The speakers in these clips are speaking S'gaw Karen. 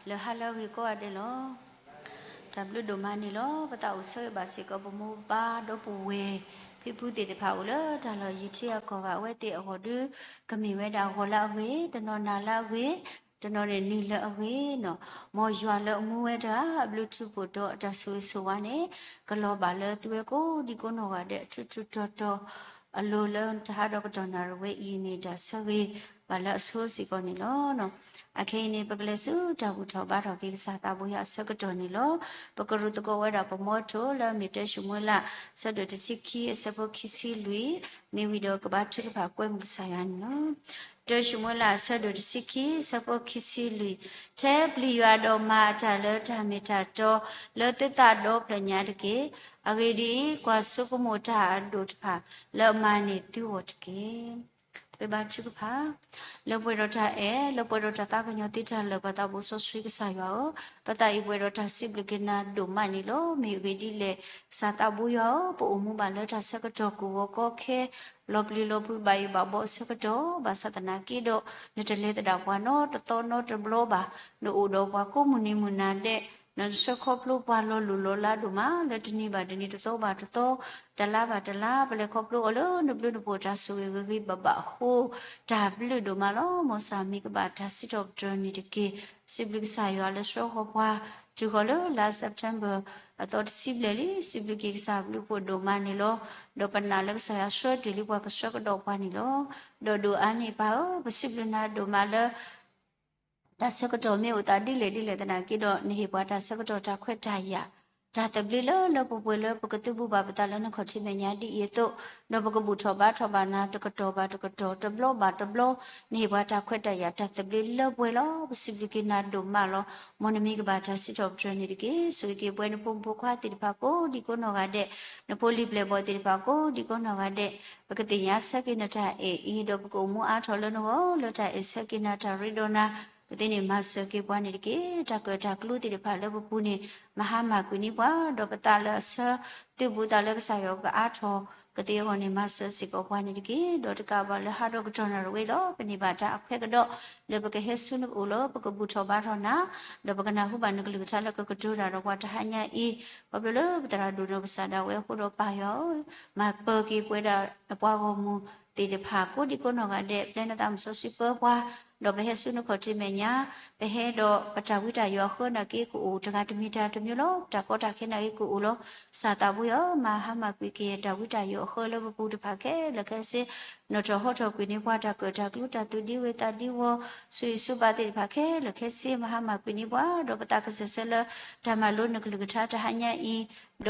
လၢဟါလၢအဂ့ၤကိးဂၤဒဲးလီၤ. တၢ်ဘျုးဒိၣ်မးန့ၣ်လီၤ. ပသးအိၣ်ဆၢဂ့ၤဘၣ်စ့ၢ်ကီး ပမိၢ်ပၢ်ဒီပုၢ်ဝဲၢ် ဖံဖုသ့ၣ်တဖၣ် အိၣ်လၢတၢ်လီၢ်ယံၤထံအကီၢ်ဂၤ အဝဲသ့ၣ်အဂီၢ်ဒီး ကမ့ၢ်ဝဲဒၣ်ဂီၤလၢအဂ့ၤ, တနီၤနၤလၢအဂ့ၤ, တနီၤန့ၣ်နံၤလၢအဂ့ၤနီၤ. မ်ယွၤလၢအမူဝဲတဂၤ အဘျုးထူးဖှိၣ်တီၤ အတၢ်ဆိၣ်ဂ့ၤဆိၣ်ဝါန့ၣ် ကလီၤဘၣ်လၢသုဝဲကိးဒံကိးနီၢ်ဂၤဒဲး အထူးထူးတီၤတီၤ အလိၤလၢတဟါဒီးကတီၢ်နၣ်ရံၣ်ဝဲအံၤန့ၣ် တၢ်ဆၢဂ့ၤဘၣ်လၢအဆိစ့ၢ်ကီးန့ၣ်လီၤ. အခဲအံၤန့ၣ် ပကလဲၤဆူတၢ်ဘူၣ်ထီၣ်ဘါထီၣ်က့ၤကစၢ်သးဘိယွၤအဆၢကတီၢ်န့ၣ်လီၤ. ပကရူၢ်သကိးဝဲဒၣ်ပမိၢ်ထိၣ်လၢအမ့ၢ်တၢၡမူၤအ့လး အဆၢဒိၣ်တဆံခံ အဆၢဖိခံဆံလွံၢ်, မ့ၢ်ဝံၤဒီးကဘါထုကဖၣ်ကွဲမုာ်ကစၢ်ယွၤန့ၣ်လီၤ. တၢၡမူၤအ့လး အဆၢဒိၣ်တဆံခံ အဆၢဖိခံဆံလွံၢ်, ထဲပျံၤယွၤဒီးမၤအတၢ်လၢတၢ်မ့ၢ်တၢ်တီ လၢသုသးဒီဖျၢၣ်ညါတက့ၢ်. အဂ့ၢ်ဒ်အံၤ, ကွၢ်ဆိကမိၣ်တၢ်အဒိၣ်တဖၣ် လၢအမၤန့ၢ်သုဂီၢ်တက့ၢ်. ပဘါထုကဖၣ်, လၢပှဲၤဒီးတၢ်အဲၣ်, လၢပှဲၤဒီးတၢ်သးကညီၤသ့တၢ်လၢာ် ပှၤသးဘိစီဆှံကစၢ်ယွၤဧၢ, ပသးအံၤပှဲၤဒီးတၢ်စံးဘျုးက့ၤနၤဒိၣ်မးန့ၣ်လီၤ. မ့ၢ်အဂ့ၢ်ဒ်လဲၣ်, ကစၢ်သးဘိယွၤဧၢ, ပအိၣ်မူဘၣ်လၢတၢ်ဆၢကတီၢ်ကဝီၤကီခဲ လီၤပျံၤလီၤဖုးဘၣ်ယိၣ်ဘၣ်ဘီအဆၢကတီၢ်, ဘၣ်ဆၣ်သနာ်က့ဒီး နတလဲၤသဒၣ်ပှၤနီတသီနီတဘျီဘၣ်, နအိၣ်ဒီးပှၤကိးမုၢ်နံၤမုၢ်နၤဒဲး, နဆှၢခီဖျိပှၤလီၤလိၢ်လီၤလးဒိၣ်မး လၢတနံၤဘၣ်တနံၤ တသီဘၣ်တသီ, တလါဘၣ်တလါ, ပလဲၤခီဖျိအီၤလၢနဘျုးနဖှိၣ်တၢ်ဆိၣ်ဂ့ၤဂ့ၤဂ့ၤဘၣ်ဘၣ်အဃိ, တၢ်ဘျုးဒိၣ်မးလီၤ. မ်ကစၢ်မံၤကဘၣ်တၢ်စံးထီၣ်ပတြၢၤန့ၣ်တက့ၢ်. စံးဘျုးကစၢ်ယွၤလၢဆှၢဃီၤပှၤ တုၤဃီၤလၢလါ September အသီတဆံဘျဲၣ်လံ, စံးဘျုးက့ၤကစၢ်ဘျုးဖှိၣ်ဒိၣ်မးန့ၣ်လီၤ. ဒီးပနာ်လၢကစၢ်ယွၤဆှၢတ့ၢ်လံပှၤကဆှၢကဒီးပှၤန့ၣ်လီၤ. ဒီးဒိၣ်အါန့ၢ်ပၢ်ဧၢ, ပစံးဘျုးနၤဒိၣ်မးလၢ တၢ်ဆၢကတီၢ်မ့ၢ်အိၣ်သးဒ်လဲၣ်ဒ်လဲၣ်သနာ်က့ဒီး နဟ့ၣ်ပှၤတၢ်ဆၢကတီၢ်တၢ်ခွဲးတၢ်ယာ်, တၢ်သဘျ့လၢလၢပှဲၤပှဲၤလၢပကသုးဘူးဘၣ်ပသးလၢနခီၣ်ထံးမဲာ်ညါဒ်အံၤအသိး, ဒီးပကဘူၣ်ထီၣ်ဘါထီၣ်ဘၣ်နၤတကတီၢ်ဘၣ်တကတီၢ် တဘျီဘၣ်တဘျီ, နဟ့ၣ်ပှၤတၢ်ခွဲးတၢ်ယာ်တၢ်သဘျ့လၢပှဲၤလီၤ. ပစံးဘျုးက့ၤနၤဒိၣ်မးလီၤ. မ်နမံၤကဘၣ်တၢ်စံးထီၣ်ပတြၢၤန့ၣ်တက့ၢ်. ဆိၣ်ဂ့ၤက့ၤပှၤနဖိမုၣ်ဖိခွါသ့ၣ်တဖၣ်ကိးဒံကိးနီၢ်ဂၤဒဲး, နဖိလံၤပျဲၢ်ဘီၣ်သ့ၣ်တဖၣ်ကိးဒံကိးနီၢ်ဂၤဒဲး, ပကသ့ၣ်ညါဆၢက့ၤနတၢ်အဲၣ်အံၤ, ဒီးပကအိၣ်မူအါထီၣ်လၢနဂီၢ် လၢတၢ်အဲၣ်ဆၢက့ၤနၤ တၢ်ရ့ဒီးနၤ, ပသ့န့ၣ်မၤစၢၤက့ၤပှၤန့ၣ်တက့ၢ်. တၢ်ကၢၣ်တၢ်ကျူသ့ၣ်တဖၣ်လၢပပူၤန့ၣ် မၤဟါမၢ်ကွံာ်န့ၢ်ပှၤ, ဒီးပသးလၢအဆၢသုးဘူးသးလၢကစၢ်ယွၤကအါထီၣ်ကသ့အဂီၢ်န့ၣ် မၤစၢၤစ့ၢ်ကီးပှၤန့ၣ်တက့ၢ်. ဒီးတကးဘၣ်လၢဟးဒီးကတီၢ်နၣ်ရံၣ်ဝဲလီၤ, ပန့ၢ်ဘၣ်တၢ်အခွဲးကဒီး လၢပကဟဲဆူနအိၣ်လီၤ, ပကဘူၣ်ထီၣ်ဘါထီၣ်နၤ, ဒီးပကနၢ်ဟူဘၣ်နကလုၢ်ကထါလၢကကတိၤတၢ်ဒီးပှၤတဟါညါအံၤ, ခီဖျိလၢပသရၣ်ဒိၣ်နီၢ်ကစၢ်ဒၣ်ဝဲအဃိဒီးပၢ်ယွၤဧၢ, မၤပၢၤက့ၤပဝဲဒၣ်အပှၤဂီၢ်မုၢ်သ့ၣ်တဖၣ်ကိးဒံကိးနီၢ်ဂၤဒဲး, ပျဲနသးမုၢ်စီဆှံပၢပှၤ, ဒီးပဟဲဆူနခီၣ်ထံးမဲာ်ညါ, ပဟဲဒီးပတၢ်ဝံတၢ်ယိးအဃၢနာ်က့ကအိၣ်တဂၤတမံၤတၢ်တမံၤလီၤ. ပတၢ်ကီတၢ်ခဲနာ်က့ကအိၣ်လီၤ. ကစၢ်သးဘိယွၤဧၢ, မၤဟါမၢ်ကွံာ်က့ၤတၢ်ဝံတၢ်ယိးအဃၢလၢပပူၤတဖၣ်ခဲလၢာ်ခဲဆ့, နီၣ်ထီၣ်ဟီထီၣ်ကွံာ်န့ၢ်ပှၤတၢ်ကၢၣ်တၢ်ကျူ တၢ်သူၣ်ဒံဝ့ၤသးဒံဝီၤ ဆူယဆူဘၣ်သ့ၣ်တဖၣ်ခဲလၢာ်ခဲဆ့, မၤဟါမၢ်ကွံာ်န့ၢ်ပှၤ, ဒီးပသးကစၢၢ်ဆၢလၢတၢ်မၤလိနကလုၢ်ကထါတဟါညါအံၤ, ဒီ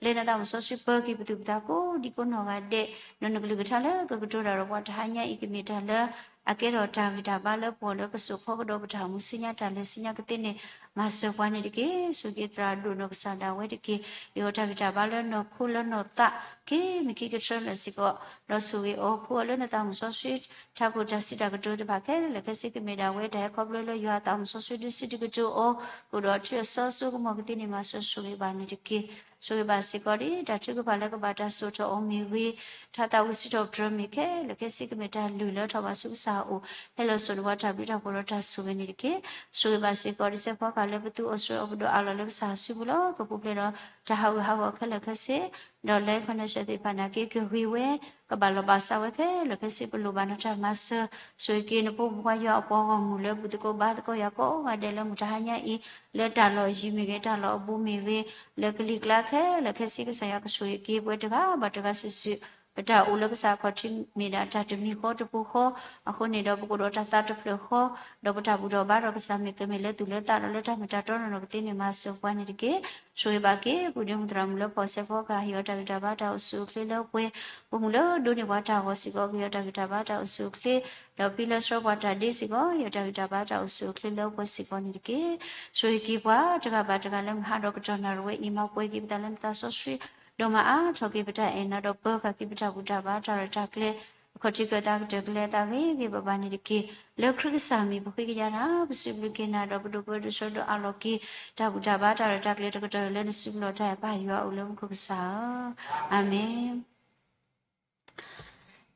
းပျဲနသးမုၢ်စီဆှံပၢက့ၤပသူၣ်ပသးကိးဒံကိးနီၢ်ဂၤဒဲး, ဒီးနကလုၢ်ကထါလၢကကတိၤတၢ်ဒီးပှၤတဟါညါအံၤ ကမ့ၢ်တၢ်လၢ အကဲထီၣ်တၢ်ဂံၢ်တၢ်ဘါလၢပှၤလၢကစိာ်ခီကဒီးပတၢ်အိၣ်မူဆူညါတၢ်လဲၤဆူညါကသ့န့ၣ်, မၤစၢၤပှၤန့ၣ်တက့ၢ်. ဆိၣ်ဂ့ၤက့ၤသရၣ်ဒိၣ်နီၢ်ကစၢ်ဒၣ်ဝဲတက့ၢ်. ဟ့ၣ်အီၤတၢ်ဂံၢ်တၢ်ဘါလၢနီၢ်ခိလၢနီၢ်သး က့ၤမ့ၢ်ခံကထြၢလၢာ်စ့ၢ်ကီး, ဒီးဆိၣ်ဂ့ၤအီၤဖှူအီၤလၢနသးမုၢ်စီဆှံ ထးခိၣ်တၢ်စံးတၢ်ကတိၤတဖၣ်ခဲလၢာ်ခဲဆ့ ကမ့ၢ်ဒၣ်ဝဲတၢ်ဟဲခီဖျိလၢယွၤအသးမုၢ်စီဆှံဒုးစံးဒုးကတိၤအီၤ, ကအိၣ်ဒီးအထူအစီအစိကမီၤကသ့န့ၣ် မၤစၢၤဆိၣ်ဂ့ၤဘၣ်န့ၣ်တက့ၢ်. ဆိၣ်ဂ့ၤဘၣ်စ့ၢ်ကီးဒ်တၢ်ထုကဖၣ်လၢကဘၣ်တၢ်စိာ်ထီၣ်အီၤမ့ၢ်ဂ့ၤ, တၢ်သးဝံၣ်စံးထီၣ်ပတြၢၤမ့ၢ်ခဲလၢာ်ခဲဆ့ ကမ့ၢ်တၢ်လုၢ်လၢထီၣ်ဘၣ်ဆူကစၢ်အအိၣ်, ဟဲလီၤစိာ်န့ၢ်ပှၤတၢ်ဘျုးတၢ်ဖှိၣ်ဒီးတၢ်ဆိၣ်ဂ့ၤန့ၣ်တက့ၢ်. ဆိၣ်ဂ့ၤဘၣ်စ့ၢ်ကီးဒ်စဲးဖီကဟၣ်လၢပသူအီၤဆှၢအီၤပဒိၣ်အးလီၤလၢကစၢ်အစုပူၤလီၤ. ကပူၤဖျဲးဒီးတၢ်ဟးဂူာ်ဟးဂီၤခဲလၢာ်ခဲဆ့, ဒီးလၢ connection သ့ၣ်တဖၣ်နာ်က့ ကဂ့ၤဝဲ, ကဘၣ်လီၤဘၣ်စးဝဲခဲလၢာ်ခဲဆ့ ပလိၣ်ဘၣ်နတၢ်မၤစၢၤ, ဆိၣ်ဂ့ၤက့ၤနဖိမုၣ်ဖိခွါယွၤအပှၤဂီၢ်မုၢ်လၢ ဘူၣ်သကိးဘါသကိးယွၤကိးဂၤဒဲးလၢမုၢ်တဟါညါအံၤ, လၢတၢ်လီၢ်ယံၤမ့ၢ်ဂ့ၤ တၢ်လီၢ်အဘူးမ့ၢ်ဂ့ၤ, လၢကလံၤကျါခဲလၢာ်ခဲဆ့ ကစၢ်ယွၤကဆိၣ်ဂ့ၤက့ၤပှၤတဂၤဘၣ်တဂၤစုာ်စုာ်, ပတၢ်အိၣ်လၢကစၢ်အခီၣ်ထံးမ့ၢ်ဒၣ်တၢ်တမံၤဃီတပူၤဃီ, အဃိန့ၣ်ဒီးပကအိၣ်ဒီးတၢ်သးတဖျၢၣ်ဃီ, ဒီးပတၢ်ဘူၣ်ထီၣ်ဘါထီၣ်ကစၢ်မ့ၢ်ကမ့ၢ်လၢသူၣ်လၢသးဒီးလၢတၢ်မ့ၢ်တၢ်တီနီၢ်နီၢ်ကသ့န့ၣ် မၤစၢၤပှၤန့ၣ်တက့ၢ်. ဆိၣ်ဂ့ၤဘၣ်က့ၤ ပုၢ်ဒ့မုၣ်သရၣ်မုၣ်လၢဖီၣ်စဲးဖီကဟၣ် ဟ့ၣ်အီၤတၢ်ဂံၢ်တၢ်ဘါတၢ်အိၣ်ဆူၣ်အိၣ်ချ့လၢပှဲၤ, ပိာ်မုၣ်လၢဒိးန့ၢ်ပှၤတၢ်ဂီၤစ့ၢ်ကီး ကဟ့ၣ်အီၤတၢ်ဂံၢ်တၢ်ဘါတၢ်အိၣ်ဆူၣ်အိၣ်ချ့, ဒီးဖံလၢဆှၢပှၤတၢ်ဒ့စ့ၢ်ကီး ဟ့ၣ်အီၤတၢ်ဂံၢ်တၢ်ဘါတၢ်အိၣ်ဆူၣ်အိၣ်ချ့လၢပှဲၤစ့ၢ်ကီးန့ၣ်တက့ၢ်. ဆိၣ်ဂ့ၤက့ၤပှၤတဂၤဘၣ်တဂၤလၢမုၢ်ဟါဒီးကတီၢ်နၣ်ရံၣ်ဝဲအံၤ မၤပှဲၤက့ၤပသးလၢနသးစီဆှံ, ဒီးမၤအါထီၣ်က့ၤပတၢ်အဲၣ်နၤဒီးပၢဃာ်က့ၤပတၢ်ဘူၣ်တၢ်ဘါတၢ်ရဲၣ်တၢ်ကျဲၤ, အခီၣ်ထံးကၢၢ်သးကတၢၢ်ကလဲၤအသးဂ့ၤဂ့ၤဘၣ်ဘၣ်န့ၣ်တက့ၢ်. လၢခရံာ်ကစၢ်မံၤပဃ့ကညးနၤ, ပစံးဘျုးက့ၤနၤဒီးပဒိၣ်ပၢဒိၣ်ဆှၢဒီးအးလီၤက့ၤ တၢ်ဘူၣ်တၢ်ဘါတၢ်ရဲၣ်တၢ်ကျဲၤတကတီၢ်လၢနစုပူၤလီၤ. တၢ်အဲၣ်ပၢ်ယွၤအိၣ်လၢမူခိၣ်ကစၢ်ဧၢ, အၤမ့ၣ်.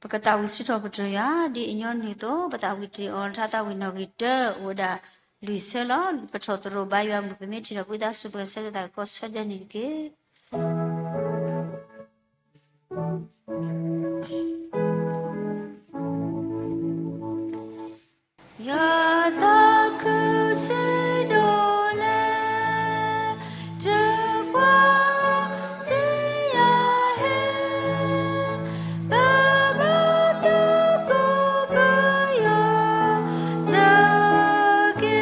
ပကသးဝံၣ်စံးထီၣ်ပတြၢၤယွၤ ဒ်အညီနုၢ်အသိး, ပသးဝံၣ်တ့ၢ်အီၤ လၢတၢ်သးဝံၣ်နီၣ်ဂံၢ်တၢ အိၣ်ဝဲဒၣ် လွံၢ်ဆၢလီၤ. ပထီၣ်သရိာ်ဘါယွၤအမုၢ် ပမ့ၢ်ထံၣ်ထီၣ်ပှၤသးစူၤ ပကဆၢထၢၣ်သးကီးဆၢဒဲးန့ၣ်တက့ၢ်. ယသးခုဆံးဒိၣ်လဲၣ်, တပှၢ်စံယဟဲ, ပဘၣ်သကိးပယီၤတၢ်က့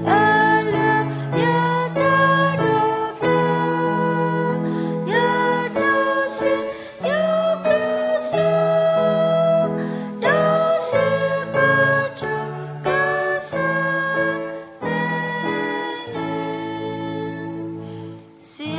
ၤ, အလၢယသးဒီဖျၢၣ်, ယထူၣ်စု ယကစၢ်, ဒီးစံးဘၣ်တၢ်ကစၢ်, စံ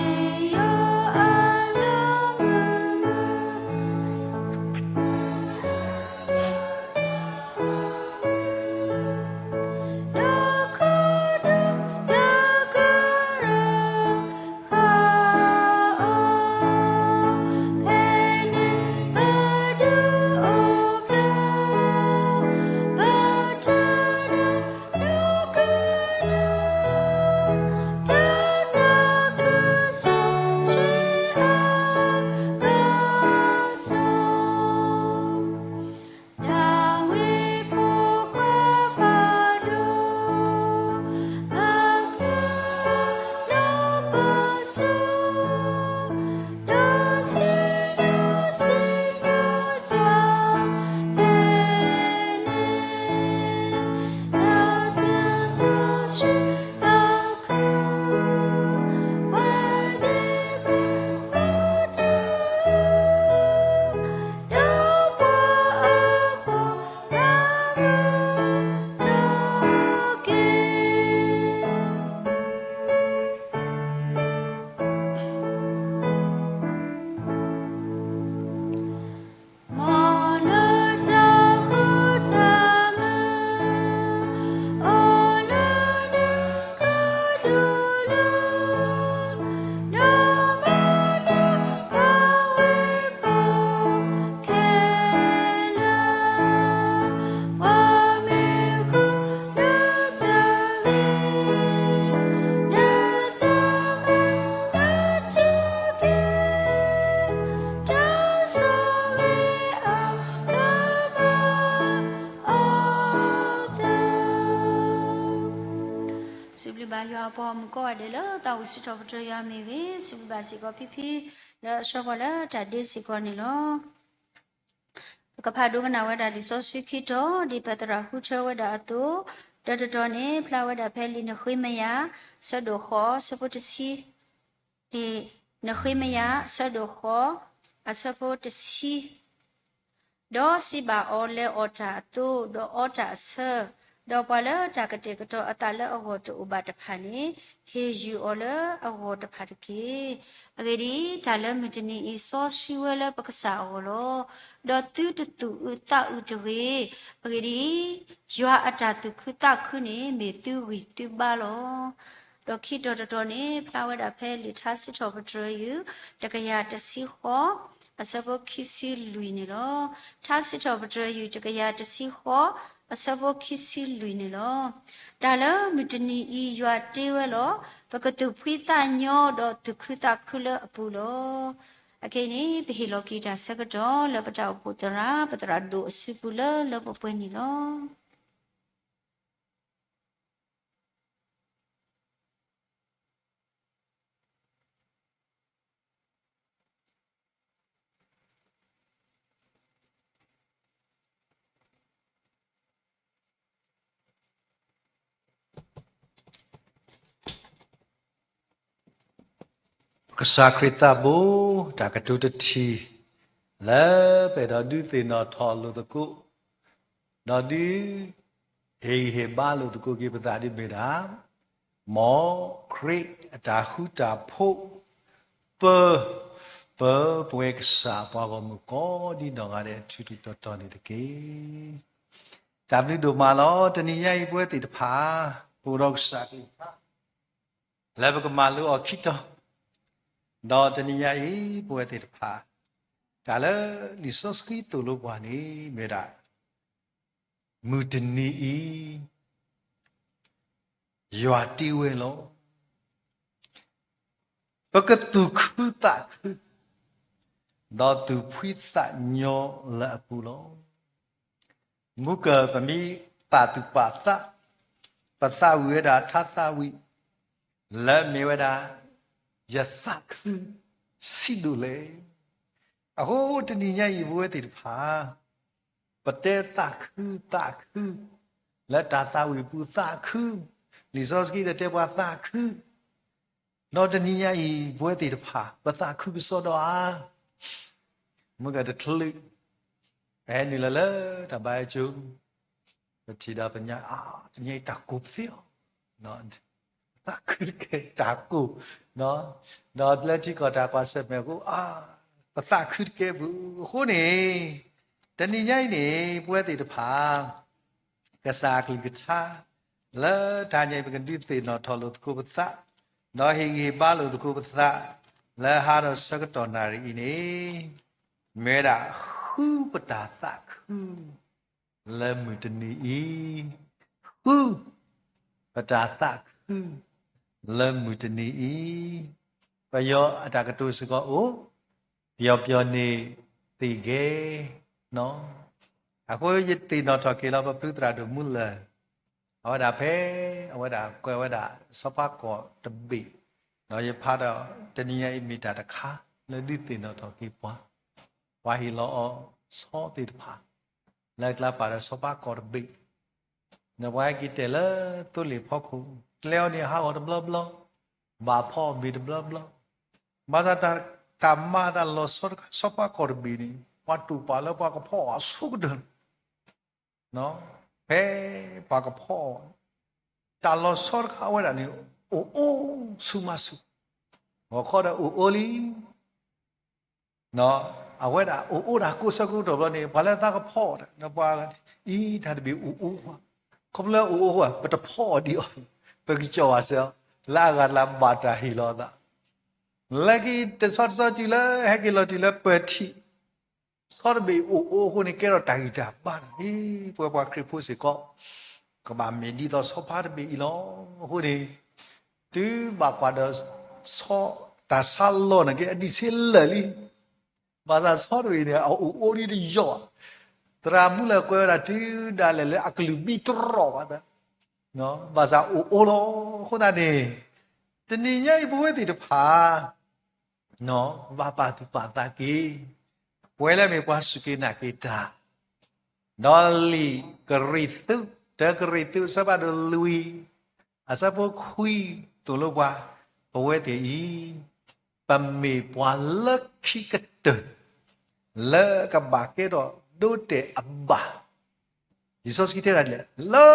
ယိၤအလီၢ်မုၢ် စံးဘျုးဘၣ်ယွၤအပှၤဂီၢ်မုၢ်ကိးဂၤဒဲးလၢ သးအိၣ်စံးထီၣ်ပတြၢၤယွၤမ့ၢ်ဂ့ၤ, စံးဘျုးဘၣ်စ့ၢ်ကီးဖံဖံ လၢအဆှၢပှၤလၢတၢ်ဒ့စ့ၢ်ကီးန့ၣ်လီၤ. ပကဖးဒိကနၣ်ဝဲဒၣ်လံာ်စီဆှံခံတီၤ ဒ်ပသရၣ်ဃုထၢဝဲဒၣ်အသိး, တၢ်တတီၤန့ၣ် ဖျါဝဲဒၣ်ဖဲလံာ်နဃ့မယၤ အဆၢဒိၣ်ဃိး အဆၢဖိတဆံ, လံာ်နဃ့မယၤ အဆၢဒိၣ်ဃိး အဆၢဖိတဆံ ဒီးစံးဘၣ်အီၤ, လဲၤအီၣ်တၢ်အသိး, ဒီးအီတၢ်အဆၢ, ဒီးပှၤလၢတၢ်ကတဲာ်ကတီၤအသးလၢအဂီၢ်တအိၣ်ဘၣ်တဖၣ်န့ၣ်, ဟ့ၣ်ယုၢ်အီၤလၢအဂီၢ်တဖၣ်တက့ၢ်. အဂ့ၢ်ဒ်အံၤ, တၢ်လၢမုၢ်တနံၤအံၤ စီဆှံဝဲလၢပကစၢ်အဂီၢ်လီၤ. ဒီးသုတသူၣ်အုးသးအုးတဂ့ၤ. အဂ့ၢ်ဒ်အံၤ, ယွၤအတၢ်သူၣ်ခုသးခုန့ၣ် မ့ၢ်သုဂံၢ်သုဘါလီၤ. ဒီးခံတီၤတတီၤန့ၣ် ဖျါဝဲဒၣ်ဖဲလံာ်ထါစံးထီၣ်ပတြၢၤယုၢ် တကယၤတဆံဃိး အဆၢဖိခံဆံလွံၢ်န့ၣ်လီၤ. ထါစံးထီၣ်ပတြၢၤယုၢ် တကယၤတဆံဃိး အဆၢဖိခံဆံလွံၢ်န့ၣ်လီၤ. တၢ်လၢမုၢ်တနံၤအံၤ ယွၤတ့ဝဲလီၤ. ပကသူၣ်ဖှံသးညီဒီးသူၣ်ခုသးခုလၢအပူၤလီၤ. အခဲအံၤန့ၣ် ပဟ့ၣ်လီၤက့ၤတၢ်ဆၢကတီၢ်လၢပတၢ်အိၣ်ဖှိၣ်သရၣ် ပသရၣ်ဒိၣ်အစုပူၤလၢလၢပှဲၤပှဲၤန့ၣ်လီၤ. ကစၢ်ခရံာ်သးဘိ တၢ်ကတိၤတထံၣ် လၢပအဲၣ်ဒိးဒုးသ့ၣ်နီၣ်ထီၣ်လိာ်သကိး ဒီးဒုးဟ့ၣ်ဂံၢ်ဟ့ၣ်ဘါလိာ်သကိးက့ၤပသးဒ်မ့ၢ်ဒၣ် မ်ခရံာ်အတၢ်ဃူတၢ်ဖိး ပၢ ပၢပဝဲကစၢ်ပှၤဂီၢ်မုၢ်ကိးဒ်နီၢ်ဂၤဒဲး ထူထူတီတီန့ၣ်တက့ၢ်. တၢ်ဘျုးဒိၣ်မးလီၤ. တနံၤညါအံၤ ပဝဲသ့ၣ်တဖၣ် ပအိၣ်ဒီးကစၢ်ခရံာ် လၢပကမၤလိအီၤခံတီၤ ဒီးတနံၤညါအံၤ ပဝဲသ့ၣ်တဖၣ် တၢ်လၢလံာ်စီဆှံသိၣ်လိပှၤန့ၣ် မ့ၢ်ဝဲဒၣ် မုၢ်တနံၤအံၤ ယွၤ ယွၤတ့ဝဲလီၤ. ပကသူၣ်ခုသးခု, ဒီးသူၣ်ဖှံသးညီလၢအပူၤလီၤ. မုၢ်ကၢၤပမ့ၢ်ပာ်သူၣ်ပာ်သး, ပသးဝံၣ်ဝဲဒၣ်ထါသးဝံၣ်, လၢမ့ၢ်ဝဲဒၣ် ယသးခုဆံးဒိၣ်လဲၣ်. အဃိတနံၤညါအံၤ ပဝဲသ့ၣ်တဖၣ် ပတဲသးခုသးခု, လၢတၢ်သးဝံၣ်ပူၤသးခု, လံာ်စီဆှံဒီးတဲပှၤသးခု, ဒီးတနံၤညါအံၤ ပဝဲသ့ၣ်တဖၣ် ပသးခုကစီဒီဧါ. မုၢ်ကၢၤတချုး ပဟဲနုာ်လီၤလၢတၢ်ဘါယွၤကၠိ, ပထံၣ်ဒီးပညါ အါ တနံၤညါအံၤတၢ်ကိၢ်ပသ့အီၤ, သးခုတကဲတၢ်ကိၢ်, ဒီးလၢထံကီၢ်တၢ်ကွၢ်ဆၢၣ်မဲာ်အဃိ အါ ပသးခုတကဲပူၤအဃိန့ၣ်, တနံၤညါအံၤန့ၣ် ပဝဲသ့ၣ်တဖၣ် ကစၢ်အကလုၢ်ကထါ လၢတဟါညါအံၤ ပကဒုးသ့ၣ်နီၣ်ထီၣ်လိာ်သကိးပသး, ဒီးဟ့ၣ်ဂံၢ်ဟ့ၣ်ဘါလိာ်သကိးပသး လၢဟါဒီးဆၢကတီၢ်နၣ်ရံၣ်အံၤန့ၣ်, မ့ၢ်ဝဲဒၣ်ဃုပတၢ်သးခု လၢမုၢ်တနံၤအံၤ, ဃုပတၢ်သးခု လၢမုၢ်တနံၤအံၤ, ပယီၤအတၢ်ကတိၤစ့ၢ်ကီးအိၣ်, ပျော်ပျော်နေသဂ့ၤ, အဃိယသ့ၣ်နီၣ်ထီၣ်က့ၤလီၤ ပဖုသရၣ်ဒိၣ်မူလၢာ်, အဝဲဒၣ်ဖဲ အဝဲဒၣ်ကွဲးဝဲဒၣ် ဆီဖါကီၢ်တဘ့ၣ်, ဒီးယဖးဒီး တနံၤညါအံၤမ့ၢ်တၢ်တခါ လၢဒုးသ့ၣ်နီၣ်ထီၣ်က့ၤပှၤ, ပှၤဟ့ၣ်လီၤအီၤဆီသ့ၣ်တဖၣ် လၢကျါပာ်ဒီးဆီဖါကီၢ်တဘ့ၣ်, ဒီးပှၤဟဲက့ၤတဲာ်လၢသိလ့ၣ်ဖီခိၣ်, ကျဲအီၤန့ၣ်ဟးဂီၤတဘျီဘျီ, ဘၣ်ဖီအီၣ်ဘ့ၣ်တဘျီဘျီ, ဘၣ်ဆၣ်တၢ်မၤတၢ်လီၤဆီတခါ ဆီဖါကီၢ်တဘ့ၣ်န့ၣ် ပှၤတူၢ်ပာ်လၢပှၤကဖီအီၤအဆိကတၢၢ်လီၤ. ဖဲပှၤကဖီအီၤ, တၢ်လီၤဆီတခါအဝဲဒၣ်န့ၣ် အိၣ်အိၣ်ဆူၣ်မးဆူၣ်, ဂီၤခီဒီးအိၣ်အိၣ်လံ အဝဲဒၣ်အိၣ်အိၣ်တၢ်ကိးဆၢကတီၢ်ဘျီန့ၣ် ပှၤလၢသးကဖီအီၤဒီး ပှၤအံၤတၢ်တဘ့ၣ်အိၣ်အိၣ်ဃီ, ခီဖျိအိၣ်အိၣ်ဃီ ပတဖီအီၤဒံးအီၤ, ပကစီၣ်ဘၣ်စၢၤအီၤ လၢအဂၤတလးဘၣ်တၢ်ဟ့ၣ်လီၤအသး, လၢခံတဆီတဆီတုၤလၢဟဲက့ၤလီၤတုၤလၢပၢၤထံး ဆီတဘ့ၣ်အိၣ်အိၣ်အဃိန့ၣ် ကဲထီၣ်တၢ်ဂံၢ်တၢ်ဘါန့ၣ် ပဝဲပှၤခရံာ်ဖိစ့ၢ်ကီး ကဘၣ်မ့ၢ်ဒ်သိးဆီဖါတဘ့ၣ်အံၤလီၤ. အဃိန့ၣ် တုၤဘၣ်ကွၢ်ဒီးဆီ တၢ်ဆါလီၤန့ၣ်က့ အဒံးဆ့လၢာ်လံ. ဘၣ်ဆၣ်ဆီတဘ့ၣ်အံၤန့ၣ် အအိၣ်အိၣ်ဒ်တယီၣ်, သရၣ်မူလၢကွဲးဝဲဒၣ်တုၤဒၣ်လဲာ်လၢအကလုၢ်ဘံတရီၣ်ဘၣ်, ဘၣ်ဆၣ်အိၣ်အိၣ်လီၤ. အဃိသတးန့ၣ် တနံၤညါအံၤပဝဲသ့ၣ်တဖၣ် ဘၣ်ပာ်သူၣ်ပာ်သးက့ၤ ပဝဲလၢမ့ၢ်ပှၤစူၢ်က့ၤနာ်က့ၤတၢ်, ဒီးလံာ်ကရံၣ်သူး တၢကရံၣ်သူး အဆၢဖးဒိၣ်လွံၢ် အဆၢဖိခွံ သိၣ်လိပှၤ ပဝဲသ့ၣ်အံၤ ပမ့ၢ်ပှၤလၢခံကတၢၢ် လၢကဘၣ်ကဲထီၣ်ဒိတဲာ်အဘၣ်, လံာ်စီဆှံတဲဒၣ်ဒ်လဲၣ်, လၢ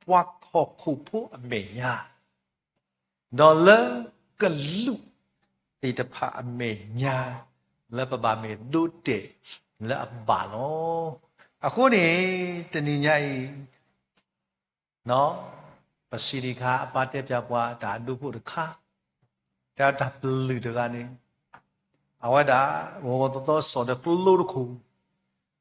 ပှၤဟီၣ်ခိၣ်ဖိအမဲာ်ညါ ဒီးလၢကလုာ်သ့ၣ်တဖၣ်အမဲာ်ညါ လၢပဘၣ်မ့ၢ်ဒိတဲာ်လၢအဘၣ်လီၤ. အဃိန့ၣ် တနံၤညါအံၤ ပစံးတခါ အပၢ်တဲပၠးပှၤတၢ်အဒိဖိတခါ, တၢ်တၢ်ပျုၢ်တဂၤန့ၣ် အဝဲဒၣ် ဂီၤဂီၤသီသီစီၤဒီးကျိတခိၣ်,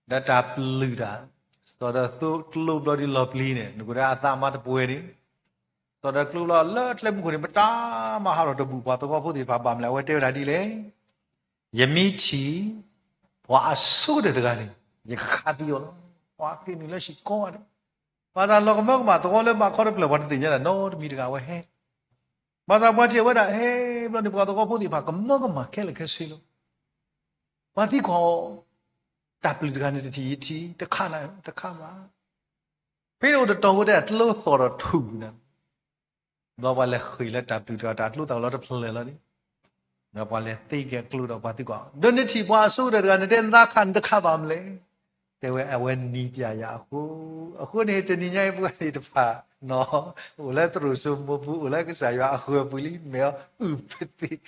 ဒီးတၢ်ပျုၢ်တၢ် စီၤဒီးကျိဘျီဒ်လီၤပျံၤန့ၣ် နကဒၣ်အသးမၤတပှဲၤန့ၣ် စီၤဒီးကျိဘျီလၢကျဲမုၢ်ခိၣ်န့ၣ် မတၤမၤဟးထီၣ်တဘူၣ်ပှၤသဝီဖိသ့ၣ်တဖၣ် ဘၣ်မနုၤလဲၣ် အဝဲတဲဝဲဒၣ်ဒ်လဲၣ်, ယမ့ၢ်ထံၣ် ပှၤအဆိကတၢၢ်တဂၤန့ၣ် ယကခးသံအီၤလီၤ. ပှၤက့ၤနုာ်လၢဟံၣ်ကိးဂၤဒဲး, ဘၣ်ဆၣ်လီၤကမၢကမၣ်သဝီလၢဘၣ်ခီတဖျၢၣ်ပှၤတသ့ၣ်ညါဒီးနီတမံၤတဂၤဝဲဟဲ, ဘၣ်ဆၣ်ပှၤထံၣ်အဝဲဒၣ်ဟဲဘျီန့ၣ် ပှၤသဝီဖိသ့ၣ်တဖၣ် ကမၢကမၣ်ခဲလၢာ်ခဲဆ့လီၤ. ပှၤသံကွၢ်အီၤ တၢ်ပျုၢ်တဂၤန့ၣ်တထံၣ်ယထံၣ် တခးနၤတခးဘၣ်. ဖဲန့ၣ်အိၣ်တတီၤဖိတဲ ကျိသီၣ်ဒီးထူၣ်နၤ, ဒီးပှၤလဲၤဃ့ၢ်လၢတၢ်ပျုၢ်တဂၤ တၢ်ကျိသီၣ်လီၤတဖျၢၣ်လီၤန့ၣ်, ဒီးပှၤလဲၤသ့ကဲကျိဒီးပှၤသံကွၢ်, ဒီးနထံၣ်ပှၤအဆိကတၢၢ်တဂၤ နတဲနသးခးနတခးဘၣ်မလဲၣ်. တဲဝဲအဝဲနံၤပျဲယၤအဃိ, အဃိန့ၣ် တနံၤညါအံၤပဝဲသ့ၣ်တဖၣ် အိၣ်လၢသရိာ်စိမိၤပူၤ အိၣ်လၢကစၢ်ယွၤအဃၢၤပူၤလံ, မဲာ်အီၤအုၣ်ပသ့ၣ်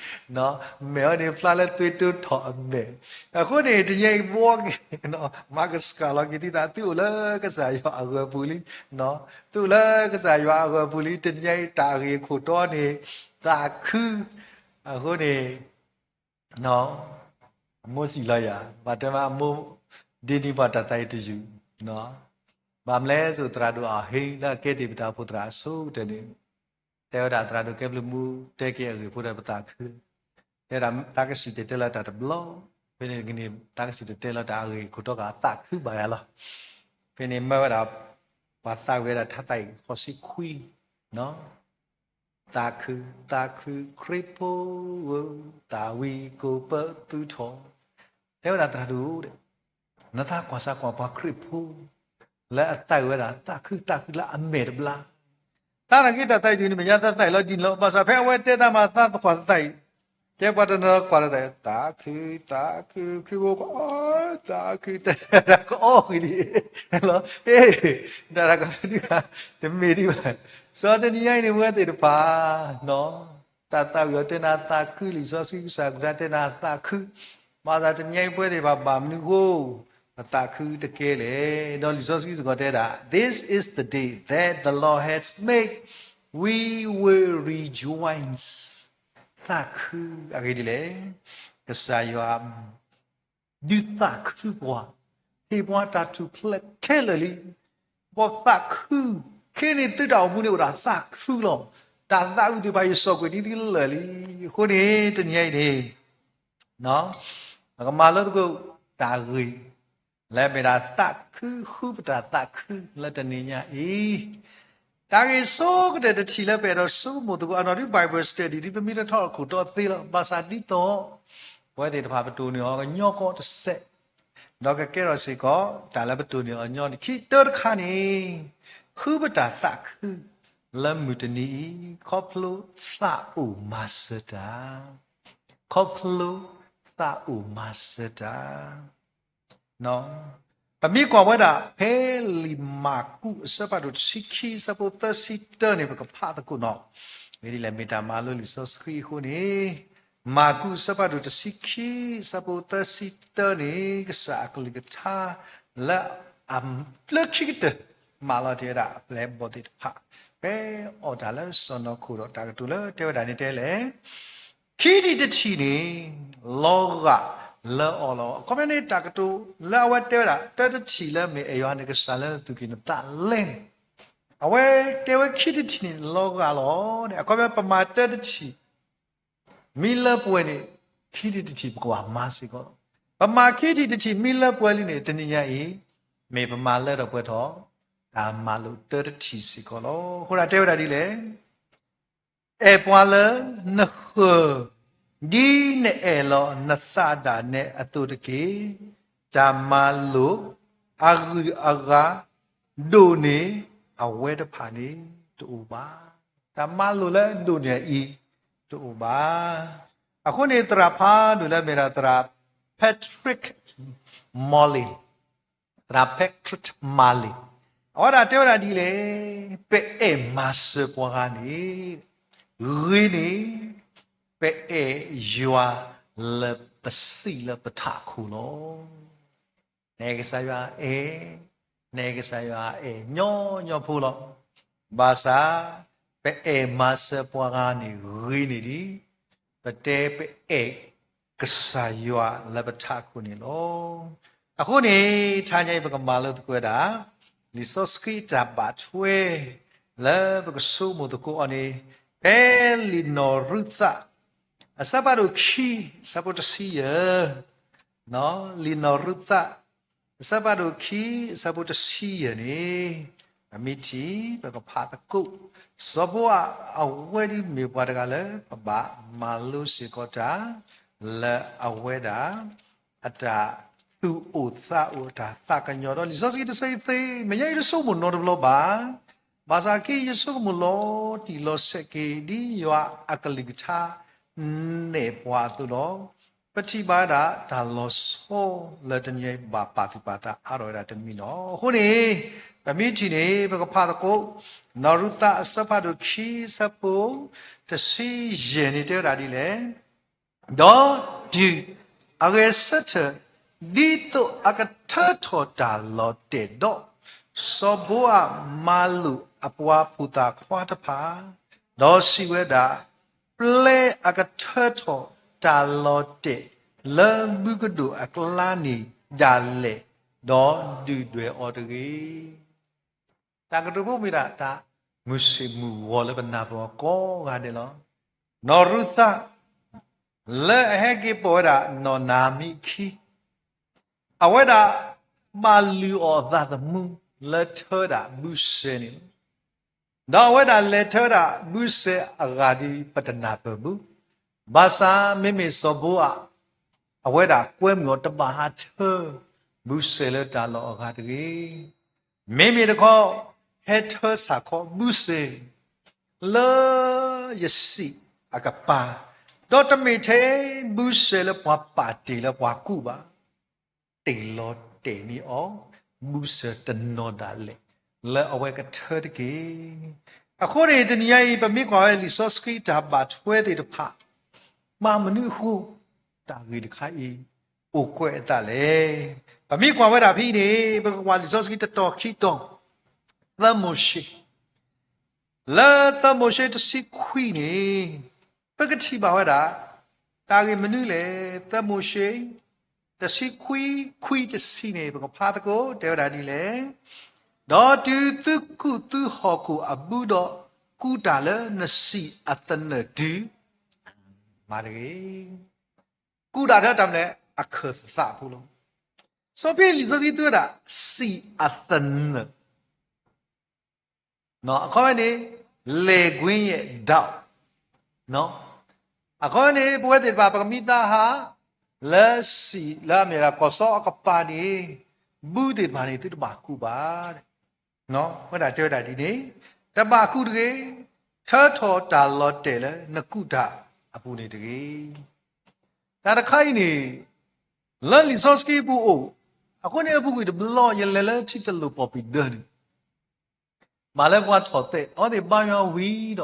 မဲာ်အီၤန့ၣ်ဖျါလၢသွ့တိထီၣ်အမဲာ်, အဃိန့ၣ် တနံၤညါအံၤဘီက့ၤ မၤကဆှီလီၤက့ၤသုသး သုအိၣ်လၢကစၢ်ယွၤအဃၢၤပူၤလံ, သုအိၣ်လၢကစၢ်ယွၤအဃၢၤပူၤလံ တနံၤညါအံၤတၢ်အဂ့ၢ်ခိၣ်တီန့ၣ် သးခု, အဃိန့ၣ် အမိၢ်စံးလီၤယၤ ဘၣ်တဲမးအမိၢ် ဒ့နံၤပှၤတၢ်သးအံၤတယုၢ်, ဘၣ်မနုၤလဲၣ် စိၤသရၣ်ဒိၣ်အဟ့ၣ်လၢအကဲတ့ၢ်ပတၢ်အိၣ်ဖှိၣ်သရၣ်အဆိကတၢၢ်န့ၣ်, တဲဝဲဒၣ်သရၣ်ဒိၣ်ကဲဘျုးမူ တဲက့ၤအဂ့ၢ်ဖိဒီးပသးခု, တဲဝဲဒၣ်သးကစံၣ်တဲၤတဲလီၤတၢ်တဘျီ, ဖဲန့ၣ်တနံၤန့ၣ် သးကစံၣ်တဲၤတဲလီၤတၢ်အဂ့ၢ်ခိၣ်တီဃာ်အသးခုဘၣ်ယၤလီၤ. ဖဲန့ၣ်မၢဝဲဒၣ် ပှၤသးဝံၣ်ဝဲဒၣ်ထါသးအံၤဃိးဆံခွံ, သးခု, သးခုခရံာ်ဖိဧၢ, သးဝံၣ်ကိးပသူထီၣ်, တဲဝဲဒၣ်သရၣ်ဒိၣ်, နသးကွၢ်စၢ်ကွၢ်ပှၤခရံာ်ဖိ လၢအသးဝံၣ်ဝဲဒၣ်သးခုသးခုလၢအမဲာ်တဘျါ, တၢ်နာ်က့တၢ်သးအံၤဒ်န့ၣ် မဲာ်ညါသးသးအံၤလီၤဒ်န့ၣ်လီၤ. ဘၣ်ဆၣ်ဖဲအဝဲတဲသးမၤသးသကွၢ်သးအံၤ, တဲပှၤတနီၤကွၢ်လၢသးအံၤ သးခု, သးခု, ခရံာ်ဖိကအိၣ်, သးခု, တဲကအိၣ်ဃံဒ်အံၤ, လီၤ, တၢ်တၢ်ကီဒုၣ်, တမ့ၢ်ဒ်ဘၣ်, စီၤတနံၤညါအံၤန့ၣ် ပဝဲသ့ၣ်တဖၣ် တၢ်သးဝံၣ်အီၤတဲနၤသးခု, လံာ်စီဆှံကစၢ်ကလုၢ်တဲနၤသးခု, ဘၣ်ဆၣ်တနံၤညါအံၤပဝဲသ့ၣ်တဖၣ်ဘၣ်မနုၤအဃိ ပသးခုတကဲလဲၣ်. ဒီးလံာ်စီဆှံစ့ၢ်ကီးတဲဒၣ် This is the day that the Lord has made, we will rejoice. သးခုအဂ့ၢ်ဒ်လဲၣ်, ကစၢ်ယွၤ ဒုးသးခုပှၤ, ဟ့ၣ်ပှၤတၢ်ထူၣ်ဖျဲးခဲလၢာ်လံ. ပသးခု, ခဲန့ၣ်သုတၢ်အိၣ်မူန့ၣ်အိၣ်ဒၣ်သးခုလီၤ. တၢ်သးဝံၣ်သ့ၣ်တဖၣ်ယစိာ်ကွံာ်ဒ်သုလၢာ်လံ. အဃိန့ၣ် တနံၤညါအံၤန့ၣ် ပကမၤလိသကိးတၢ်ဂ့ၢ် လၢမ့ၢ်ဒၣ်သးခု ဃုပတၢ်သးခုလၢတနံၤညါအံၤ, တၢ်ဂ့ၢ်ဆိကတၢၢ်တထံၣ်လၢပအဲၣ်ဒိးဆိကမိၣ်သကိးအနီၢ်ဒ် Bible study ဒ်ပမ့ၢ်တထီၣ်ခိၣ်တီသ့လီၤ. ဘၣ်ဆၣ်ဒ်သိး ပဝဲသ့ၣ်တဖၣ်ပတိၢ်န့ၢ်အီၤကညီကီးတစဲး, ဒီးကကဲထီၣ်စ့ၢ်ကီး တၢ်လၢပတိၢ်န့ၢ်အီၤညီန့ၣ် ခံတၢတခါန့ၣ်, ဃုပတၢ်သးခု လၢမုၢ်တနံၤအံၤ ခီဖျိသးအိၣ်မၤစၢၤတၢ် ခီဖျိသးအိၣ်မၤစၢၤတၢ်. ပမ့ၢ်ကွၢ်ဝဲဒၣ် ဖဲလံာ်မၢ်ကူးအဆၢဖးဒိၣ်တဆံခံ အဆၢဖိသၢဆံတၢန့ၣ် ပကဖးသကိးနီၤ, မ့ၢ်ဒ်လဲၣ် မ့ၢ်တၢ်မၤလိလံာ်စီဆှံအဃိန့ၣ်, မၢ်ကူးအဆၢဖးဒိၣ်တဆံခံ အဆၢဖိသၢဆံတၢန့ၣ် ကစၢ်အကလုၢ်ကထါ လၢအဘျၢခံကတၢၢ် မၢလီၤတ့ၢ်ဝဲဒၣ်အပျဲၢ်အဘီၣ်သ့ၣ်တဖၣ်, ဖဲအီၣ်တၢ်လၢစီၢ်နီၤခိၣ်ဒီးတၢ်ကတိၤလၢတဲဝဲဒၣ်န့ၣ်တဲလဲၣ် ခံထံၣ်တထံၣ်န့ၣ် လီၤဂာ်လၢအီၤလီၤ. အခီပညီန့ၣ် တၢ်ကတိၤလၢအဝဲတဲဝဲဒၣ် တၢတထံၣ်လၢမ့ၢ်အဲၣ်ယွၤန့ၣ် ကစၢ်လၢနသူၣ်ကံၢ်နသးလဲၣ်န့ၣ်, အဝဲတဲဝဲခံထံၣ်တထံၣ်န့ၣ် လီၤဂာ်လီၤန့ၣ် အခီပညီ ပမၤတၢတထံၣ် မ့ၢ်လၢပှဲၤန့ၣ် ခံထံၣ်တထံၣ်ပကဘၣ်မၤစ့ၢ်ကီးလီၤ. ပမၤခံထံၣ်တထံၣ်မ့ၢ်လၢပှဲၤလံန့ၣ် တနံၤညါအံၤ မ့ၢ်ပမၤလၢထီၣ်ပှဲၤထီၣ် တၢ်မၤလိာ်တၢတထံၣ်စ့ၢ်ကီးလီၤ. အဃိဒၣ်တဲဝဲဒၣ်ဒ်လဲၣ် အဲၣ်ပှၤလၢနဃၢၤ ဒ်နအဲၣ်လီၤနသးဒၣ်နဲအသိးတက့ၢ်. တၢ်မၤလိာ်အဂုၤအဂၤဒိၣ်န့ၢ်အဝဲတဖၣ်န့ၣ်တအိၣ်ဘၣ်. တၢ်မၤလိာ်လၢအဒိၣ်န့ၢ်အံၤတအိၣ်ဘၣ်. အဃိန့ၣ် သရၣ်ဖးဒိၣ်လၢမ့ၢ်ဒၣ်သရၣ် Patrick Malley, သရၣ် Patrick Malley အဝဲဒၣ်တဲဝဲဒၣ်ဒ်လဲၣ်, ပအဲၣ်မၤစၢၤပှၤဂၤန့ၣ် ဂ့ၤန့ၢ် ပအဲၣ်ယွၤလၢပစံးလၢပထးခိၣ်လီၤ. နအဲၣ်ကစၢ်ယွၤအဲၣ်, နအဲၣ်ကစၢ်ယွၤအဲၣ်ညီညီဖိလီၤ. ဘၣ်ဆၣ် ပအဲၣ်မၤစၢၤပှၤဂၤန့ၣ်ဂ့ၤန့ၢ်ဒ် ပတဲပအဲၣ်ကစၢ်ယွၤလၢပထးခိၣ်န့ၣ်လီၤ. အဃိန့ၣ် ထါညါအံၤ ပကမၤလိသကိးဝဲဒၣ် လံာ်စီဆှံတၢ်ဘၣ်ထွဲ လၢပကဆိကမိၣ်သကိးအီၤန့ၣ် ဖဲလံာ်နီၢ်ရူၤသး အဆၢဖးဒိၣ်ခံ အဆၢဖိတဆံယဲၢ် လံာ်နီၢ်ရူၤသး အဆၢဖးဒိၣ်ခံ အဆၢဖိတဆံယဲၢ်န့ၣ် ပမ့ၢ်ထံၣ် ပကဖးသကိး စီၤဘိအး အဝဲဒၣ်မ့ၢ်ပှၤတဂၤလၢ ပဘၣ်မၤလိစ့ၢ်ကီးတၢ် လၢအဝဲဒၣ် အတၢ်သူၣ်အိၣ်သးအိၣ် အတၢ်သးကညီၤဒီး လံာ်စီဆှံတဆၢအံၤသ့ မဲာ်ညါအံၤတဆိကမိၣ်နီတဘျီဘၣ်. ဘၣ်ဆၣ်က့ ယဆိကမိၣ်လီၤတံၢ်လီၤဆဲးက့ၤ ဒ်ယွၤအကလုၢ်ကထါနဲၣ်ပှၤအသိးဒီး ပထံၣ်ဘၣ်ဝဲဒၣ်တၢ်လီၤဆီလၢတနံၤအံၤ ဘၣ်ပာ်သူၣ်ပာ်သးအါထီၣ်ဝဲဒၣ်တမံၤလီၤ. အဃိန့ၣ် ပမ့ၢ်ထံၣ်န့ၣ် ပကဖးသကိး နီၢ်ရူၤသးအဆၢဖးဒိၣ်ခံ အဆၢဖိတဆံယဲၢ်န့ၣ် တဲဝဲဒၣ်ဒ်လဲၣ်. ဒီးတုၤအဂဲၤဆၢထၢၣ် ဒ်သိးအကထၢထီၣ်တၢ်လီၤတဲာ်ဒီး, စီၤဘိအးမၤလိာ်အပှၤဖိသၣ်ခွါတဖၣ်, ဒီးစံးဝဲဒၣ်, ပျဲအကထၢထီၣ်တၢ်လီၤတဲာ်လၢမူကဒိၣ်အကျါန့ၣ်ဒၣ်လဲာ်, ဒီးဒုၣ်ဒွဲၣ်အီၤတဂ့ၤ. တၢ်ကတိၤဖိမ့ၢ်ဒၣ်တၢ် မုၢ်ဆ့ၣ်မုၢ်ဂီၤလၢပနၢ်ပၢၢ်အီၤကိးဂၤဒဲးလီၤ. နီၢ်ရူၤသး လၢအဟဲက့ၤပိာ်ဝဲဒၣ်နီၢ်နၤအမံၤအခံ, အဝဲဒၣ်ဘၣ်လုၢ်အီၣ်အသးသမူလၢထၢဝဲဒၣ်ဘုစဲၤန့ၣ်လီၤ. ဒီးအဝဲဒၣ်လဲၤထၢဝဲဒၣ်ဘုစဲၤအဂၤဒ်ပတနၢ်ပၢၢ်ဘၣ်. ဘၣ်ဆၣ်မ့မ့ၢ်စီၤဘိအး အဝဲဒၣ်ကွဲမုာ်အီၤတဘၣ်ဟးထၢဘုစဲၤလၢတၢ်လီၢ်အဂၤတဂ့ၤ. မ့မ့ၢ်တခီ ဟဲထၢဆၣ်ခီဘုစဲၤ လၢယစံာ်အကပၤ, ဒီးတမ့ၢ်ထဲဘုစဲၤလၢပှၤပာ်တ့ၢ်လၢပှၤကူၣ်ဘၣ်. တ့ၢ်လီၤတဲာ်န့ၢ်အီၤ ဘုစဲၤတနီၤဒၣ်လဲာ် လၢအဝဲကထၢတက့ၢ်. အဃိန့ၣ် တနံၤညါအံၤ ပမ့ၢ်ကွၢ်ဝဲလံာ်စီဆှံတၢ်ဘၣ်ထွဲသ့ၣ်တဖၣ် ဘၣ်မနုၤအဃိ တၢ်ဂ့ၢ်တခါအံၤ အိၣ်ကွဲးအသးလဲၣ်. ပမ့ၢ်ကွၢ်ဝဲဒၣ်ဖဲအံၤန့ၣ် ပကကွၢ်လံာ်စီဆှံတတီၤခံတီၤ, သၢမိၤၡ့ လၢသၢမိၤၡ့တဆံခွံန့ၣ် ပကထံၣ်ဘၣ်ဝဲဒၣ် တၢ်ဂ့ၢ်မနုၤလဲၣ်. သၢမိၤၡ့ တဆံခွံ ခွံတဆံန့ၣ် ပကဖးသကိး တဲဝဲဒၣ်ဒ်လဲၣ်. ဒီးတုၤသုကူၣ်သုဟီၣ်ခိၣ်အဘုဒီး ကူၣ်တၢ်လၢနစံာ်အသနၢၣ်တုၤ မၤတဂ့ၤ. ကူၣ်တၢ်ထဲတၢ်မနုၤလဲၣ် အခၢၣ်သးဖိလီၤ. စီၤပ့းလံာ်စီဆှံသူဝဲဒၣ် စံာ်အသနၢၣ် အခီပညီန့ၣ် လဲၤကွင်းရဲ့ဒေါက်, အခီပညီန့ၣ် ပဝဲသ့ၣ်တဖၣ် ပကမံသးဟး လၢစံာ်လၢအမ့ၢ်ဒၣ်ကီၢ်စီအကပၤန့ၣ် ဘုသ့ၣ်တဖၣ်န့ၣ် သုတဘၣ်ကူၣ်ဘၣ်. ဝဲဒၣ်တဲဝဲဒၣ်ဒ်န့ၣ်, တဘၣ်ကူၣ်တဂ့ၤ, ထၢထီၣ်တၢ်လီၤတဲာ်လၢနကူၣ်တၢ်အပူၤန့ၣ်တဂ့ၤ. တၢ်တခါအံၤန့ၣ် လၢလံာ်စီဆှံပူၤအိၣ်, အဃိန့ၣ်အပူၤကွံာ်တဘျီ ယလဲၤလၢထံတလိာ်ပီၣ်ပံၤဒၢန့ၣ် မၤလၢပှၤထီၣ်သဲး, အဝဲသ့ၣ်ဘါယွၤဝံၤဒီး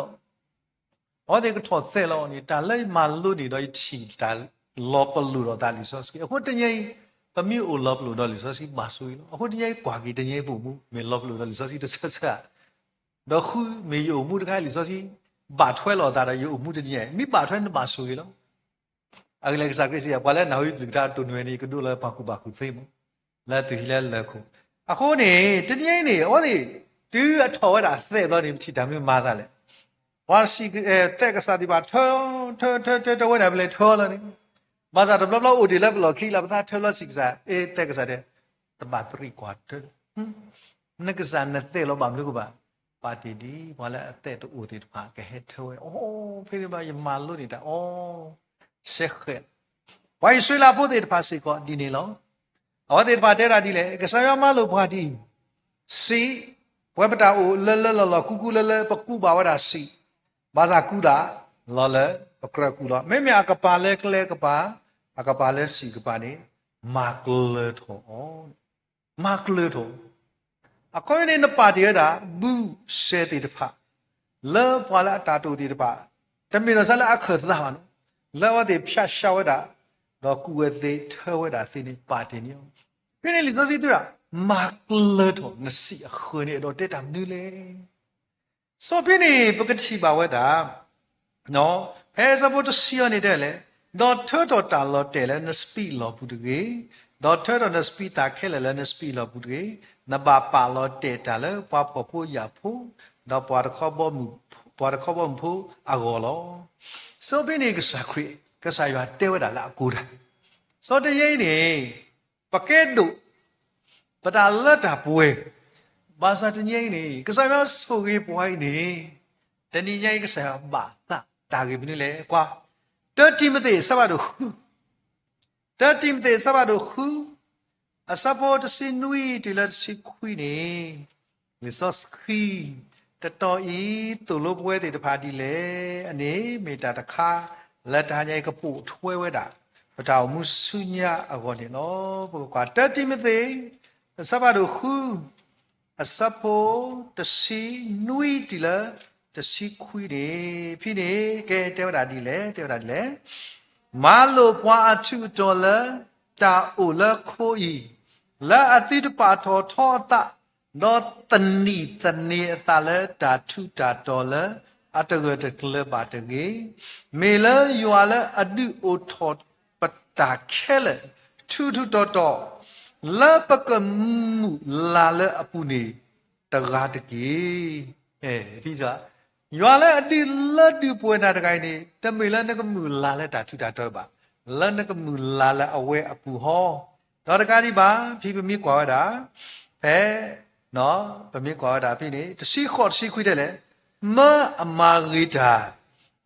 အဝဲသ့ၣ်ကထီၣ်သဲးလီၤန့ၣ် တၢ်လၢယမၤလိန့ၣ်ဒီး ယထံၣ်တၢ်လီၤပလိာ်ဒီးသးလံာ်စီဆှံ. အဃိတနံၤအံၤ ပမ့ၢ်အိၣ်လီၤပလိာ်ဒီးလံာ်စီဆှံဘၣ်ဆိၣ်ဂ့ၤလီၤ. အဃိတနံၤအံၤကွၢ်က့ၤ တနံၤအံၤပအိၣ်မူ မ့ၢ်လီၤပလိာ်ဒီးလံာ်စီဆှံတဆၢဆၢဧါ, ဒီးဃုမ့ၢ်ယအိၣ်မူတခါ လံာ်စီဆှံ ဘၣ်ထွဲလီၤအသးဒီးယအိၣ်မူတနံၤအံၤ မ့ၢ်ဘၣ်ထွဲနဘၣ်ဆိၣ်ဂ့ၤလီၤ. အဂ့ၢ်လၢကစၢ်ခရံာ်စံး ပှၤလၢနၢ်ဟူယကလုၢ်ကထါတတိၢ်နီၣ်န့ၣ် ကဒိးလၢပှၤကူၣ်ဘၣ်ကူၣ်သ့မး လၢသူၣ်ဟံးလၢလၢၢ်ခိၣ်. အဃိန့ၣ် တနံၤအံၤန့ၣ် အဝဲသ့ၣ် တုၤအထီၣ်ဝဲဒၣ်သဲးဘျီန့ၣ် ပထံၣ်တၢ်မနုၤမၤသးလဲၣ်. ပှၤစံးသဲးကစၢ်သ့ၣ်တဖၣ် ထၢ ထၢ ထၢ ထၢ ထၢဝဲဒၣ်ဖဲလဲၣ် ထၢလီၤန့ၣ်, ဘၣ်ဆၣ်တဘျီဘျီအိၣ်ဒံးလၢပလီၢ်ခံလၢပသးထၢလီၤစံးကစၢ် အ့ သဲးကစၢ်တဲ တဘၣ်သရံးကွၢ်ထၢ နကစၢ်နသဲးလီၤဘၣ်မနုၤကဘၣ်, ပာ်တ့ၢ်ဒ်ပှၤလၢအသဲးတအိၣ်သ့ၣ်တဖၣ် ကဟဲထၢဝဲအီၤ ဖဲန့ၣ်ဘၣ်ယမၤလိန့ၣ်တၢ်အီၤ စဲဃဲးလီၤ. ပှၤအံၣ်စရ့လးဖိသ့ၣ်တဖၣ်စ့ၢ်ကီးဒ်န့ၣ်လီၤ. အဝဲသ့ၣ်တဖၣ်တဲဒၣ်ဒ်လဲၣ်, ကစၢ်ယွၤမၤလိာ်ပှၤဒ်အံၤ, စံး, ပဝဲပတၢ်အိၣ်လၢလၢလီၢ်လီၢ်ကူကူလၢလၢပကူးဘၣ်ဝဲဒၣ်စံး, ဘၣ်ဆၣ်ကူးဒၣ်လီၤလၢပကြၢးကူးလီၤ. မ့မ့ၢ်အကပၤလၢကျဲကပၤ, အကပၤလၢစံးကပၤန့ၣ် မၤကျၢၤထီၣ်အီၤ မၤကျၢၤထီၣ်. အခီပညီန့ၣ် နပာ်တ့ၢ်ဝဲဒၣ် ဘုစဲၤသ့ၣ်တဖၣ် လၢပှၤလၢအတၢ်တအိၣ်သ့ၣ်တဖၣ်, တမ့ၢ်ဒီးစ့ၢ်လၢအခၢၣ်သးဘၣ်န့ၣ်, လၢအဝဲသ့ၣ်ဖၠးဆှးဝဲဒၣ်, ဒီးကူးဝဲသ့ ထၢဝဲဒၣ်သ့န့ၣ် ပာ်တ့ၢ်န့ၢ်အီၤ. ဖဲန့ၣ်လံာ်စီဆှံတဲဒၣ်, မၤကျၢၤထီၣ်နစံးအဃၢၤန့ၣ် အဲၣ်ဒိးတဲတၢ်မနုၤလဲၣ်. စီၤပ့းတရူးန့ၣ် ပကထံၣ်ဘၣ်ဝဲဒၣ် ဖဲအဆၢဖိတဆံအံၤန့ၣ်တဲလဲၣ်, ဒီးထၢထီၣ်တၢ်လီၤတဲာ်လၢနစပံးလီၢ်ပူၤတဂ့ၤ, ဒီးထၢထီၣ်နစပံးသၣ်ခဲလၢာ်လၢနစပံးလီၢ်ပူၤတဂ့ၤ, နဘၣ်ပာ်လီၤတဲာ်တၢ်လၢပှၤဖှီၣ်ဖိယာ်ဖိ, ဒီးပှၤတခီဘီမုၢ်ဖိအဂီၢ်လီၤ. စီၤပ့းတရူးန့ၣ်ကစၢ်ခရံာ်, ကစၢ်ယွၤတဲဝဲဒၣ်လၢအကိးတၢ်, စီၤတနံၤအံၤန့ၣ် ပကဲဒိၣ် ပတၢ်လၢတၢ်ပှဲၤ, ဘၣ်ဆၣ်တနံၤအံၤန့ၣ် ကစၢ်ယွၤဆိၣ်ဂ့ၤပှၤအံၤန့ၣ်, တနံၤညါအံၤကစၢ်ယွၤဘၣ်သးတၢ်ဂ့ၢ်မနုၤလဲၣ်. ကွၢ်, တၢတံၤမသ့း အဆၢဖးဒိၣ်ဃု, တၢတံၤမသ့း အဆၢဖးဒိၣ်ဃု, အဆၢဖိတဆံနွံတုၤလၢတဆံခွံန့ၣ်, လံာ်စီဆှံ တတီၤအံၤ သိၣ်လိပဝဲသ့ၣ်တဖၣ်ဒ်လဲၣ်န့ၣ် မ့ၢ်တၢ်တခါလၢတဟါညါအံၤကပိာ်ထွဲဝဲဒၣ် ပတၢ်အိၣ်မူဆူညါအဂီၢ်န့ၣ်လီၤ. ပကကွၢ် တၢတံၤမသ့း အဆၢဖးဒိၣ်ဃု အဆၢဖိ တဆံနွံတုၤလၢ တဆံခွံန့ၣ်, ဖဲန့ၣ် ကဲတဲဝဲဒၣ်ဒ်လဲၣ်, တဲဝဲဒၣ်ဒ်လဲၣ်. မၤလိာ်ပှၤအထူးအတီၤလၢတၢ်အိၣ်လၢခိအံၤ, လၢအသုတပာ်ထီၣ်ထီအသး, ဒီးသနံၣ်သန့ၤအသးလၢတၢ်ထူးတၢ်တီၤလၢအတဂၢၢ်တကျၢၤဘၣ်တဂ့ၤ. မ့ၢ်လၢယွၤလၢအဒုးအိၣ်ထီၣ်ပတၢ်ခဲလၢာ် ထူးထူးတီၤတီၤ လၢပကမုၢ်လၢ်လၢအပူၤန့ၣ်တဂၤတက့ၢ်. ဖဲ ယွၤလၢအဒုးလၢဒုးပှဲၤနၤတဂၤအံၤန့ၣ် တမ့ၢ်လၢနကမုၢ်လၢ်လၢတၢ်ထူးတၢ်တီၤဘၣ်, လၢနကမုၢ်လၢ်လၢအဝဲအပူၤဟီ, ဒီးတကးဒံးဘၣ် ဖဲပမ့ၢ်ကွၢ်ဝဲဒၣ် ဖဲ ပမ့ၢ်ကွၢ်ဝဲဒၣ်ဖဲန့ၣ် တဆံဃိး တဆံခွံ တဲလဲၣ်, မၢအမၤဂ့ၤတၢ်,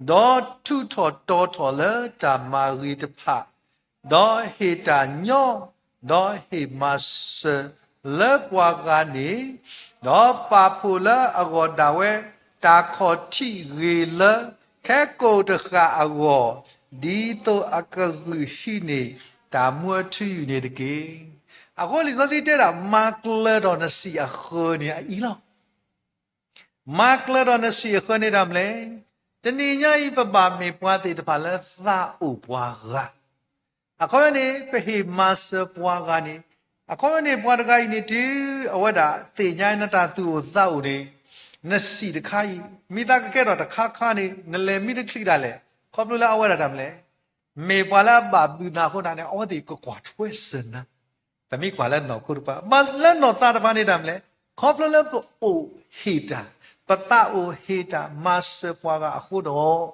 ဒီးထူးထီၣ်တီၤထီၣ်လၢတၢ်မၤဂ့ၤတဖၣ် ဒီးဟ့ၣ်တၢ်ညီ, ဒီးဟ့ၣ်မၤစၢၤလၢပှၤဂၤန့ၣ်, ဒီးပာ်ဖှိၣ်လၢအဂီၢ်ဒၣ်ဝဲ တၢ်ခီၣ်ထံးဂ့ၤလၢ ခဲကိာ်တဃၣ်အဂီၢ်, ဒ်သိးအကဂုာ်ဟံးန့ၢ်တၢ်မူအထူအယိာ်န့ၣ်တက့ၢ်. အဃိလံာ်စီဆှံတဲဒၣ် မၤကျၢၤဒီးနစံာ်အဃၢၤန့ၣ်အအံၤလီၤ. မၤကျၢၤဒီးနစံာ်အဃၢၤန့ၣ်တၢ်မနုၤလဲၣ်. တနံၤညါအံၤ ပဘၣ်မ့ၢ်ပှၤသ့ၣ်တဖၣ်လၢသးအိၣ်ပှၤဂၤ, အခီပညီန့ၣ် ပဟ့ၣ်မၤစၢၤပှၤဂၤန့ၣ်, အခီပညီန့ၣ် ပှၤတဂၤအံၤန့ၣ်တုၤအဝဲဒၣ်သ့ၣ်ညါနတၢ်သူၣ်အိၣ်သးအိၣ်န့ၣ်, နစံာ်တခါအံၤ မ့ၢ်သးကကဲထီၣ်တခါခါန့ၣ် နလဲၤမံတချုးဒၣ်လဲာ်, ခီဖျိလၢအဝဲဒၣ်တၢ်မနုၤလဲၣ်. မ့ၢ်ပှၤလၢအဘၣ်ဘျုးနၤအဃိသတးန့ၣ် အဝဲသ့ၣ်ကကွၢ်ထွဲစၢၤနၤ. ပမ့ၢ်ကွၢ်လၢနီၢ်ခိတဖၣ်, ဘၣ်လၢနီၢ်သးတဖၣ်န့ၣ်တၢ်မနုၤလဲၣ်, ခီဖျိလၢပအိၣ်ဟ့ၣ်တၢ်, ပသးအိၣ်ဟ့ၣ်တၢ်မၤစၢၤပှၤဂၤအဃိဒီး,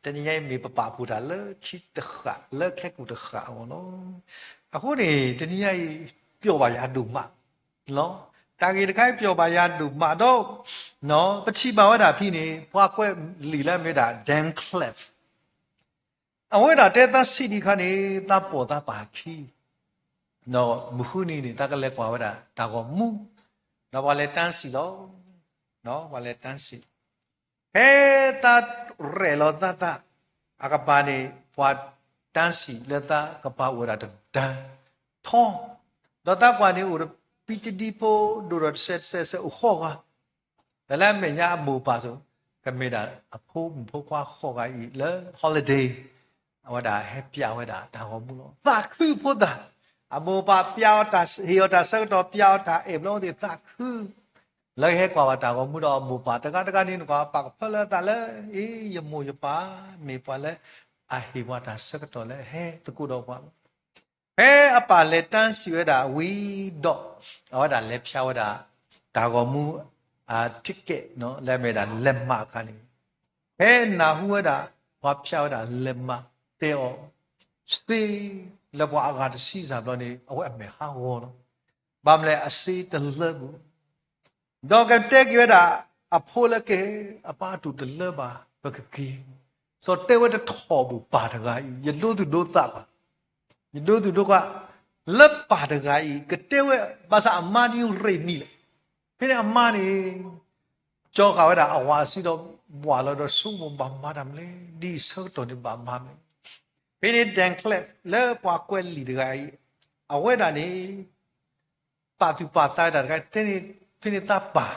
တနံၤညါအံၤမ့ၢ်ပပာ်ဖှိၣ်တၢ်လၢခံတဃၣ် လၢခဲကိာ်တဃၣ်အဂီၢ်လီၤ. အဃိန့ၣ် တနံၤညါအံၤ ပျီၣ်ဘၣ်ယၤဒိၣ်မးလီၤ. တၢ်ဂ့ၢ်တခါအံၤပျီၣ်ဘၣ်ယၤဒိၣ်မးဒီး ပထံၣ်ဘၣ်ဝဲဒၣ်ဖဲန့ၣ် ပှၤကွဲးလံာ်လၢအမ့ၢ်ဒၣ် Dan Cleve အဝဲဒၣ်တဲသးဆံးဒံးခါန့ၣ် သးပိာ်သးပာ်ခံ, ဒီးမုၢ်ဃုနံၤန့ၣ် သးကလဲၤကွၢ်ဝဲဒၣ်တၢ်ဂီၤမူ, ဒီးပှၤလဲၤတၢ်စံၣ်လီၤ. ပှၤလဲၤတၢ်စံၣ်, ဖဲသးရဲၣ်လီၤသးသး အကပၤန့ၣ် ပှၤတၢ်စံၣ်လၢသးကပၤအိၣ်ဝဲဒၣ်တဒါထီ, ဒီးသးကွၢ်န့ၣ်အိၣ်ဒီး ပံတဒံဖိ ဒိၣ်ဒီးတစဲးတစဲးစဲးအိၣ်ဃိးဂၤ ဒီးလၢအမဲာ်ညါအမိၢ်ပၢ်အသိး ကမ့ၢ်ဒၣ်အဖိမုၣ်ဖိခွါဃိးဂၤအံၤလၢ holiday အဝဲဒၣ်ဟဲပျးဝဲဒၣ်တၢ်ဂီၤမူလီၤ. သးခုဖိသၣ်, အမိၢ်ပၢ်ပျးအီၤတၢ်ဟ့ၣ်အီၤတၢ်ဆၢကတီၢ် ပျးအီၤတၢ်အဲၣ်ဘျီအဝဲသ့ၣ်သးခု, လၢကဟဲကွၢ်ဘၣ်တၢ်ဂီၤမူဒီးအမိၢ်ပၢ်တဂၤတဂၤန့ၣ် နကွၢ်ပာ်ကဖၢလၢသးလၢ အ့ ယမိၢ်ယပၢ် မ့ၢ်ပှၤလၢအဟ့ၣ်ပှၤတၢ်ဆၢကတီၢ်လၢဟဲသကိးဒီးပှၤလီၤ. ဖဲအပၢ်လဲၤတၢ်စံၣ်ဝဲဒၣ်ဝံၤဒီး အဝဲဒၣ်လဲၤဖျါဝဲဒၣ် တၢ်ဂီၤမူ ticket လၢအမ့ၢ်ဒၣ်လဲးမးအခါန့ၣ်, ဖဲနၢ်ဟူဝဲဒၣ် ပှၤဖျါဝဲဒၣ်လဲးမးတဲအီၤ စ့ လၢပှၤအဂၤတဆံစၢ်ဘျီန့ၣ် အဝဲအမဲာ်ဟးဂီၤလီၤ. ဘၣ်မနုၤလဲၣ် အစ့တလၢဘူး ဒီးကတဲက့ၤဝဲဒၣ် အဖိလၢကဲ အပၢ်အတူၢ်တလၢဘၣ် ပကက့ၤ, စီၤတဲဝဲတထီၣ်ဘူး ပၢ်တဂၤအံၤ ယဒိသူၣ်ဒိသးဘၣ်, ယဒိသူၣ်ဒိသး လၢပၢ်တဂၤအံၤ ကတဲဝဲ ဘၣ်ဆၣ်အမါဒ်ရ့ၣ်မံၤလဲၣ်, ဖဲန့ၣ်အမါန့ၣ် ကၠီဃာ်ဝဲဒၣ်အဝၤအစုဒီး ဘၣ်လီၤဒီးဆိကမိၣ်ဘၣ်မၤတၢ်မနုၤလဲၣ်, ဒ်အံၤဆၢကတီၢ်န့ၣ်ဘၣ်မၤမနုၤလဲၣ်. ဖဲန့ၣ် Dan Cleve လၢပှၤကွဲးလံာ်တဂၤအံၤ အဝဲဒၣ်န့ၣ် ပာ်သူၣ်ပာ်သးဝဲဒၣ်တခါ တဲန့ၣ် ဖဲန့ၣ်သးပၢ်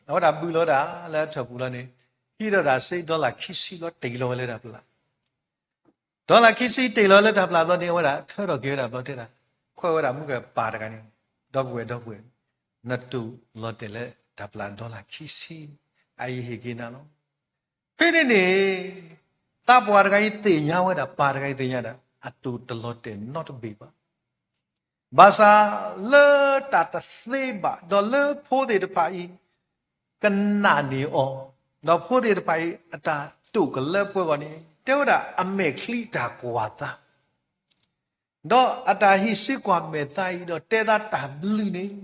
အဝဲဒၣ်ဘုလီၤဒၣ်လၢအထၢၣ်ပူၤလီၤန့ၣ် ဟံးထီၣ်ဒၣ်စ့ dollar ခံဆံဘျီ တ့ၢ်လီၤဝဲလၢတၢ်ပျၢ်, dollar ခံဆံတ့ၢ်လီၤလၢတၢ်ပျၢ်ဘျီန့ၣ် အဝဲဒၣ်ထၢထီၣ်က့ၤဝဲဒၣ်ဘျီတဲဒၣ် ခွဲးဝဲဒၣ်မုၢ်ကပၢ်တဂၤန့ၣ် ဒီပုၢ်ဝဲၢ် ဒီပုၢ်ဝဲၢ် နတူၢ်လီၤတဲာ်လၢတၢ်ပျၢ် dollar ခံဆံ အအံၤဟ့ၣ်က့ၤနၤလီၤ. ဖဲန့ၣ်န့ၣ် သးပှၢ်တဂၤအံၤသ့ၣ်ညါဝဲဒၣ် ပၢ်တဂၤအံၤသ့ၣ်ညါဒၣ် အတူၢ်တလီၤတဲာ်နီတဘ့ၣ်ဘၣ်. ဘၣ်ဆၣ်လၢတၢ်တသ့ဘၣ် ဒီးလၢဖိသ့ၣ်တဖၣ်အံၤ ကနာ်န့ၢ်အီၤ, ဒီးဖိသ့ၣ်တဖၣ်အံၤ အတၢ်တိာ်ကလၢပှဲၤဂီၢ်န့ၣ် တဲဝဲဒၣ်အမဲာ်ချံတၢ်ကွၢ်သး ဒီးအတၢ်ဟံးစုကွၢ်မဲာ်သးအံၤ ဒီးတဲသးတၢ်ဘျုးန့ၣ်,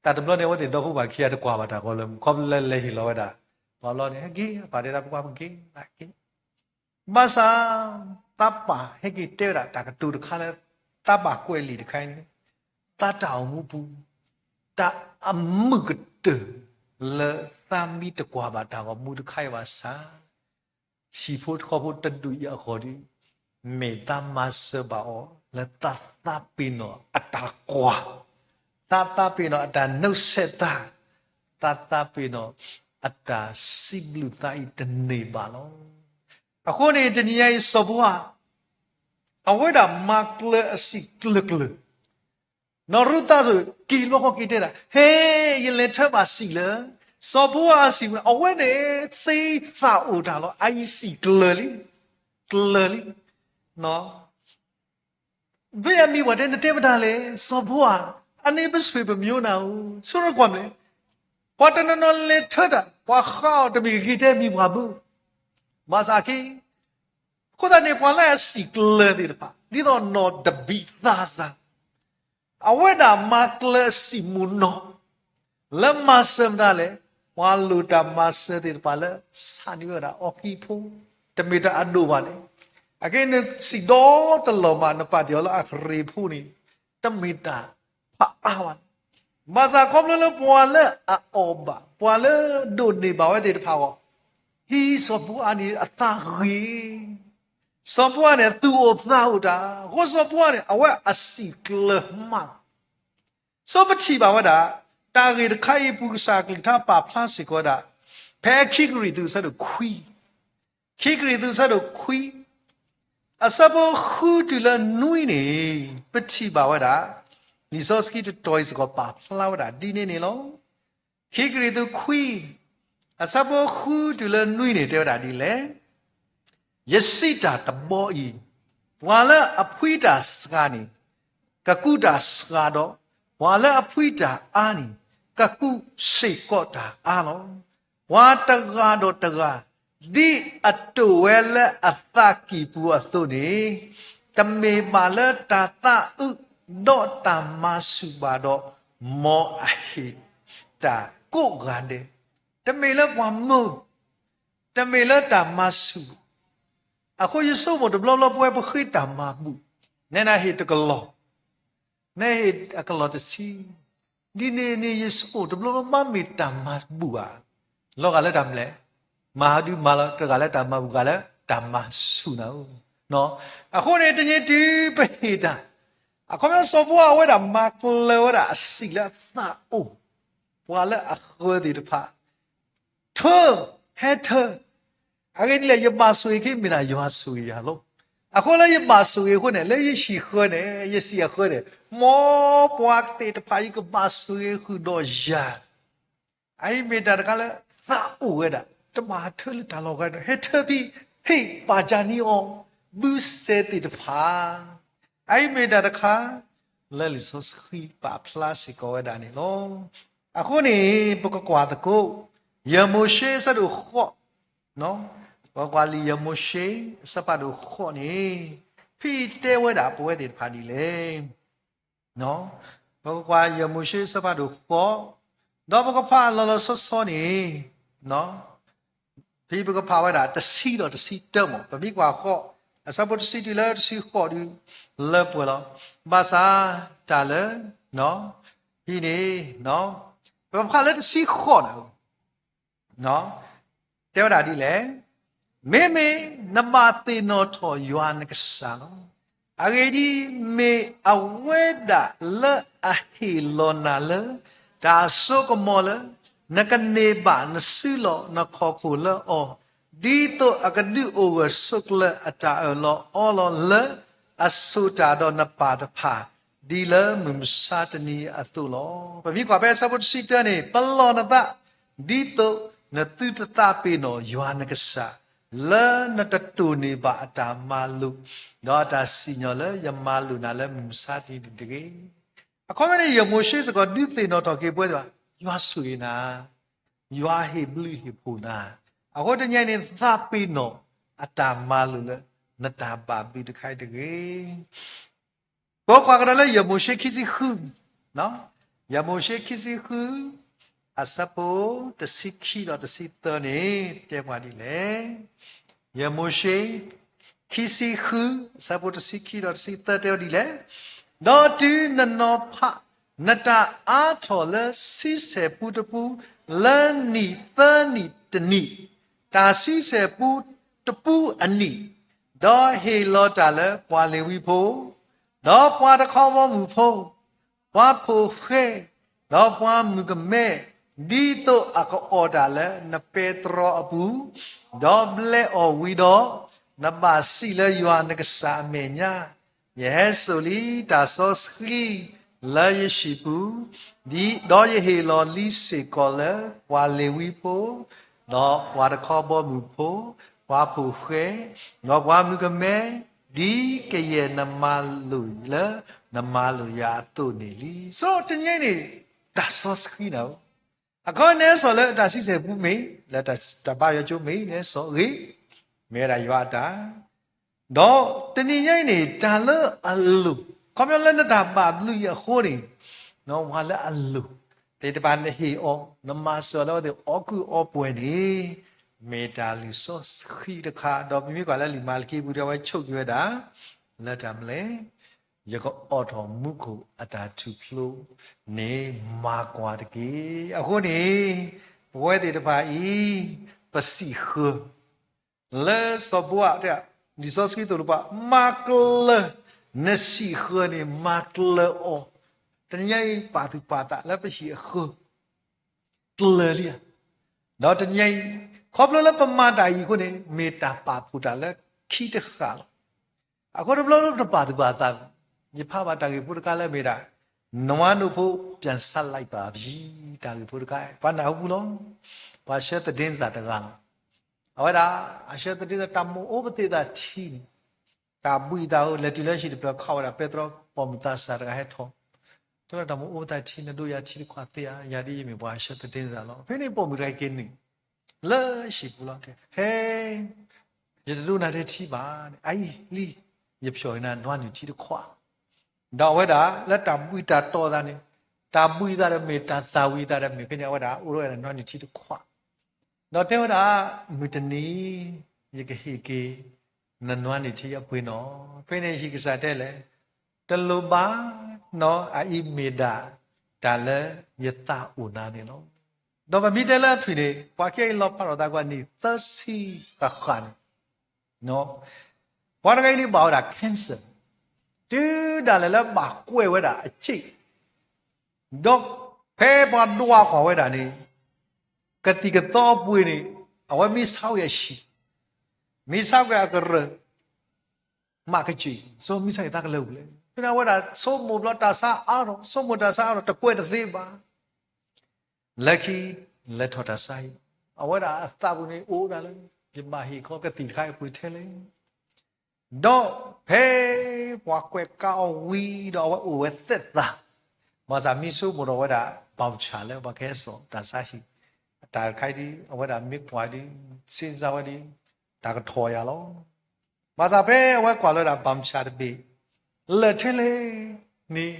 တၢ်တဘျီန့ၣ် အဝဲသ့ၣ်ဒီဖိပၢ်ခံဂၤတကွၢ်ဘၣ်တၢ်ဂီၤလၢမူ ခီဖျိလၢလဲၤဟ့ၣ်လီၤဝဲဒၣ် ပှၤဘျီန့ၣ် ဟဲက့ၤ အပၢ်တဲသး ပကွၢ်ပက့ၤ ဘၣ်က့ၤ ဘၣ်ဆၣ် သးပၢ်ဟဲက့ၤတဲဝဲဒၣ်တၢ်ကတိၤတခါလၢ သးပၢ်ကွဲးလံာ်တခါအံၤန့ၣ် သးတၢ်အိၣ်မူပူၤ တၢ်အမုာ်ကတၢၢ်လၢသးမ့ၢ်တကွၢ်ဘၣ်တၢ်ဂီၤမူတခါအံၤဘၣ်ဆၣ် ဟံၣ်ဖိဃီဖိတဒူၣ်အံၤအဂီၢ်ဒီး မ့ၢ်သးမၤစၢၤဘၣ်အီၤလၢသးသးပ့ၤနီၣ်အတၢ်ကွၢ်, သးသးပ့ၤနီၣ်အတၢ်နုဆဲးသး, သးသးပ့ၤနီၣ်အတၢ်စံးဘျုးသးအံၤတန့ၢ်ဘၣ်လီၤ. အဃိန့ၣ် တနံၤညါအံၤ စီၤဘိအၤ အဝဲဒၣ်မၤကျၢၤအစံာ်ကျၢၤကျၢၤ နီၢ်ရူၤသးစ့ၢ်ကီး က့ၤလီၤဃီက့ၤတဲဒၣ် ဟဲ, ယလဲၤထၢဘၣ်စံာ်လၢ စီၤဘိအၤအစံာ်ပူၤန့ၣ် အဝဲန့ၣ်သ့သးအိၣ်တၢ်လီၤ. အအံၤစံာ်ကျၢၤလံ, ကျၢၤလံ. ဖဲအမံၤပှၤတဲ နတဲမတၤလဲၣ်, စီၤဘိအၤ, အန့ၣ်ပဆွေပမျိုးနၤဧိၤ, ဆိရကွၢ်မလဲၣ်. ပှၤတနီၤနီၤလဲၤထၢတၢ် ပှၤဃးအီၤတမ့ၢ်ဂ့ၤထဲမံၤပှၤဘၣ်. ဘၣ်ဆၣ်က့ အဃိသတးန့ၣ် ပှၤလၢအစံာ်ကျၢၤသ့ၣ်တဖၣ် ဒ်သိးနီၢ်တဘံးသးစၢ် အဝဲဒၣ်မၤကျၢၤအစံာ်မုၢ်နီၢ် လၢမၤစၢၤမတၤလဲၣ်, ပှၤလိၣ်တၢ်မၤစၢၤသ့ၣ်တဖၣ်လၢ ဆးန့ၢ်ဝဲဒၣ်အီၣ်ကံဖိ, တမ့ၢ်တၢ်အဒိၣ်ဘၣ်န့ၣ်, အကဲနစံာ်ဒီတလီၢ်မး နပာ်တ့ၢ်အီၤလၢအကရ့ၣ်ဖိန့ၣ် တမ့ၢ်တၢ်ဖးအါဘၣ်န့ၣ်, ဘၣ်ဆၣ်ခီဖျိလၢပှၤလၢအအီၣ်ဘၣ် ပှၤလၢဒိးန့ၢ်ဘၣ်ဝဲသ့ၣ်တဖၣ်အဂီၢ်, ဟံးစီၤပီအါန့ၣ်အသးဂ့ၤ စီၤပီအါန့ၣ် သူၣ်အိၣ်သးအိၣ်တၢ်, အဃိစီၤပီအါန့ၣ် အဝဲအစံာ်ကျၢၤမးလီၤ. စီၤပထံၣ်ဘၣ်ဝဲဒၣ် တၢ်ဂ့ၢ်တခါအံၤအပူၤ ကစၢ်အကလုၢ်ကထါပာ်ဖျါစ့ၢ်ကီးဝဲဒၣ် ဖဲခံကရံၣ်သူးအဆၢဒိၣ်ခွံ, ခံကရံၣ်သူးအဆၢဒိၣ်ခွံ အဆၢဖိဃုတုၤလၢနွံန့ၣ် ပထံၣ်ဘၣ်ဝဲဒၣ် လံာ်စီဆှံတတီၤအံၤစ့ၢ်ကီးပာ်ဖျါဝဲဒၣ်ဒ်န့ၣ်န့ၣ်လီၤ. ခံကရံၣ်သူးခွံ အဆၢဖိဃုတုၤလၢနွံန့ၣ် တဲဝဲဒၣ်ဒ်လဲၣ်, ယစံးတၢ်တဘီအံၤ, ပှၤလၢအဖှံတၢ်စှၤန့ၣ် ကကူးတၢ်စှၤဒီး, ပှၤလၢအဖှံတၢ်အါန့ၣ် ကကူးစ့ၢ်ကီးတၢ်အါလီၤ. ပှၤတဂၤဒီးတဂၤ ဒ်အတိာ်ဝဲလၢအသးကံၢ်ပူၤအသိးန့ၣ်, တမ့ၢ်ဘၣ်လၢတၢ်သးအုး ဒီးတၢ်မၤဆူၣ်ဘၣ်ဒီး မ်အဟ့ၣ်တၢ်ကိးဂၤဒဲး, တမ့ၢ်လၢပှၤမုာ်, တမ့ၢ်လၢတၢ်မၤဆူၣ်ဘၣ်. အဃိယဆိကမိၣ်တဘျီဘျီ ပဝဲပဃ့တၢ်မၤဘူၣ်, နဲဒၣ်ဟ့ၣ်တကလီၢ်, နဲဟ့ၣ်အကလီၢ်တဆံ, ဒ်န့ၣ်န့ၣ် ယဆိကမိၣ်တဘျီဘျီ ဘၣ်မ့ၢ်တၢ်မၤဘူၣ်ဧါ. လီၤဂာ်လၢတၢ်မနုၤလဲၣ်, မၤဟးဒုးမၤလီၤ တဂၤလၢတၢ်မၤဘူၣ် ဂၤလၢတၢ်မၤဆူၣ်နၤဧၢ. အဃိန့ၣ် တနံၤတုၤပဟ့ၣ်တၢ်, အခီပညီစီၤပီအါဝဲဒၣ်မၤကျၢၤဝဲဒၣ်အစံာ်လၢအသးအိၣ်, ပှၤလၢအဃၢၤသ့ၣ်တဖၣ် ထၢ, ဟဲထၢ, အဂ့ၢ်ဒ်လဲၣ် ယဘၣ်ဆိၣ်ဂ့ၤက့ၤ မ့ၢ်ဒၣ်ယွၤဆိၣ်ဂ့ၤယၤလီၤ. အဃိလၢယဘၣ်ဆိၣ်ဂ့ၤအဃိန့ၣ် လၢယဟံၣ်ဃၢၤန့ၣ် ယစံာ်အဃၢၤန့ၣ်, မ်ပှၤသ့ၣ်တဖၣ်အံၤကဘၣ်ဆိၣ်ဂ့ၤဃုာ်ဒီးယၤ. အအံၤမ့ၢ်တၢ်တခါလၢသးအိၣ်ဝဲဒၣ်, တဘၣ်ထၢလၢတၢ်လီၢ်ဂၤဒီး ဟဲထၢဖဲ ဟ့ၣ်ပာ်ကၢ်န့ၢ်အီၤ ဘုစဲသ့ၣ်တဖၣ်. အအံၤမ့ၢ်တၢ်တခါ လၢလံာ်စီဆှံပာ်ဖျါစ့ၢ်ကီးဝဲဒၣ်န့ၣ်လီၤ. အဃိန့ၣ် ပကကွၢ်သကိး ယမိၤၡ့အဆၢဒိၣ်ဃိး, ပကကွၢ်လံာ်ယမိၤၡ့ အဆၢဖးဒိၣ်ဃိးန့ၣ်, ဖဲတဲဝဲဒၣ်ပဝဲသ့ၣ်တဖၣ်ဒ်လဲၣ်. ပကကွၢ်ယမိၤၡ့အဆၢဖးဒိၣ်ဃိး, ဒီးပကဖးလီၤလီၤဆီဆီန့ၣ်, ဖဲပကဖးဝဲဒၣ်တဆံဒီးတဆံတၢမး, ပမ့ၢ်ကွၢ်ဃိး, အဆၢဖိတဆံတုၤလၢတဆံဃိးဒုး လၢပှဲၤလီၤ. ဘၣ်ဆၣ်တၢ်လၢ ဖဲန့ၣ် ပကဖးလၢတဆံဃိးန့ၣ် တဲဝဲဒၣ်ဒ်လဲၣ်, မ့မ့ၢ်နဘၣ်သ့ၣ်နီၣ်ထီၣ်ယွၤနကစၢ်လီၤ. အဂ့ၢ်ဒ်အံၤ, မ့ၢ်အဝဲဒၣ်လၢအဟ့ၣ်လီၤနၤလၢ တၢ်စိကမီၤလၢ နကန့ၢ်ဘၣ်နစုလီၢ်နခီၣ်ခိၣ်လၢအီၤ, ဒ်သိးအကဒုးအိၣ်ဂၢၢ်ဆိးကျၢၤအတၢ်အၢၣ်လီၤအီလီၤလၢ အဆိၣ်တၢ်ဒီးနပၢ်တဖၣ် ဒ်လၢမုၢ်မဆါတနံၤအသိးလီၤ. ပမ့ၢ်ကွၢ်ဖဲအဆၢဖိတဆံတၢန့ၣ်, ပလီၢ်နသး ဒ်သိးနသုတသးပ့ၤနီၣ်ယွၤနကစၢ်, လၢနတတိၢ်န့ၢ်ဘၣ်အတၢ်မၤလိာ်, ဒီးအတၢ်စံၣ်ညီၣ်လၢယမၤလိာ်နၤလၢမုၢ်မဆါတနံၤတဂ့ၤ. အခီပညီန့ၣ် ယမိၤၡ့စ့ၢ်ကီးဒုးသ့ၣ်နီၣ်ထီၣ်က့ၤပဝဲသ့ၣ်ဘၣ်, ယွၤဆိၣ်ဂ့ၤနၤ, ယွၤဟ့ၣ်ဘျုးဟ့ၣ်ဖှိၣ်နၤ, အဃိတနံၤအံၤန့ၣ် သးပ့ၤနီၣ်အတၢ်မၤလိာ်လၢ နတၢ်ဘၣ်ဘျုးတခါအံၤတဂ့ၤ. ပကွၢ်ကဒီးလၢယမိၤၡ့ခံဆံဃု, ယမိၤၡ့ခံဆံဃု, အဆၢဖိတဆံခံဒီးတဆံသၢန့ၣ် တဲပှၤဒ်လဲၣ်. ယမိၤၡ့ ခံဆံဃု, အဆၢဖိတဆံခံဒီးတဆံသၢတဲဝဲဒ်လဲၣ်. ဒီးတုၤနနီၤဖး နတၢ်အါထီၣ်လၢဆံဆဲၣ်ပူတပူ လၢနံၣ်သၢနံၣ်တနံၣ်, တၢ်ဆံဆဲၣ်ပူတပူအနံၣ်, ဒီးဟ့ၣ်လီၤတၢ်လၢပှၤလ့ၤဝံဖိ, ဒီးပှၤတခီဘီမုၢ်ဖိ, ပှၤဖိၣ်ဃဲ, ဒီးပှၤမုၣ်ကမဲ, ဒ်သိးအကအီၣ်တၢ်လၢနပဲတြီအပူၤ, ဒီးဘျဲးအီၣ်ဝံၤဒီး, နဘၣ်စံးလၢယွၤနကစၢ်အမဲာ်ညါ, ယဟဲစိာ်လံ တၢ်စီဆှံ လၢယဟံၣ်ပူၤ, ဒီးယဟ့ၣ်လီၤလံစ့ၢ်ကီးလၢပှၤလ့ၤဝံဖိ, ဒီးပှၤတခီဘီမုၢ်ဖိ, ပှၤဖိၣ်ဃဲ, ဒီးပှၤမုၣ်ကမဲ, ဒ်ကယဲၢ်နမၤလိာ်လၢနမၤလိာ်ယၤအသိးန့ၣ်လံ. ဆိတနံၤန့ၣ် တၢ်စီဆှံနၤဧၢ အခီပညီန့ၣ် နဟဲစိာ်လၢအတၢ်ဆံဆဲၣ်ပူၤမ့ၢ်, လၢတၢ်ဘါယွၤကၠိမ့ၢ်, နဟဲစိာ်ဂ့ၤ, မ့ၢ်ဝဲဒၣ်ယွၤအတၢ် ဒီးတနံၤညါအံၤန့ၣ် တၢ်လၢအလိၤ, ခီပညီလၢနတၢ်ဘၣ်ဘျုးအံၤအဃိန့ၣ်, ပှၤလၢအလိၤသ့ၣ်တဖၣ်နဟ့ၣ်အီၤ, နမၤစၢၤအီၤလၢအဝဲသ့ၣ်အီၣ်ကူအီပှဲၤန့ၣ်, မ့ၢ်တၢ်လုၢ်စီဆှံတခါ, ဒီးပမ့ၢ်ကွၢ်လၢလံာ်မၤလကံပူၤဒီး အဝဲဆိးက့ၤဝဲဒၣ် လၢတၢ်မနုၤလဲၣ်, ယကအိးထီၣ်မူခိၣ်အတၢ်ထူၣ်ဖျိန့ၣ် မၤကွၢ်တက့ၢ်. အဃိန့ၣ် ပဝဲသ့ၣ်တဖၣ်အံၤ ပစံးဃၢၤ လၢစီၤဘိအး လံာ်စီဆှံသိၣ်လိပှၤ မၤကလၢၤ, နစံးဃၢၤန့ၣ် မၤကလၢၤအီၤ, တနံၤညါအံၤ ပာ်သူၣ်ပာ်သးလၢပဟံၣ်အဃၢၤ ကျၢၤလံဧါ. ဒီးတနံၤညါအံၤ ခီဖျိလၢပမၤတၢ်အံၤအဃိန့ၣ် မ့ၢ်တၢ်ပာ်ဖှိၣ်တၢ်လၢခံတဃာ်လီၤ. အဃိတဘျီလၢပတပာ်သူၣ်ပာ်သး, ယဖးဘၣ်တၢ်ဂ့ၢ်ဖိတခါလၢမ့ၢ်ဒၣ် နွားနို့ဖိပြန်ဆပ်လိုက်ပါပြီ, တၢ်ဂ့ၢ်ဖိတခါ ပှၤနၢ်ဟူပူၤလီၤ. ပှၤဆှၢသဒ့စၢ်တဂၤလီၤ. အဝဲဒၣ် အဆှၢသဒ့စၢ် တၢ်မိၣ်အိၣ်ပသ့ၣ်သးထံန့ၣ် တၢ်ဘှံးသးအိၣ် လဲၤတုၤလၢဟံၣ်တဖျၢၣ် ခီဝဲဒၣ် ပဲတြီပိာ်မုၣ်သးစၢ်တဂၤဟဲထီၣ်, တဲလီၤ တၢ်မိၣ်အိၣ်ပသးထံ နဒိယၤထံတခွးသ့ဧါ, ယၤဒ်ယမ့ၢ်ပှၤဆှၢသဒ့စၢ်လီၤ. ဖဲန့ၣ်ပိာ်မုၣ်တဂၤက့ၤနုာ် လၢဟံၣ်ပူၤလီၤ. ဟဲ ယတဒိနၤထဲထံဘၣ်န့ၣ်, အအံၤလံ, ယဖျီၣ်က့ၤနၤနွားနုၢ်ထံတခွး. ဒီးအဝဲဒၣ်လၢတၢ်ဘှံးတၢ်တီၢ်သးန့ၣ်, တၢ်ဘှံးသးဒီးမ့ၢ် တၢ်သၣ်ဝံၤသးဒီးမ့ၢ် ဖဲန့ၣ်အဝဲဒၣ်အိၣ်ဒီးနွားနုၢ်ထံတခွး, ဒီးတဲဝဲဒၣ်, မုၢ်တနံၤ ယကဟ့ၣ်က့ၤ နနွားနုၢ်ထံအပှ့ၤနီၣ်. ဖဲန့ၣ်ဟံၣ်ကစၢ်တဲလဲၣ်, တလိၣ်ဘၣ်နီၣ်, အအံၤမ့ၢ်ဒၣ်တၢ်လၢယသးအိၣ်နၤန့ၣ်လီၤ. ဒီးပမ့ၢ်တဲလၢအဖုၣ်န့ၣ် ပှၤခံဂၤအံၤလီၤဖးထီၣ်သးကွၢ်နံၣ်သၢဆံဃၣ်ဃၣ်န့ၣ်, ပှၤတဂၤအံၤန့ၣ်ဘၣ်ဝဲဒၣ် cancer, တုၤဒၣ်လဲာ်လၢဘၣ်ကွဲးဝဲဒၣ်အစ့ၣ်, ဒီးဖဲပှၤဒွးကွၢ်ဝဲဒၣ်န့ၣ်, ကသံၣ်ကသီအပှ့ၤန့ၣ် အဝဲမ့ၢ်ဆါဝဲအဟံၣ်, မ့ၢ်ဆါဝဲအကရၢၢ် မ့ၢ်ကစၢ်, ဆိမ့ၢ်ဆါက့ၤသးကလၢာ်ပူၤလဲၣ်. ဖဲန့ၣ်အဝဲဒၣ်ဆိကမိၣ်ဘျီတၢ်ဆါအါထီၣ်, ဆိကမိၣ်တၢ်ဆါအါထီၣ် တကွဲးတသ့ဘၣ်. လၢခံ လဲၤထီၣ်တၢ်ဆါဟံၣ်, အဝဲဒၣ်အသးပူၤန့ၣ်အိၣ်ဒၣ်လၢ ယဘၣ်ဟ့ၣ်ခီကသံၣ်တခါအံၤပှ့ၤထဲလဲၣ်. ဒီးဖဲပှၤကွဲးကါအီၤဝံၤဒီး အဝဲအိၣ်ဝဲသ့ၣ်သး, ဘၣ်ဆၣ်မ့ၢ်ဆိကမိၣ်ဒီးဝဲဒၣ် voucher လၢပှၤကဟဲစိာ်တၢ်ဆါဟံၣ်, တၢ်တခါအံၤဒ် အဝဲဒၣ်မ့ၢ်ကွၢ်ဒ် စ့စါဝဲဒ် တၢ်ကထီၣ်ယၤလီၤ. ဘၣ်ဆၣ်ဖဲအဝဲကွၢ်လၢဒၣ် voucher တဘ့ၣ် လၢာ်ထဲလဲၣ်န့ၣ်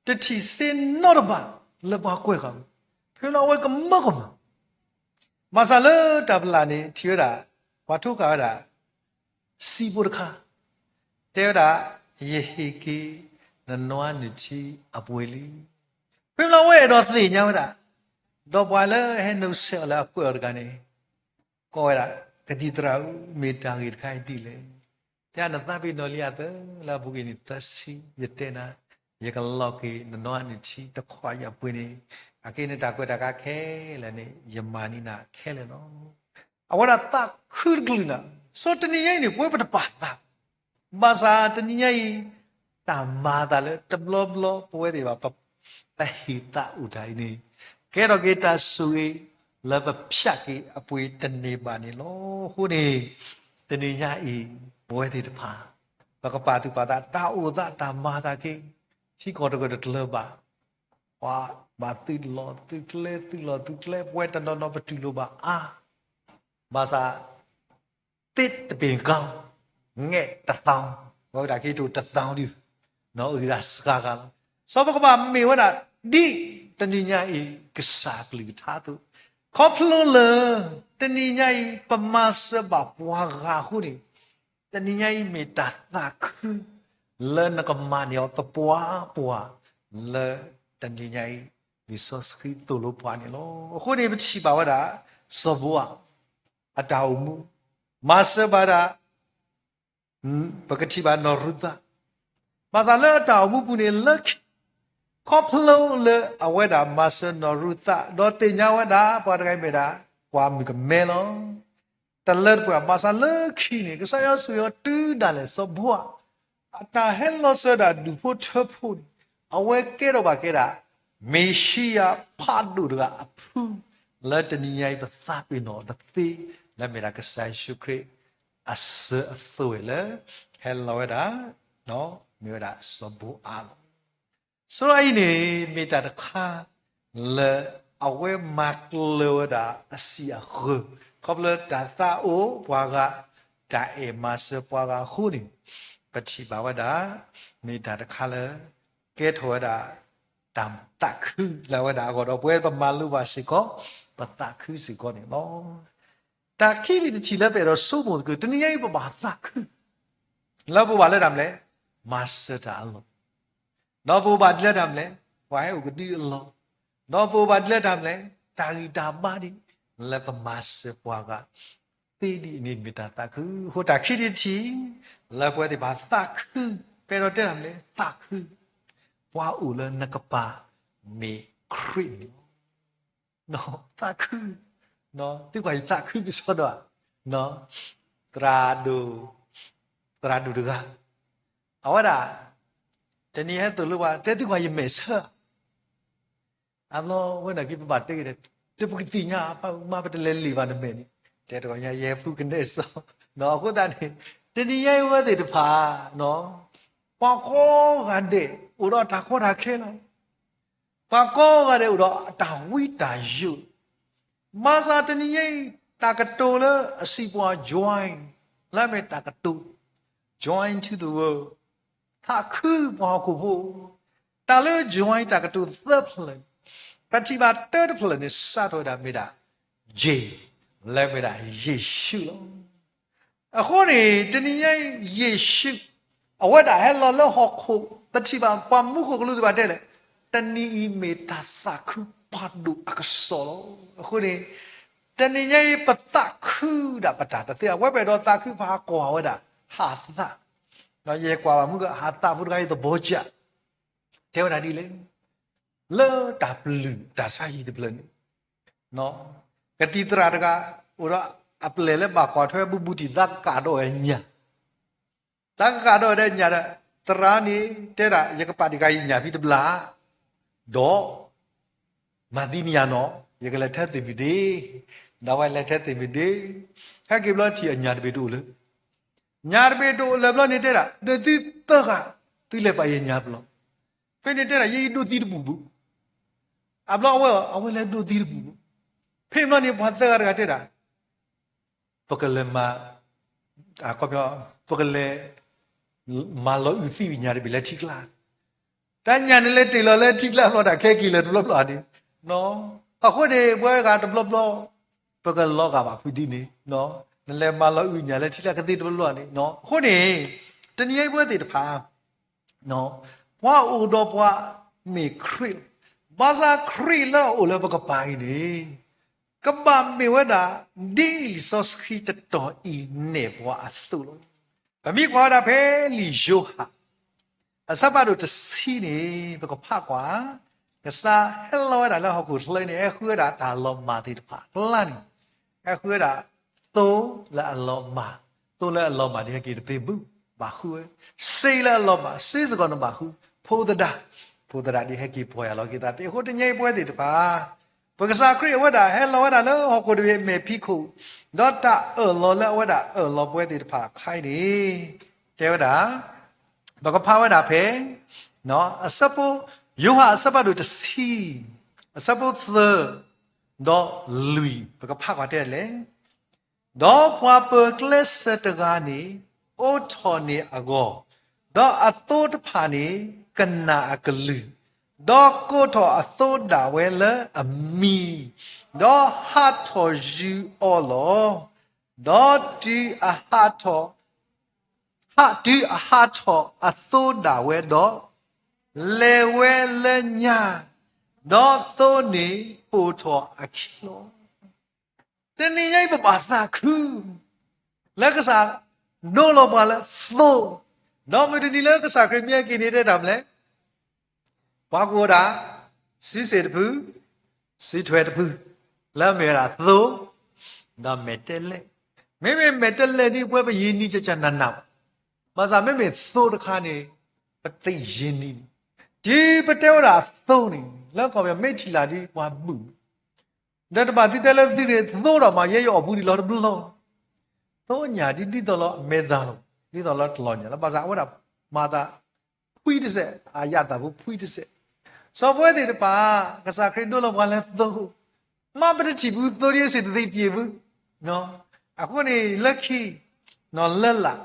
တထံၣ်စ့နီတဘ့ၣ်လၢပှၤကွဲးဃာ်ဝဲ, ဖဲလၢအဝဲကမၢကမၣ် ဘၣ်ဆၣ်လၢတၢ်ပလၢ်န့ၣ် ထံၣ်ဝဲဒၣ် ပှၤထိဃာ်ဝဲဒၣ် စံးဖိတခါ, တဲဝဲဒၣ်, ယဟ့ၣ်က့ၤ နနွားနုၢ်ထံအပှ့ၤလံ. ဖဲလၢအဝဲအဲၣ်ဒိးသ့ၣ်ညါဝဲဒၣ်, ဒီးပှၤလၢဟဲနုာ်ဆဲးအီၤလၢအကွဲးအီၤတဂၤန့ၣ် ကိးဝဲဒၣ်, ကသံၣ်သရၣ်ဧၢ, မ့ၢ်တၢ်ဂ့ၢ်တခါအံၤဒ်လဲၣ်. တဲနသးပ့ၤနီၣ်လံအသးလၢအပူၤကွံာ်နံၣ်သၢဆံ, ယတဲနၤ, ယကလီၤက့ၤနနွားနုၢ်ထံတခွးအံၤအပှ့ၤန့ၣ်, အက့န့ၣ်တၢ်ကွဲးတၢ်ကါခဲလၢာ်န့ၣ် ယမၤန့ၢ်နၤခဲလၢာ်လီၤ. အဝဲဒၣ်သးခုတကလုာ်နၤ, ဆိတနံၤညါအံၤန့ၣ် ပဝဲပတပာ်သး ဘၣ်ဆၣ်တနံၤညါအံၤ တၢ်မၤအသးလၢတဘျီဘျီပဝဲသ့ၣ်တဖၣ် ပဟ့ၣ်သးအိၣ်တၢ်အံၤန့ၣ် ကဲထီၣ်က့ၤတၢ်ဆိၣ်ဂ့ၤလၢပဖျဲးက့ၤအပှ့ၤတန့ၢ်ဘၣ်န့ၣ်လီၤ. အဃိန့ၣ် တနံၤညါအံၤ ပဝဲသ့ၣ်တဖၣ် ပကပာ်သူၣ်ပာ်သး တၢ်အိၣ်သးတၢ်မၤသးက့ ထံကီၢ်တကတၢၢ်တလၢၤဘၣ်, ပှၤဘၣ်သုးလီၢ်သုးကျဲ သုးလီၢ်သုးကျဲ ပဝဲတနီၤနီၤပတူၢ်လိာ်ဘၣ်အါ ဘၣ်ဆၣ် သ့ၣ်တပ့ၢ်ကီ ငဲၣ်တသီ, ပဝဲဒၣ်က့ၤတိၢ်တသီဒုး, အဂံၢ်ဒၣ်စှၤဂၤလီၤ. စီၤပကဘၣ်မ့ၢ်ဝဲဒၣ် ဒ်တနံၤညါအံၤ ကစၢ်ကလုၢ်ကထါအသိး, ခီဖျိလၢ တနံၤညါအံၤ ပမၤစၢၤဘၣ်ပှၤဂၤအဃိန့ၣ် တနံၤညါအံၤမ့ၢ်တၢ်သးခု လၢနကမၤန့ၢ်အီၤသပှၢ်ပှၢ် လၢတနံၤညါအံၤ လံာ်စီဆှံသိၣ်လိပှၤန့ၣ်လီၤ. အဃိန့ၣ် ပထံၣ်ဘၣ်ဝဲဒၣ် စီၤဘိအး အတၢ်အိၣ်မူ မၤစၢၤဘၣ်ဒၣ် ပကထံၣ်ဘၣ်နီၢ်ရူၤသး, ဘၣ်ဆၣ်လၢအတၢ်အိၣ်မူပူၤန့ၣ်လၢခံ ခီဖျိလၢအဝဲဒၣ်မၤစၢၤနီၢ်ရူၤသး ဒီးသ့ၣ်ညါဝဲဒၣ် ပှၤတဂၤအံၤမ့ၢ်ဒၣ် ပှၤမုၣ်ကမဲလီၤ. တလၢတပှဲၤ ဘၣ်ဆၣ်လၢခံန့ၣ် ကစၢ်ယွၤဆိၣ်ဂ့ၤအီၤတုၤဒၣ်လဲာ် စီၤဘိအး အတၢ်ဟဲလီၤစၢၤဒၣ်ဒူၣ်ဖိထၢဖိန့ၣ် အဝဲကဲထီၣ်ဘၣ်ကဲဒၣ် မ့ၣ်ၡံယၤဖးဒိၣ်တဂၤအဖု လၢတနံၤညါအံၤပသးပ့ၤနီၣ်အီၤတသ့ လၢအမ့ၢ်ဒၣ်ကစၢ်ယ့ၣ်ၡူးခရံာ် အစၢၤအသွဲၣ်လၢ ဟဲလီၤဝဲဒၣ် မ့ၢ်ဝဲဒၣ်စီၤဘိအးလီၤ. စီၤအံၤန့ၣ် မ့ၢ်တၢ်တခါလၢ အဝဲမၤကျၢၤဝဲဒၣ်အစံးအဃၢၤ, ခီဖျိတၢ်သးအိၣ်ပှၤဂၤ, တၢ်အဲၣ်မၤစၢၤပှၤဂၤအဃိန့ၣ်, ပထံၣ်ဘၣ်ဝဲဒၣ် မ့ၢ်တၢ်တခါလၢ ကဲထီၣ်ဝဲဒၣ် တၢ်သးခုလၢအဝဲဒၣ်အဂီၢ်ဒီး ပဝဲပမၤလိဘၣ်စ့ၢ်ကီး, ပသးခုစ့ၢ်ကီးန့ၣ်လီၤ. တၢ်ခံထံၣ်တထံၣ်လၢပအဲၣ်ဒိးဆိကမိၣ်သကိး တနံၤညါအံၤပဘၣ်သးခု လၢပအိၣ်ဘၣ်လၢတၢ်မနုၤလဲၣ်, မၤစၢၤတၢ်အလီၢ်, ဒီးပအိၣ်ဘၣ်ဒ်လၢတၢ်မနုၤလဲၣ်, ပှၤဟဲအိၣ်ကဒုအလီၢ်, ဒီးပအိၣ်ဘၣ်ဒ်လၢတၢ်မနုၤလဲၣ်, တၢ်ဂံၢ်တၢ်ဘါဒ် လၢပမၤစၢၤပှၤဂၤ သ့ဒ်အံၤန့ၣ်မ့ၢ်တၢ်သးခု. အဃိတၢ်ခံထံၣ်တထံၣ် လၢပဝဲသ့ၣ်တဖၣ်သးခု, ပအဲၣ်ဒိးတဲတၢ်မနုၤလဲၣ်, သးခု, ပှၤအိၣ်လၢနကပၤမ့ၢ်ခရံာ်န့ၣ်လီၤ. သးခု, သုကွၢ်ယသးခုကစီဒီဧါ, သရၣ်ဒိၣ်, သရၣ်ဒိၣ်တဂၤ, အဝဲဒၣ် တနံၤဟဲသိၣ်လိပှၤ တဲသုကွၢ်ယမဲာ်ဆၢ အဘျီဝဲန့ၣ်က့ၤပဘၣ်တဲက့ၤဒီး တပကသ့ၣ်ညါ ပမၤပတလဲၤလ့ၣ်ဘၣ်နမဲာ်န့ၣ်, တဲတဂီၢ်ညါ ယဲၢ်ဖုကနဲစီ, အဃိသတးန့ၣ် တနံၤညါအံၤဝဲသ့ၣ်တဖၣ် ပှၤကိးဂၤဒဲး အိၣ်ဒီးတၢ်ကီတၢ်ခဲလီၤ. ပှၤကိးဂၤဒဲးအိၣ်ဒီးတၢ်ဝံတၢ်ယိး, ဘၣ်ဆၣ်တနံၤညါအံၤ တၢ်ကတိၤလၢအစံးပှၤ joy လၢအမ့ၢ်တၢ်ကတိၤ joy to the world သးခုပှၤဟီၣ်ခိၣ်ဖိ, တၢ်လၢ joy တၢ်ကတိၤသၢဖျၢၣ်န့ၣ် ပထံၣ်ဘၣ်တၢတဖျၢၣ်န့ၣ် စးထီၣ်ဝဲဒၣ်မ့ၢ်ဒၣ် J လၢမ့ၢ်ဒၣ်ယ့ၣ်ၡူးလီၤ. အဃိန့ၣ် တနံၤညါအံၤ ယ့ၣ်ၡူး အဝဲဒၣ်ဟဲလီၤလၢဟီၣ်ခိၣ် ပထံၣ်ဘၣ်ပှၤမူခိၣ်ကလူးသ့ၣ်တဖၣ်တဲလဲၣ်, တနံၤအံၤမ့ၢ်တၢ်သးခုဖးဒိၣ်အကစီၣ်လီၤ. အဃိန့ၣ် တနံၤညါအံၤပသးခုဒၣ်ပတၢ်တသ့, အဝဲပအဲၣ်ဒိးသးခုပဟးကွၢ်ဝဲဒၣ် ဟးသး, ယကွၢ်ဘၣ်မုၢ်ကဟးသးဖိတဂၤအံၤသဘီကၢ် တဲဝဲဒၣ်ဒ်လဲၣ်, လၢတၢ်ပျုၢ်တၢ်ဆါဟံၣ်တဖျၢၣ်န့ၣ် ကသံၣ်သရၣ်တဂၤ အိၣ်ဒီးအပျဲၢ်လၢဘၣ်ကွၢ်ထွဲဘူးဘူးတံၢ် သးကးဒီးအညၣ်, သးကးဒီးဝဲဒၣ်ညၣ်ဒီး သရၣ်န့ၣ် တဲဒၣ် ယကပာ်တံၢ်ဃာ်ယညၣ်ဖဲတဘျီ ဒီး မၤသံနညၣ်နီၤ, ယကလဲၤထဲသ့ၣ်မုၢ်ဒ့, ဒီးဝဲလဲၤထဲသ့ၣ်မုၢ်ဒ့, ဟဲက့ၤဘျီထံၣ်အညၣ်တဘ့ၣ်တအိၣ်လၢ ညၣ်တဘ့ၣ်တအိၣ်လၢၤဘျီန့ၣ်တဲဒၣ် ဒီးသုသၢဂၤ သုလဲၤပာ်ယညၣ်ပျီ, ဖဲန့ၣ်တဲဒၣ် ယအံၤဒိးသံတဘူၣ်ဘၣ်, အဘျီအဝဲ အဝဲလဲၤဒိးသံတဘူၣ်ဘၣ်, ဖဲန့ၣ်ဘျီန့ၣ် ပှၤသၢဂၤတဂၤတဲဒၣ် ပကလဲၤမၤ ပကလဲၤ မၤလီၤအုၣ်သံဝဲညၣ်တဘ့ၣ်လၢထံကျါ, တၢ်ညၣ်န့ၣ်လဲၤတ့ၢ်လီၤလၢထံကျါဘျီတၢ်ခဲက့ၤလၢၤတဘျီဘျီန့ၣ်, အဃိန့ၣ် ပဝဲဂၤတဘျီဘျီ ပကလီၤဂာ်ဘၣ်ဖုဒ်န့ၣ်, နလဲၤမၤလီၤအုၣ်ညၣ်လၢထံကျါကသ့တဘျီဘျီန့ၣ်, အဃိန့ၣ် တနံၤညါအံၤပဝဲသ့ၣ်တဖၣ် ပှၤအိၣ်ဒီးပှၤမ့ၢ်ခရံာ်လီၤ. ဘၣ်ဆၣ်ခရံာ်လၢအအိၣ်လၢပကပၤအံၤန့ၣ် ကဘၣ်မ့ၢ်ဝဲဒၣ် ဒ်လံာ်စီဆှံတတီၤအံၤနဲၣ်ပှၤအသိးလီၤ. ပမ့ၢ်ကွၢ်ဝဲဒၣ်ဖဲလံာ်ယိၤဟၣ် အဆၢဖးဒိၣ်တဆံန့ၣ် ပကဖးကွၢ်, ကစၢ်ဟဲလီၤဝဲဒၣ်လၢဟီၣ်ခိၣ်ချၢန့ၣ် ဟဲဃုဝဲဒၣ်တၢ်လီၤမၢ်သ့ၣ်တဖၣ်အကျါန့ၣ်, ဟဲဃုဝဲဒၣ် သိလၢအလီၤမၢ်, သိလၢအလီၤမၢ်ဒ်ဟဲက့ၤတသ့ဘၣ်, ဘၣ်ဃုဝဲ, စ့လၢအလီၤမၢ် စ့စ့ၢ်ကီးန့ၣ်ဘၣ်ဃု, ဖိသဒၣ်, ဖိသဒၣ်ဒ်ဟဲက့ၤပီၢ်ယၢ်လီၤက့ၤသးသ့. အဃိတနံၤညါအံၤပဝဲသ့ၣ်တဖၣ် ပကစၢ်ခရံာ်အဝဲဒၣ်ဟဲလီၤဝဲဒၣ်လၢဟီၣ်ခိၣ်တဘ့ၣ်အမဲာ်ဖံးခိၣ်, ဒီးတၢ်အၢၣ်လီၤလၢအဝဲဒၣ်အၢၣ်လီၤပဝဲသ့ၣ်တဖၣ်အခါအံၤန့ၣ်, တဲဝဲဒၣ် ပကဖးဝဲဒၣ်ဖဲ အဆၢဖိ, ယိၤဟၣ်အဆၢဖးဒိၣ်တဆံ, အဆၢဖိသၢ, ဒီးလွံၢ် ပကဖးကွၢ်တဲလဲၣ်. ဒီးပှၤပၢၤကျဲစၢၤတဂၤန့ၣ် အိးထီၣ်န့ၢ်အဂီၢ်, ဒီးအသိတဖၣ်န့ၣ် ကနၣ်အကလုၢ်, ဒီးကိးထီၣ်အသိဒၣ်ဝဲလၢအမံၤ, ဒီးဟးထီၣ်ယူၤအီၤလီၤ. ဒီးတုၤအဟးထီၣ် ဟးတုၤအဟးထီၣ်အသိဒၣ်ဝဲဒီး, လဲၤဝဲလၢညါ, ဒီးသိန့ၣ်ပိာ်ထီၣ်အခံလီၤ. တနံၤညါအံၤပဘၣ်သးခု လၢကစၢ်ဒိလီၤပှၤလၢသိ, ဒီးမုၢ်တနံၤလၢကစၢ်ခရံာ်မ့ၢ်ဟဲက့ၤန့ၣ်တဲတၢ်မနုၤလဲၣ် ပှၤကိးဝဲဒၣ် စုစ့ၣ်တဖု, စုထွဲတဖု, လၢအမ့ၢ်ဝဲဒၣ်သိ, ဒီးမဲာ်တဲးလဲး, မ့မ့ၢ်မဲာ်တဲးလဲးဒ်ပဝဲပယံာ်နံၤကကနးနးဘၣ်, ဘၣ်ဆၣ်မ့မ့ၢ်သိတခါန့ၣ် ပသ့ၣ်ယံာ်နံၤန့ၣ်, တုၤပတဲဝဲဒၣ်သိန့ၣ် လၢကီၢ်ပယီၤမ့ၢ်ထံၣ်လၢ်ဒ်ပှၤဘုၣ် ဒီးတဘၣ်သုတဲလၢသုန့ၣ်သိဒီးမး ယဲယအီၣ်ဘူးဒံးလီၤတဘျီ, သိညၣ်ဒ်ဒ်သိးလီၤအမဲာ်သၣ်လီၤ, ဒ်သိးလီၤတလီၢ်ညၣ်လီၤ, ဘၣ်ဆၣ်အဝဲဒၣ်မၤသးဖှံတစဲး, အယၣ်သၣ်ဖိဖှံတစဲး, စီၤပဝဲသ့ၣ်တဖၣ်, ကစၢ်ခရံာ်ဒိလီၤပှၤလၢသိ, မ့ၢ်ပတထံၣ်ဘူးသိဒ်အစ့ၣ်တသ့ပှ့ၤဘူး. အဃိန့ၣ်လၢခံ, လၢလာ်,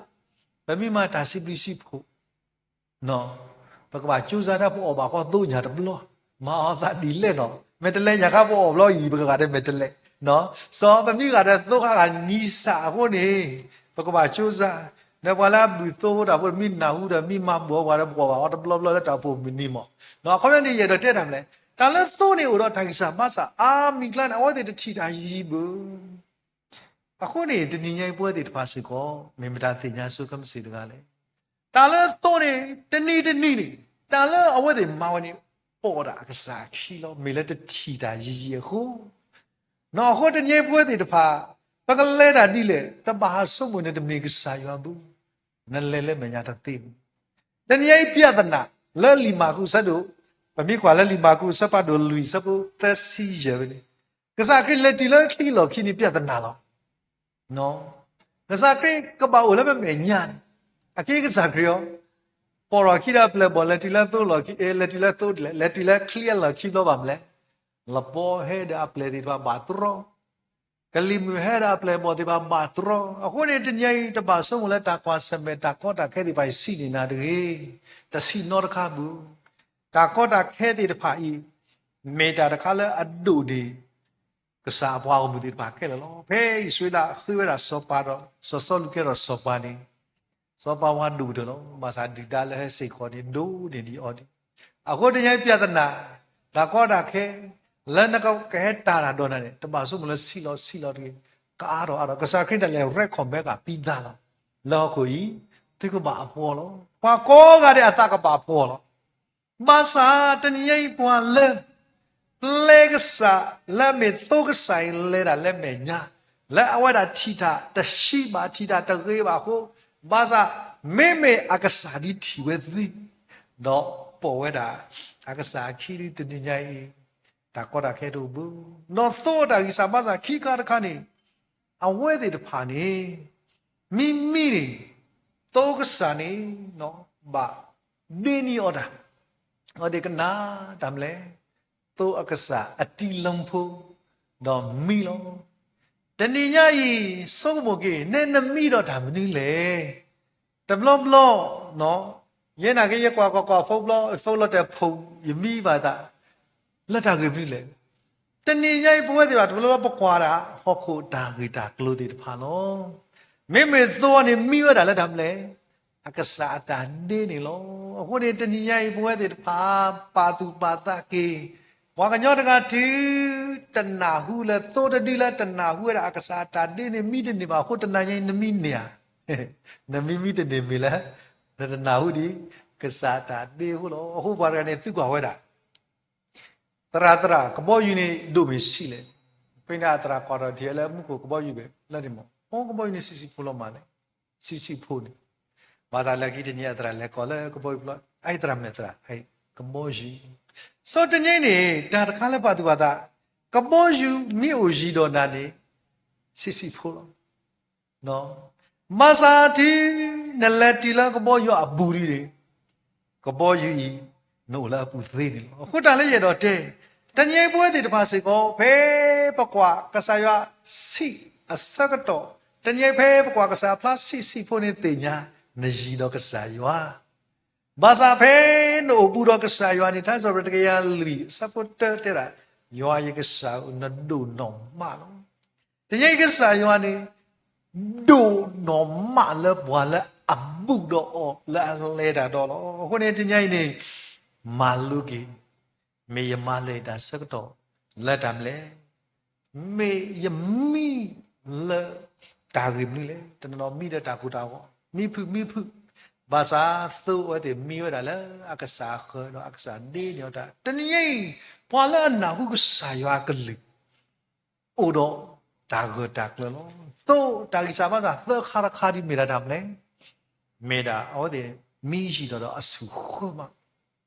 ပမ့ၢ်မၤတၢ်စံးဘျုးစံးဖှိၣ် ပကဘၣ်ကၠိစါတၢ်ပအီၣ်ဘၣ်ဃီသိညါတဘျီ, မၤအီၤသးဒ်လဲၣ်နီၤ, မဲာ်တဲးလဲးညါခါပအီၣ်ဘျီအံၤ ပကဂၤဒဲးမဲာ်တဲးလဲး, စီၤပမ့ၢ်ဂၤဒဲးသိခါဂၤနံၤစၢ်အဃိန့ၣ်, ပကဘၣ်ကၠိစါ, ဒီးပှၤလၢအဘုၣ်သိတၢ်ဖိတမ့ၢ်နၢ်ဟူဒီးမ့ၢ်မၤဘူးအီၤပှၤဒီးပအီၣ်ဘၣ်အီၤတဘျီဘျီလၢတၢ်အိၣ်ဖှိၣ်မုၢ်နံၤမး, အခီပညီန့ၣ်ယအဲၣ်ဒိးတဲတၢ်မနုၤလဲၣ်, တၢ်လၢသိန့ၣ်အိၣ်ဒီးတၢ်ဂံၢ်စၢ်ဘါစၢ်အါမံၤကျါန့ၣ် အဝဲသ့ၣ်တထံၣ်တၢ်ယံၤဘၣ် အဃိန့ၣ် တနံၤညါအံၤပဝဲသ့ၣ်တဖၣ်စ့ၢ်ကီး မ့ၢ်မတၤသ့ၣ်ညါဆိကမိၣ်စ့ၢ်တဂၤလဲၣ်. တၢ်လၢသိန့ၣ် တနံၤတနံၤန့ၣ် တၢ်လၢအဝဲသ့ၣ်မၤဝဲန့ၣ် ပိာ်ဒၣ်အကစၢ်အခံလီၤ, မ့ၢ်လၢတထံၣ်တၢ်ယံၤယံၤအဃိ, အဃိတနံၤညါအံၤပဝဲသ့ၣ်တဖၣ် ပကလဲၤတၢ်ဒ်လဲၣ် တဘၣ်ဟးဆိကမိၣ်န့ၣ်တမ့ၢ်ကစၢ်ယွၤဘၣ်, နလဲၤလၢမဲာ်ညါတသ့ဘၣ်. တနံၤညါအံၤ ပြဿနာ လၢလံာ်မၢ်ကူးအဆၢဒိၣ်, ပမ့ၢ်ကွၢ်လၢလံာ်မၢ်ကူးအဆၢဒိၣ်လွံၢ်အဆၢဖိသၢဆံယဲၢ်န့ၣ်, ကစၢ်ခရံာ်လဲၤတုၤလၢချံလီၢ်ခံန့ၣ် ပြဿနာလီၤ. ကစၢ်ခရံာ်ကဘၣ်အိၣ်လၢပမဲာ်ညါန့ၣ်, အက့ကစၢ်ခရံာ်အီၤ, ပီၢ်ထီၣ်ခံဒီးအပျဲၢ်အဘီၣ် လဲၤတုၤလၢသိလီၢ်ခံ, လဲၤတုၤလၢသိဒ်လဲၣ်, လဲၤတုၤလၢချံအလီၢ်ခံဘျီဘၣ်မနုၤလဲၣ်, လပီဟဲဒီးအပျဲၢ်သ့ၣ်တဖၣ်ဘၣ်တြီ, ကလံၤမုၢ်ဟဲဒီးအပျဲၢ်အဘီၣ်သ့ၣ်တဖၣ်ဘၣ်တြီ, အဃိန့ၣ် တနံၤညါအံၤ တဘၣ်ဆိကမိၣ်လၢတၢ်ကွၢ်ဆၢၣ်မဲာ်တၢ်ကီတၢ်ခဲသ့ၣ်တဖၣ်အံၤဆံးန့ၢ်နၤတဂ့ၤ, တဆံးနီတခါဘၣ်. တၢ်ကီတၢ်ခဲသ့ၣ်တဖၣ်အံၤ မ့ၢ်တၢ်တခါလၢအဒိၣ်ဒံး ကစၢ်အပှၤဂီၢ်မုၢ်သ့ၣ်တဖၣ်ခဲလၢာ်လီၤ. ဖဲအံၣ်စရ့လးဃ့ဝဲဒၣ်စီၤပၤဒီး စီၤစီလူးကဲထီၣ်စီၤပၤန့ၣ်, စီၤပၤဝါဒိၣ်ကတၢၢ်လီၤ. ဘၣ်ဆၣ်ဒုၣ်ဒါလၢဟဲစ့ၢ်ကီးန့ၣ် ဒိၣ်န့ၢ်ဒံးအီၤဒံး. အဃိတနံၤညါအံၤ ပြဿနာ တၢ်ကီတၢ်ခဲ လၢနကကဟဲတၢ်တၢ်ဒီးနၤန့ၣ် တဘၣ်ဆိကမိၣ်လၢဆံးလီၤဆံးလီၤတဂ့ၤ, ကအါထီၣ်အါထီၣ်. ကစၢ်ခရံာ်ဒၣ်လဲာ် ရဲၣ်ခီၣ်မဲကးပံသါလီၤ. လၢဟီၣ်ခိၣ်အံၤ သုကဘၣ်အပှီၢ်လီၤ. ပှၤကိးဂၤဒဲးအသးကဘၣ်ပှီၢ်လီၤ. ဘၣ်ဆၣ်တနံၤညါအံၤပှၤလၢ ပျဲကစၢ်လၢအမ့ၢ်သိကစၢ်အံၤ လဲၤတၢ်လၢမဲာ်ညါ, လၢအဝဲဒၣ်ထံၣ်တၢ်တဆံးဘၣ် ထံၣ်တၢ်တဂ့ၤဘၣ်အဃိ, ဘၣ်ဆၣ် မ့မ့ၢ်အကစၢ်ဒ်ထံၣ်ဝဲသ့, ဒီးပိာ်ဝဲဒၣ် အကစၢ်အခံဒ်တနံၤညါအံၤ တၢ်ကီတၢ်ခဲတအိၣ်ဘၣ်. ဒီးသိအတၢ်ဂံၢ်စၢ်ဘါစၢ်ခံခါတခါန့ၣ် အဝဲသ့ၣ်တဖၣ်န့ၣ် မ့မ့ၢ်န့ၣ် သိကစၢ်န့ၣ် ဘၣ်ဒ့န့ၢ်အီၤတၢ်, အဝဲသ့ၣ်ကနၣ်တၢ်မနုၤလဲၣ်, သိအကစၢ်အတံၤလၢဖိ ဒီးမံလီၤ. တနံၤညါအံၤ ဆိကမိၣ်က့ၤ နဲနမံဒီးတၢ်မနုၤလဲၣ်. တဘျီဘျီ ယဲနာ်က့ ယကွၢ်ကွၢ်ကွၢ် phone ဘျီ phone လီၤတဲာ်ဖုး ယမံဘၣ်သး လၢတၢ်ဂ့ၢ်မနုၤလဲၣ်. တနံၤညါအံၤ ပဝဲသ့ၣ်တဖၣ် တဘျီဘျီပကွၢ်ဒၣ် ဟီၣ်ခိၣ်တၢ်ဂ့ၢ်တၢ်ကျိၤသ့ၣ်တဖၣ်လီၤ. မ့မ့ၢ်သိန့ၣ် မံဝဲဒၣ်လၢတၢ်မနုၤလဲၣ်, အကစၢ်အတၢ်ဒ့န့ၣ်လီၤ. အဃိန့ၣ် တနံၤညါအံၤ ပဝဲသ့ၣ်တဖၣ် ပာ်သူၣ်ပာ်သးက့ၤ, ပှၤကညီတဂၤတုၤ တနၢ်ဟူလၢ သိတဒုလၢတနၢ်ဟူဝဲဒၣ် အကစၢ်အတၢ်ဒ့န့ၣ် မံတန့ၢ်ဘၣ်အဃိ တနံၤညါအံၤ နမံန့ၢ်ဧါ. နမံမံတန့ၢ်မ့ၢ်လၢ နတနၢ်ဟူဒံး ကစၢ်အတၢ်ဒ့အဃိလီၤ. အဃိပှၤတဂၤန့ၣ် သုကွၢ်ဝဲဒၣ် သရၣ်သရၣ် ကဘီယူၤန့ၣ် ဒိၣ်မ့ၢ်ဆံးလဲၣ်. ဖဲန့ၣ်အသရၣ်ကွၢ်ထီၣ်ထံၣ်ဝဲလၢမူခိၣ်ကဘီယူၤဘ့ၣ် လၢန့ၣ်မး အိ ကဘီယူၤန့ၣ် ဆံးဆံးဖိလီၤမးလဲၣ်, ဆံးဆံးဖိန့ၣ်. ဘၣ်ဆၣ်လၢခံတနံၤအသရၣ်လဲၤကိးလၢကဘီယူၤပျီ အအံၤသရၣ်မ့ၢ်သရၣ် အအံၤ ကဘီယူၤ. စီၤတနံၤန့ၣ် တၢ်တခါလၢပာ်သူၣ်ပာ်သး ကဘီယူၤမ့ၢ်အိၣ်ယံၤဒီးနၤန့ၣ် ဆံးဆံးဖိလီၤ. ဘၣ်ဆၣ်တုၤ နလဲၤတုၤလၢကဘီယူၤအပူၤလံန့ၣ် ကဘီယူၤအံၤ နအိၣ်လၢအပူၤသ့န့ၣ်လီၤ. အဃိတၢ်လၢယအဲၣ်ဒိးတဲ တနံၤအံၤပဝဲသ့ၣ်တဖၣ်စ့ၢ်ကီး ဖဲပကွၢ်ကစၢ်ယွၤဆံးအဆၢကတီၢ် တနံၤအံၤဖဲပကွၢ်ကစၢ်ဖျါဆံးဆံးဖိန့ၣ်သ့ၣ်ညါ နယံၤဒီးကစၢ်ယွၤ ဘၣ်ဆၣ်ဖဲနအိၣ်ဘူးဒီးကစၢ်ယွၤန့ၣ် ထါစံးပတြၢၤတကယၤလွံၢ်အဆၢဖိတၢတဲဒၣ်, ယွၤယကစၢ်ဧၢ နဒိၣ်နီၢ်မးလီၤ. တနံၤအံၤကစၢ်ယွၤန့ၣ် ဒိၣ်နီၢ်မးလၢပှၤလၢအဘူးဒီးအီၤလၢအလဲၤတၢ်ဒီးလီၤ. အဃိန့ၣ်တနံၤအံၤန့ၣ် မၤလိက့ၤ မ့ၢ်ယမၤလဲၢ်တၢ်ဆၢကတီၢ်လၢတၢ်မနုၤလဲၣ်. မ့ၢ်ယမံလၢတၢ်ဂ့ၢ်မနုၤလဲၣ်. တနီၤနီၤမံဒီးတၢ်ကိၢ်တၢ်ဂီၤ မံဖုးမံဖုး, ဘၣ်ဆၣ်သိအဝဲသ့ၣ်မံဝဲဒၣ်လၢအကစၢ်အဃၢၤဒီးအကစၢ်ဒ့န့ၢ်အီၤတၢ်. တနံၤအံၤ ပှၤလၢအနၢ်ဟူကစၢ်ယွၤအကလုၢ် အိၣ်ဒီးတၢ်ဂၢၢ်တၢ်ကျၢၤလီၤ. သိတၢ်ဂံၢ်စၢ်ဘါစၢ်သၢခါတခါဒ်မ့ၢ်ဒၣ်တၢ်မနုၤလဲၣ်. မ့ၢ်ဒၣ်အဝဲသ့ၣ်မံယံာ်ထီၣ်ဒီးအဆူၣ်ဃၢမး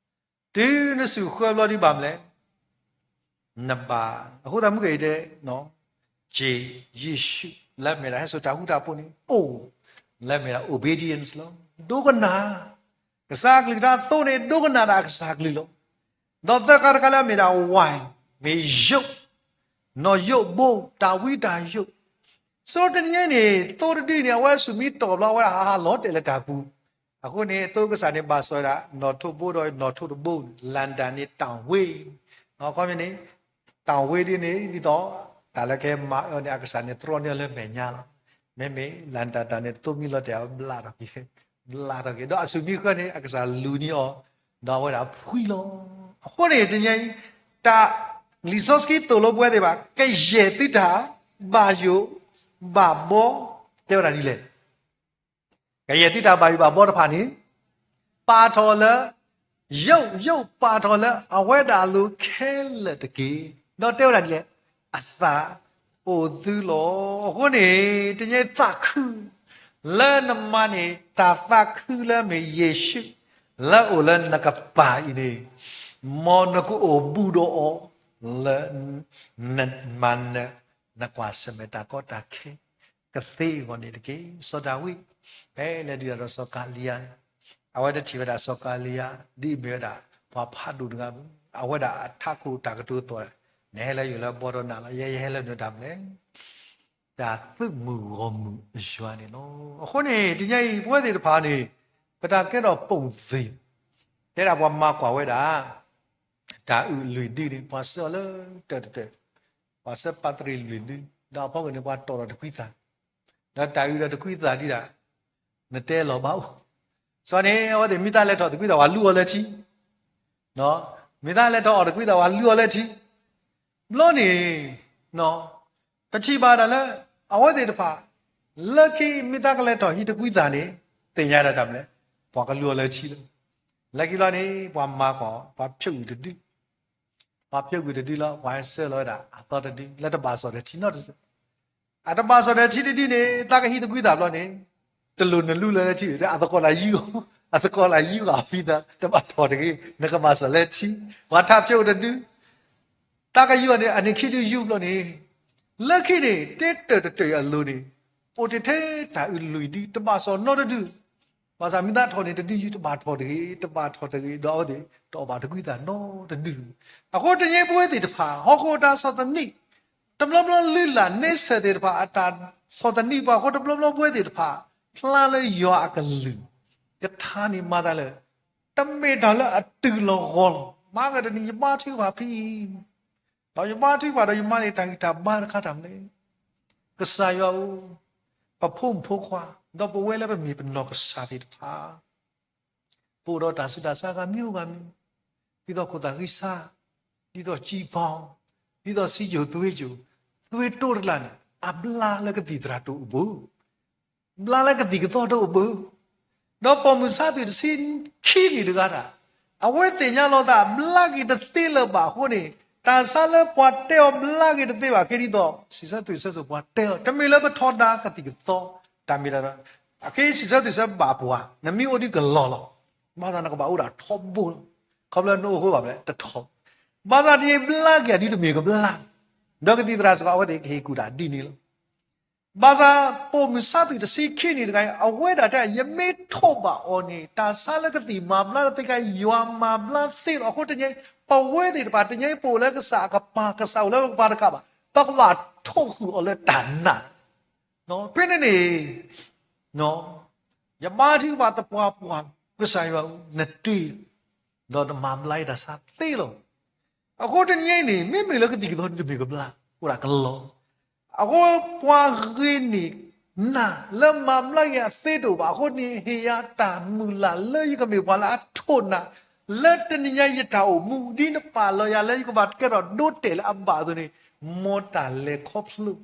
တုၤနဆူၣ်ဃၢဘျီဒ်ဘၣ်မနုၤလဲၣ်. နဘၣ် အဃိသတးမုၢ်ကဲအံၤတဲ က့ၤယ့ၣ်ၡူး လၢမ့ၢ်ဒၣ်ဟဲစိာ်တၢ်ဃူတၢ်ဖိးန့ၣ် အိၣ် လၢမ့ၢ်ဒၣ် obedience လီၤ. ဒိကနၣ် ကစၢ်အကလုၢ်ကထါသိန့ၣ် ဒိကနၣ်ဒၣ်အကစၢ်အကလုၢ်လီၤ. ဒီးသၢခါတခါလၢအမ့ၢ်ဒၣ် wine မ့ၢ်ယိး, နီၢ်ယိးဘိ, တၢ်ဝံတၢ်ယိး. ဆိတနံၤအံၤန့ၣ် သိတဒုန့ၣ် အဝဲအဆူၣ်မံတီၢ်ဘျီ အဝဲဒၣ်ဟးဟးလီၤတဲာ်လၢတၢ်ပူၤ. အဃိန့ၣ် သိကစၢ်န့ၣ် ဘၣ်စီၣ်ဝဲဒၣ် နီၣ်ထိးဘိဒီးနီၣ်ထိးတဘိန့ၣ် လၣ်တၢ်န့ၣ် တၢ်ဝ့, အခီပညီန့ၣ် တၢ်ဝ့ဒ်န့ၣ် ဒ်သိး တၢ်လၢကဟဲမၤအၢန့ၣ် အကစၢ်န့ၣ် တြီန့ၢ်အီၤလၢမဲာ်ညါလီၤ. မ့မ့ၢ် လၣ်တၢ်တၢ်န့ၣ် သိမံလီၤတဲာ်အီၤ ဘျးထီၣ်က့ၤ, ဘျးထီၣ်က့ၤ, ဒီးအဆူၣ်မံဃၢန့ၣ် အကစၢ်လူၤန့ၢ်အီၤ, ဒီးအဝဲဒၣ်ဖှံလီၤ. အဃိန့ၣ် တနံၤအံၤ တၢ်လံာ်စီဆှံသိၣ်လိပဝဲသ့ၣ်တဖၣ် ကယဲၢ်သုတၢ်ဘၣ်ယိၣ်ဘၣ်ဘီ တဲဝဲဒၣ်ဒ်လဲၣ်. ကယဲၢ်သုတၢ်ဘၣ်ယိၣ်ဘၣ်ဘီတဖၣ်န့ၣ် ပာ်ထီၣ်လၢ ယိး, ယိးပာ်ထီၣ်လၢအဝဲဒၣ်အလိၤခဲလၢာ်တက့ၢ်. ဒီးတဲဝဲဒၣ်ဒ်လဲၣ်, အသးအိၣ်သုလီၤ. အဃိန့ၣ် တနံၤအံၤသးခု လၢနမၤန့ၢ်တၢ်သးခုလၢအမ့ၢ်ယ့ၣ်ၡူး လၢအအိၣ်လၢနကပၤအံၤန့ၣ်, မ်နကအိၣ်ဘူးဒီးအီၤ လၢ နမၤနၢၤ နကွၢ်ဆၢၣ်မဲာ်တၢ်ကီတၢ်ခဲ ကသ့အဂီၢ်န့ၣ်တက့ၢ်. စီၤဒၤဝံး ဖဲလဲၤဒုးတၢ်ဒီးစီၤကၤလံယါန့ၣ်, အဝဲတထံၣ်ဝဲဒၣ်စီၤကၤလံယါ ဒ်အမ့ၢ်ဝဲဒၣ် ပှၤဖးဒိၣ်တဂၤဘၣ်. အဝဲဒၣ်အထးခိၣ်တၢ်ကတိၤသိး, နဟဲလၢယအိၣ်လၢဘီဒီးနၤလီၤ, ယဲယဟဲလၢနတၢ်မနုၤလဲၣ်. တၢ်သုးမုၢ်ဂီၢ်မုၢ်အယွၤန့ၣ်လီၤ. အဃိန့ၣ် တနံၤအံၤ ပဝဲသ့ၣ်တဖၣ်န့ၣ် ပတၢ်ကဲထီၣ်ပိာ်သ့ၣ်, တဲဒၣ်ပှၤမၤကွၢ်ဝဲဒၣ် တၢ်အုးလွံၢ်ဒုန့ၣ် ပှၤဆှၢအီၤလၢတၢၢ်တတၢၢ်, ပှၤဆှၢပၣ်တရံးလွံၢ်ဒု, ဒီးအဖီခိၣ်န့ၣ် ပှၤတီၢ်ဒီးတကွံသး, ဒီးတၢ်အုးဒီးတကွံသးဒ်ဒၣ် နတဲလီၤဘၣ်အိၣ်, စီၤန့ၣ် အဝဲသ့ၣ်မ့ၢ်သးလဲၤထီၣ်တကွံသး ပှၤလူအီၤလၢထံ, မ့ၢ်သးလဲၤထီၣ်အီၣ်တကွံသး ပှၤလူအီၤလၢထံ, ဘျီန့ၣ် ပထံၣ်ဘၣ်ဒၣ်လၢ အဝဲသ့ၣ်တဖၣ် လၢခံမ့ၢ်သးကလဲၤထီၣ်ဟံးတကွံသးန့ၣ် သ့ၣ်ညါဒၣ်တၢ်မနုၤလဲၣ်, ပှၤကလူအီၤလၢထံလီၤ. လၢခံဘျီန့ၣ် ပှၤမၤကွၢ် ပှၤဖျိးဂုာ်တဒု, ပှၤဖျိးဂုာ်တဒုလီၤ, ပှၤဆှၢလီၤဝဲဒၣ်အသီတဒု လၢတဘၣ်စီၣ်ဒီးထံနီတစဲး, အတဘၣ်စီၣ်ဒီးထံတဒုန့ၣ် သးကဟံးတကွံသးဘျီန့ၣ် တလိၣ်နလူလၢထံ, အသကိးလၢယူၢ်, အသကိးလၢယူၢ်ဂၤဖံသး တဘၣ်ထီၣ်တဂ့ၤ, နကဘၣ်စီၣ်လၢထံ, ပှၤထးဖျိးတဒု သးကယူၢ်အီၤန့ၣ် အန့ၣ်ခံဒုယူၢ်ဘျီန့ၣ်, လၢခံန့ၣ် တဲတၢၢ်တတၢၢ်အလိၤန့ၣ် အိၣ်တ့ၢ်ထဲတၢ်အုးလွံၢ်ဒု တဘၣ်စီၣ်နီတဒု, ဘၣ်ဆၣ်မ့ၢ်သးထီၣ်န့ၣ် တဒုယူၢ်တဘၣ်ထီၣ်တဂ့ၤ, တဘၣ်ထီၣ်တဂ့ၤ ဒီးအဝဲသ့ၣ် တအီၣ်ဘၣ်တကွံသးနီတဒု. အဃိတနံၤအံၤပဝဲသ့ၣ်တဖၣ် ဟီၣ်ခိၣ်အတၢ်ဆီၣ်သနံး တဘျီဘျီလုၢ်လၢ်န့ဆၢၣ်သ့ၣ်တဖၣ် အတၢ်ဆီၣ်သနံးပှၤအဃိ တဘျီဘျီပဝဲသ့ၣ်တဖၣ် ဖျါလၢယွၤအကလုၢ်ကထါန့ၣ်မၤသးလၢ တမ့ၢ်တၢ်လၢအတုၤလီၤဂီၤလီၤ. မၤကတနံၤ ယဘါထုကဖၣ်ဖဲအံၤ, ဒီးယဘါထုကဖၣ်ဒီးယမၤန့ၢ်တၢ်ဂံၢ်တၢ်ဘါတခါတၢ်မနုၤလဲၣ်. ကစၢ်ယွၤဧၢ, ပဖိမုၣ်ဖိခွါ ဒီးပဝဲလၢပမ့ၢ်ပနီၢ်ကစၢ်သ့ၣ်တဖၣ် ပအိၣ်ဒီးတၢ်ဆူးတၢ်ဆါဂၤမံၤဂၤမံၤ, ဒ်သိးခိၣ်သၣ်ဃံဆါ, ဒ်သိးစံဖီ, ဒ်သိးစံယိၣ်သွ့ယိၣ်, သွ့တိတကျါန့ၣ် အဘျါလၢကသံၣ်သရၣ်တအိၣ်ဘၣ် ဘျါလၢကသံၣ်ကသီတအိၣ်ဘၣ်. ဒီးပိာ်မုၣ်ဆါသွံၣ်တဆံခံနံၣ်တဂၤတၢ်, အဝဲသ့ၣ်ညါလီၤသးဘျါက့ၤတသ့လၢၤဘၣ်အဃိန့ၣ်, တၢ်ဆါလၢပှၤတဲအီၤဘျါက့ၤတသ့ဘၣ် ခဲဒ်သိး စံးဆၢသွံၣ်ဆၢစိၤပှၤတဲလီၤ, တမ့ၢ်လၢပထီဒါကသံၣ်ကသီ, တၢ်မ့ၢ်တၢ်ဒီး အခဲအံၤစံးဆၢသွံၣ်ဆၢဘၣ်ပှၤ, နမ့ၢ်အိၣ်ဒ်ကလီၤလီၤ, ဘၣ်ဆၣ်နကဘၣ်အိၣ်ဒၣ်ထီဘိလီၤ. ခီဖျိနအိၣ်ဃိဘၣ်ဖဲလဲၣ် တထီ, ဘၣ်ဆၣ်တနံၤဘျါက့ၤအဒုတမ့ၢ်ကဘျါ, ဒီးကသံၣ်သရၣ်စ့ၢ်ကီး အဝဲသ့ၣ်ကဟ့ၣ်ကူၣ်တၢ်ဒ်န့ၣ်လီၤ. ဘၣ်ဆၣ်ပိာ်မုၣ်ဆါသွံၣ်တဆံခံနံၣ်တဂၤအံၤ အဝဲဒၣ်တဲ ယမ့ၢ်ထိးဘၣ်အီၤန့ၣ် တၢ်ဆါလၢကသံၣ်မၤဘျါတသ့ခါ ယွၤမၤဘျါသ့လီၤ. အဃိတနံၤအံၤ ပဝဲသ့ၣ်တဖၣ် တနံၤအံၤပအိၣ်လၢကစၢ်အကပၤ ကစၢ်အိၣ်လၢပကပၤတကးဘၣ် ပကဘၣ်ထိၣ်ဃုာ်အီၤလၢတၢ်နာ် ဖဲန့ၣ်န့ၣ် ယဘါထုကဖၣ်သပှၢ်ပှၢ် ကစၢ်ယွၤဧၢ နတ့ ဒီးနမၤဘျါယတၢ်ဆါသ့လီၤ. အဃိတနံၤအံၤန့ၣ် မ့မ့ၢ်လၢကသံၣ်ကသီဒုတမ့ၢ်ကဘျါ, အိၣ်ဒၣ်ကလီၤ. အဃိပှၤဂ့ၤန့ၢ်နၤလၢမၤဘျါက့ၤအသ့တအိၣ်ဘၣ်အဃိန့ၣ် ဟ့ၣ်ယၤတၢ်မုၢ်လၢ်လၢယကမ့ၢ်ပှၤလၢအထိးနၤ လၢတနံၤညါယတၢ်အိၣ်မူ ဒ်နပာ်လီၤယၤလၢယကဘၣ်ကဲထီၣ်ဒိတဲာ်လၢအဘၣ်အသိးန့ၣ် မ်တၢ်လဲၤခီဖျိ ဒ်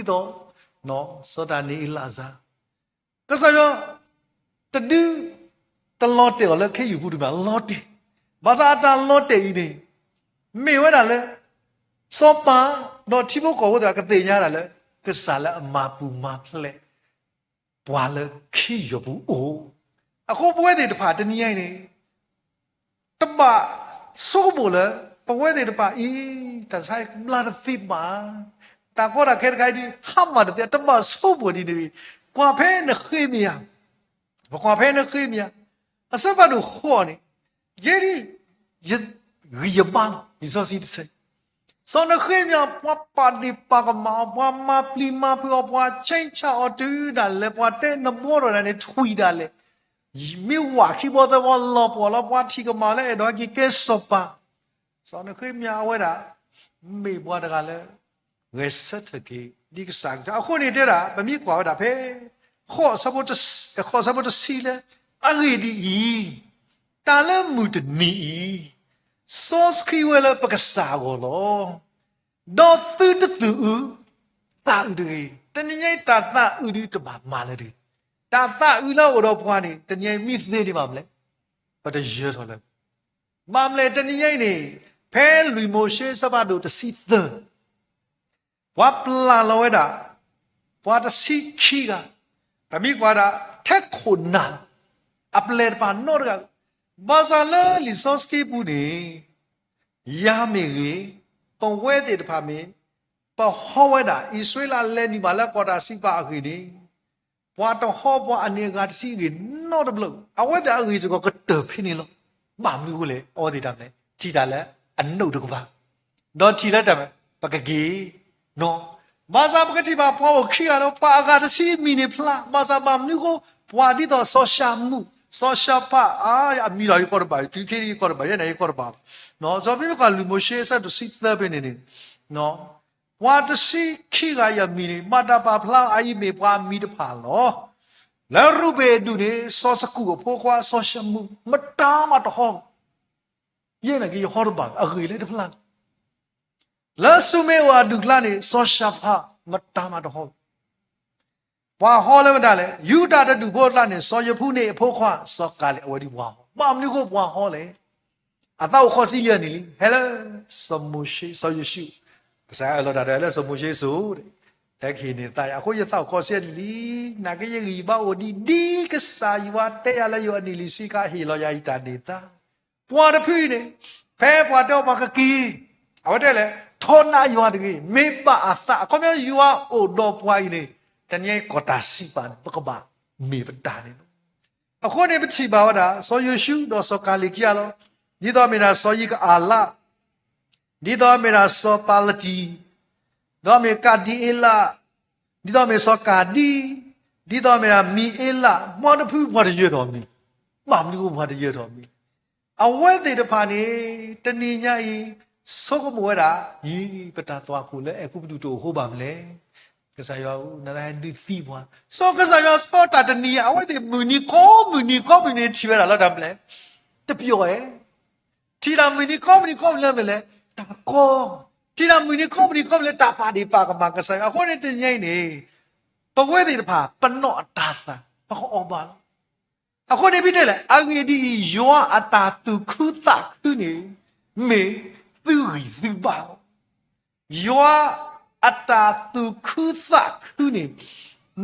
သိး စီၤဒၤနံးအ့လးအစၢ် ကစၢ်ယွၤ တဒု တလီၤတဲာ်အီၤလၢခ့ယုၢ်ပူၤတမ့ၢ် လီၤတဲာ်, ဘၣ်ဆၣ်အတၢ်လီၤတဲာ်အံၤန့ၣ် မ့ၢ်ဝဲဒၣ်လၢ စီၤပၤ ဒီးထံဖိကီၢ်ဖိသ့ၣ်တဖၣ်ကသ့ၣ်ညါဒၣ်လၢ ကစၢ်လၢအမၤပူၤမၤဖျဲး ပှၤလၢခ့ယုၢ်ပူၤအိၣ်, အဃိပဝဲသ့ၣ်တဖၣ်တနံၤညါအံၤန့ၣ် တဘၣ်ဆိကမိၣ်လၢ ပဝဲသ့ၣ်တဖၣ်အံၤ တၢ်ဆါကဘျါတသ့ဘၣ်, တၢ်ကီတၢ်ခဲတခါအံၤဒ် ဟါမၢ်တသ့ တဘၣ်ဆိကမိၣ်ဒ်န့ၣ်, ကွၢ်ဖဲနဃ့မ့ၢ်ဧါ, ပကွၢ်ဖဲနဃ့မ့ၢ်ဧါ, အဆၢဖးဒိၣ်ဃိးန့ၣ်, ယဲဒ် ယ ဂံၢ်ယဘါလီၤ. လံာ်စီဆှံတဆၢ, စီၤနဃ့မယၤ ပှၤပာ်ဒ့ၣ်ပာ်ကမၣ်အီၤ, ပှၤမၤပျံၤမၤဖုးအီၤ, ပှၤဆဲးဆၣ်အီၤတုၤဒၣ်လဲာ်, ပှၤတဲနဘှီထီၣ်ဒၣ်န့ၣ် ထွံၣ်ဒၣ်လဲာ်, မ့ၢ်ဝးခံဘီသၢဘီလီၤပှီၢ်လီၤ, ပှၤထံၣ်ကမၣ်လၢအဲၣ်ဒိးဟဲက့ၤကဲစီၤပၤ. စီၤနဃ့မယၤအဝဲဒၣ် မ့ၢ်ပှၤတဂၤလၢ ဂဲၤဆၢထၢၣ်က့ၤ ဒ်ကစၢ်ကထါ အဃိန့ၣ်တဲဒၣ် ပမ့ၢ်ကွၢ်ဝဲဒၣ်ဖဲ ဃိးဆၢဖိတဆံလၢ အဂ့ၢ်ဒ်အံၤ, တၢ်လၢမုၢ်တနံၤအံၤ စီဆှံဝဲလၢပကစၢ်အဂီၢ်လီၤ. ဒီးသုတသူၣ်အုးသးအုးတဂ့ၤ. တနံၤညါအံၤ တၢ်သးအုးဒုးတဘၣ်မၤလၢၤတဂ့ၤ. တၢ်သးအုးလၢအအိၣ်ဒီးပှၤန့ၣ် တနံၤညါအံၤမ့ၢ်သ့န့ၣ်ဘၣ်မလဲၣ်, ပတယၢၤထီၣ်လၢၤ. ဘၣ်မလဲၣ် တနံၤညါအံၤန့ၣ် ဖဲလွံၢ်မိၤၡ့အဆၢဖးဒိၣ်တဆံသၢ ပှၤပျၢ်လီၤဝဲဒၣ် ပှၤတဆံခံဂၤ, ပမ့ၢ်ကွၢ်ဒၣ် ထဲခိၣ်နၢ်လီၤ, အပျဲၢ်တဖၣ်နီတဂၤ, ဘၣ်ဆၣ်လၢလံာ်စီဆှံပူၤန့ၣ် ယၤမ့ၢ်ဂ့ၤ, ပဝဲသ့ၣ်တဖၣ်မ့ၢ် ပဟီဝဲဒၣ် အံၣ်စရ့လးလဲၤနုာ်ဘၣ်လၢကီၢ်တၢ်စံးပာ်အဂ့ၢ်န့ၣ် ပှၤတဟီပှၤအန့ၣ်အဂၤတဆံအဂ့ၢ်နီတဘျီ, အဝဲသ့ၣ်အဂ့ၢ်စ့ၢ်ကီးကတၢၢ်ဖဲန့ၣ်လီၤ. ဘၣ်မနုၤအဃိလဲၣ်, အဝဲသ့ၣ်တၢ်မလဲၣ်, ထံၣ်တၢ်လၢအနိၣ်တကပၤ, ဒီးထံၣ်လၢတၢ်မ့ၢ် ပကက့ၤနီၤ. ဘၣ်ဆၣ်ပကထံၣ်ဘၣ်ပှၤအိၣ်ခံဂၤဒီး ပှၤအဂၤတဆံအမံၤန့ၣ်ဖျါ, ဘၣ်ဆၣ်ဘၣ်မနုၤအဃိ ပှၤဒ်သိးစီၤၡၤမူး, စီၤၡၤဖး, အမံၤလီၤယကီၢ်တဘၣ်, တုၤခဲအံၤယကီၢ်တဘၣ်, ယဲန့ၣ်ယကီၢ်တဘၣ်, စီၤပ့မ့ၢ်ကွၢ်လွံၢ်မိၤၡ့အဆၢဒိၣ်တဆံသၢဖဲန့ၣ်န့ၣ် ပှၤတဆံခံဂၤအံၤအမံၤန့ၣ် မၤတၢ်ပာ်ဖျါအအံၤမ့ၢ်ပှၤအမံၤတဖၣ်လီၤ. လၢရူၤဘ့ၣ်အဒူၣ်န့ၣ် စီၤစကူးအဖိခွါ စီၤၡမူး မတၤမးတဟီ, ယဲန့ၣ်က့ယဟီတဘၣ် အဂ့ၢ်လၢတဖျါလီၤ. လၢၡူမ့ၤအိၣ်အဒူၣ်ကျါန့ၣ် စီၤၡၤဖး မတၤမးတဟီ ပှၤဟီလၢမတၤလဲၣ်, ယူဒၤတဒူၣ်ဖိအကျါန့ၣ် စီၤယဖူန့ၣ်အဖိခွါ စီၤကၤလ့း အဝဲဒၣ်ပှၤဟီ, ဘၣ်မနုၤအဃိပှၤဟီလဲၣ်. အသးအိၣ်ခီဆံယဲၢ်နံၣ်လံ, ဟဲလၢ စီၤမိၤၡ့, စီၤယိၤၡူး, ကစၢ်ယွၤအၢၣ်လီၤတၢ်ဒီးလၢစီၤမိၤၡ့အစိၤ, ဟဲကဟ့ၣ်န့ၢ်သးယၤ, အဃိယသးအိၣ်ခီဆံယဲၢ်နံၣ်လံ, နာ်က့ယဂံၢ်ယဘါအိၣ်ဒံး, ဒ်ကစၢ်ယွၤတဲယၤလၢယွၤအနံၣ်လံၤဆံးခါ ဟ့ၣ်လီၤယၤအံၤတၢ်န့ၢ်သါ ပှၤတဖုအံၤန့ၣ် ဖဲပှၤတဲအီၤပှၤကက့ၤ, အဝဲတဲလဲၣ်, ထီနးယွၤတဂ့ၤ, မ့ၢ်ဘၣ်အသး, အခီပညီယွၤအိၣ်ဒီးပှၤအံၤန့ၣ် တနံၤအံၤကီၢ်တၢ်စံးပာ်န့ၣ် ပကဘၣ်မ့ၢ်ပတၢ်န့ၣ်လီၤ. အဃိန့ၣ် ပထံၣ်ဘၣ်ဝဲဒၣ် စီၤယိၤၡူဒီးစီၤကၤလ့းခံဂၤလီၤ. ဒ်သိးမ့ၢ်ဒၣ်စီၤယံကအၤလး, ဒ်သိးမ့ၢ်ဒၣ်စီၤပၤလတံ, ဒီးမ့ၢ်ကၤဒံအ့လး, ဒ်သိးမ့ၢ်စီၤကၤဒံ, ဒ်သိးမ့ၢ်ဒၣ်မံၤအ့လး, ပှၤတဖုပှၤတယၢၤထီၣ်မံၤ, ဘၣ်မနုၤအဃိပှၤတယၢၤထီၣ်မံၤ အဝဲသ့ၣ်တဖၣ်န့ၣ် တနံၤညါအံၤ ဆိကမိၣ်ဝဲဒၣ်, ယံၤ ပတၢ်သွၣ်ခိၣ်လၢအဲၤကူပတူးတအိၣ်အဃိဘၣ်မလဲၣ်. ကစၢ်ယွၤဧၢ, နသးဟဲဒုးသံပှၤ, စီၤကစၢ်ယွၤစ့ၢ်ကီးတၢ်တနံၤအံၤ အဝဲသ့ၣ်မုၢ်နံၤကိးမုၢ်နံၤကိးမုၢ်နံၤထံၣ်ဝဲဒၣ်လၢတၢ်မလဲၣ်, တပျီၢ်ဧဲ, ထံၣ်တၢ်မုၢ်နံၤကိးမုၢ်နံၤကိးမုၢ်နံၤလၢမ့ၢ်လဲၣ်, တၢ်ကီ, ထံၣ်တၢ်မုၢ်နံၤကိးမုၢ်နံၤကိးမုၢ်နံၤလၢတၢ်ပာ်ဒ့ၣ်ပာ်ကမၣ်ကစၢ်ယွၤ, အဃိန့ၣ်တနံၤညါအံၤန့ၣ် ပဝဲသ့ၣ်တဖၣ် ပနီၢ်အတၤသၣ် ပကအီၣ်ဘၣ်လီၤ. အဃိန့ၣ်ဖဲတဲလဲၣ်, အဂ့ၢ်ဒ်အံၤ, ယွၤအတၢ်သူၣ်ခုသးခုန့ၣ် မ့ၢ်သုဂံၢ်သုဘါလီၤ. ယွၤအတၢ်သူၣ်ခုသးခုန့ၣ်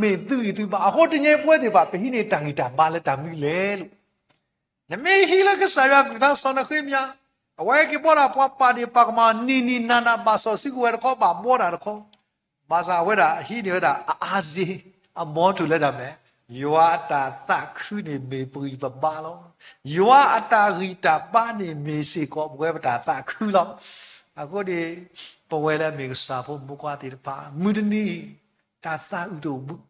မ့ၢ်သုဂံၢ်သုဘါ, အဃိတနံၤညါအံၤပဝဲသ့ၣ်တဖၣ် ပဟံးန့ၢ်တၢ်ဂံၢ်တၢ်ဘါလၢတၢ်မနုၤလဲၣ်လီၤ. နမ့ၢ်ဟံးလၢကစၢ်ယွၤကလုၢ်ကထါ စီၤနဃ့မယၤ, အဝဲက့ၤဘှီဒၣ်ပှၤပာ်ဒ့ၣ်ပာ်ကမၣ် နံၤနံၤနၤနၤ ဘၣ်စီၣ်စုကဝဲၤတခီ ဘၣ်ဘှီတၢ်တခီ, ဘၣ်ဆၣ်အဝဲဒၣ်ဟံးန့ၢ်ဝဲဒၣ်အအါစ့, အဘီထူၣ်လၢတၢ်မလဲၣ်, ယွၤအတၢ်သးခုန့ၣ်မ့ၢ်ပဂံၢ်ပဘါလီၤ. ယွၤအတၢ်ဂံၢ်တၢ်ဘါန့ၣ်မ့ၢ်စ့ၢ်ကီးပဝဲပတၢ်သးခုလီၤ. အဃိန့ၣ် ပဝဲလၢအမ့ၢ်ကစၢ်ဖိမုၣ်ခွါသ့ၣ်တဖၣ် မုၢ်တနံၤ တၢ်သးအုးတအိၣ်ဘၣ်,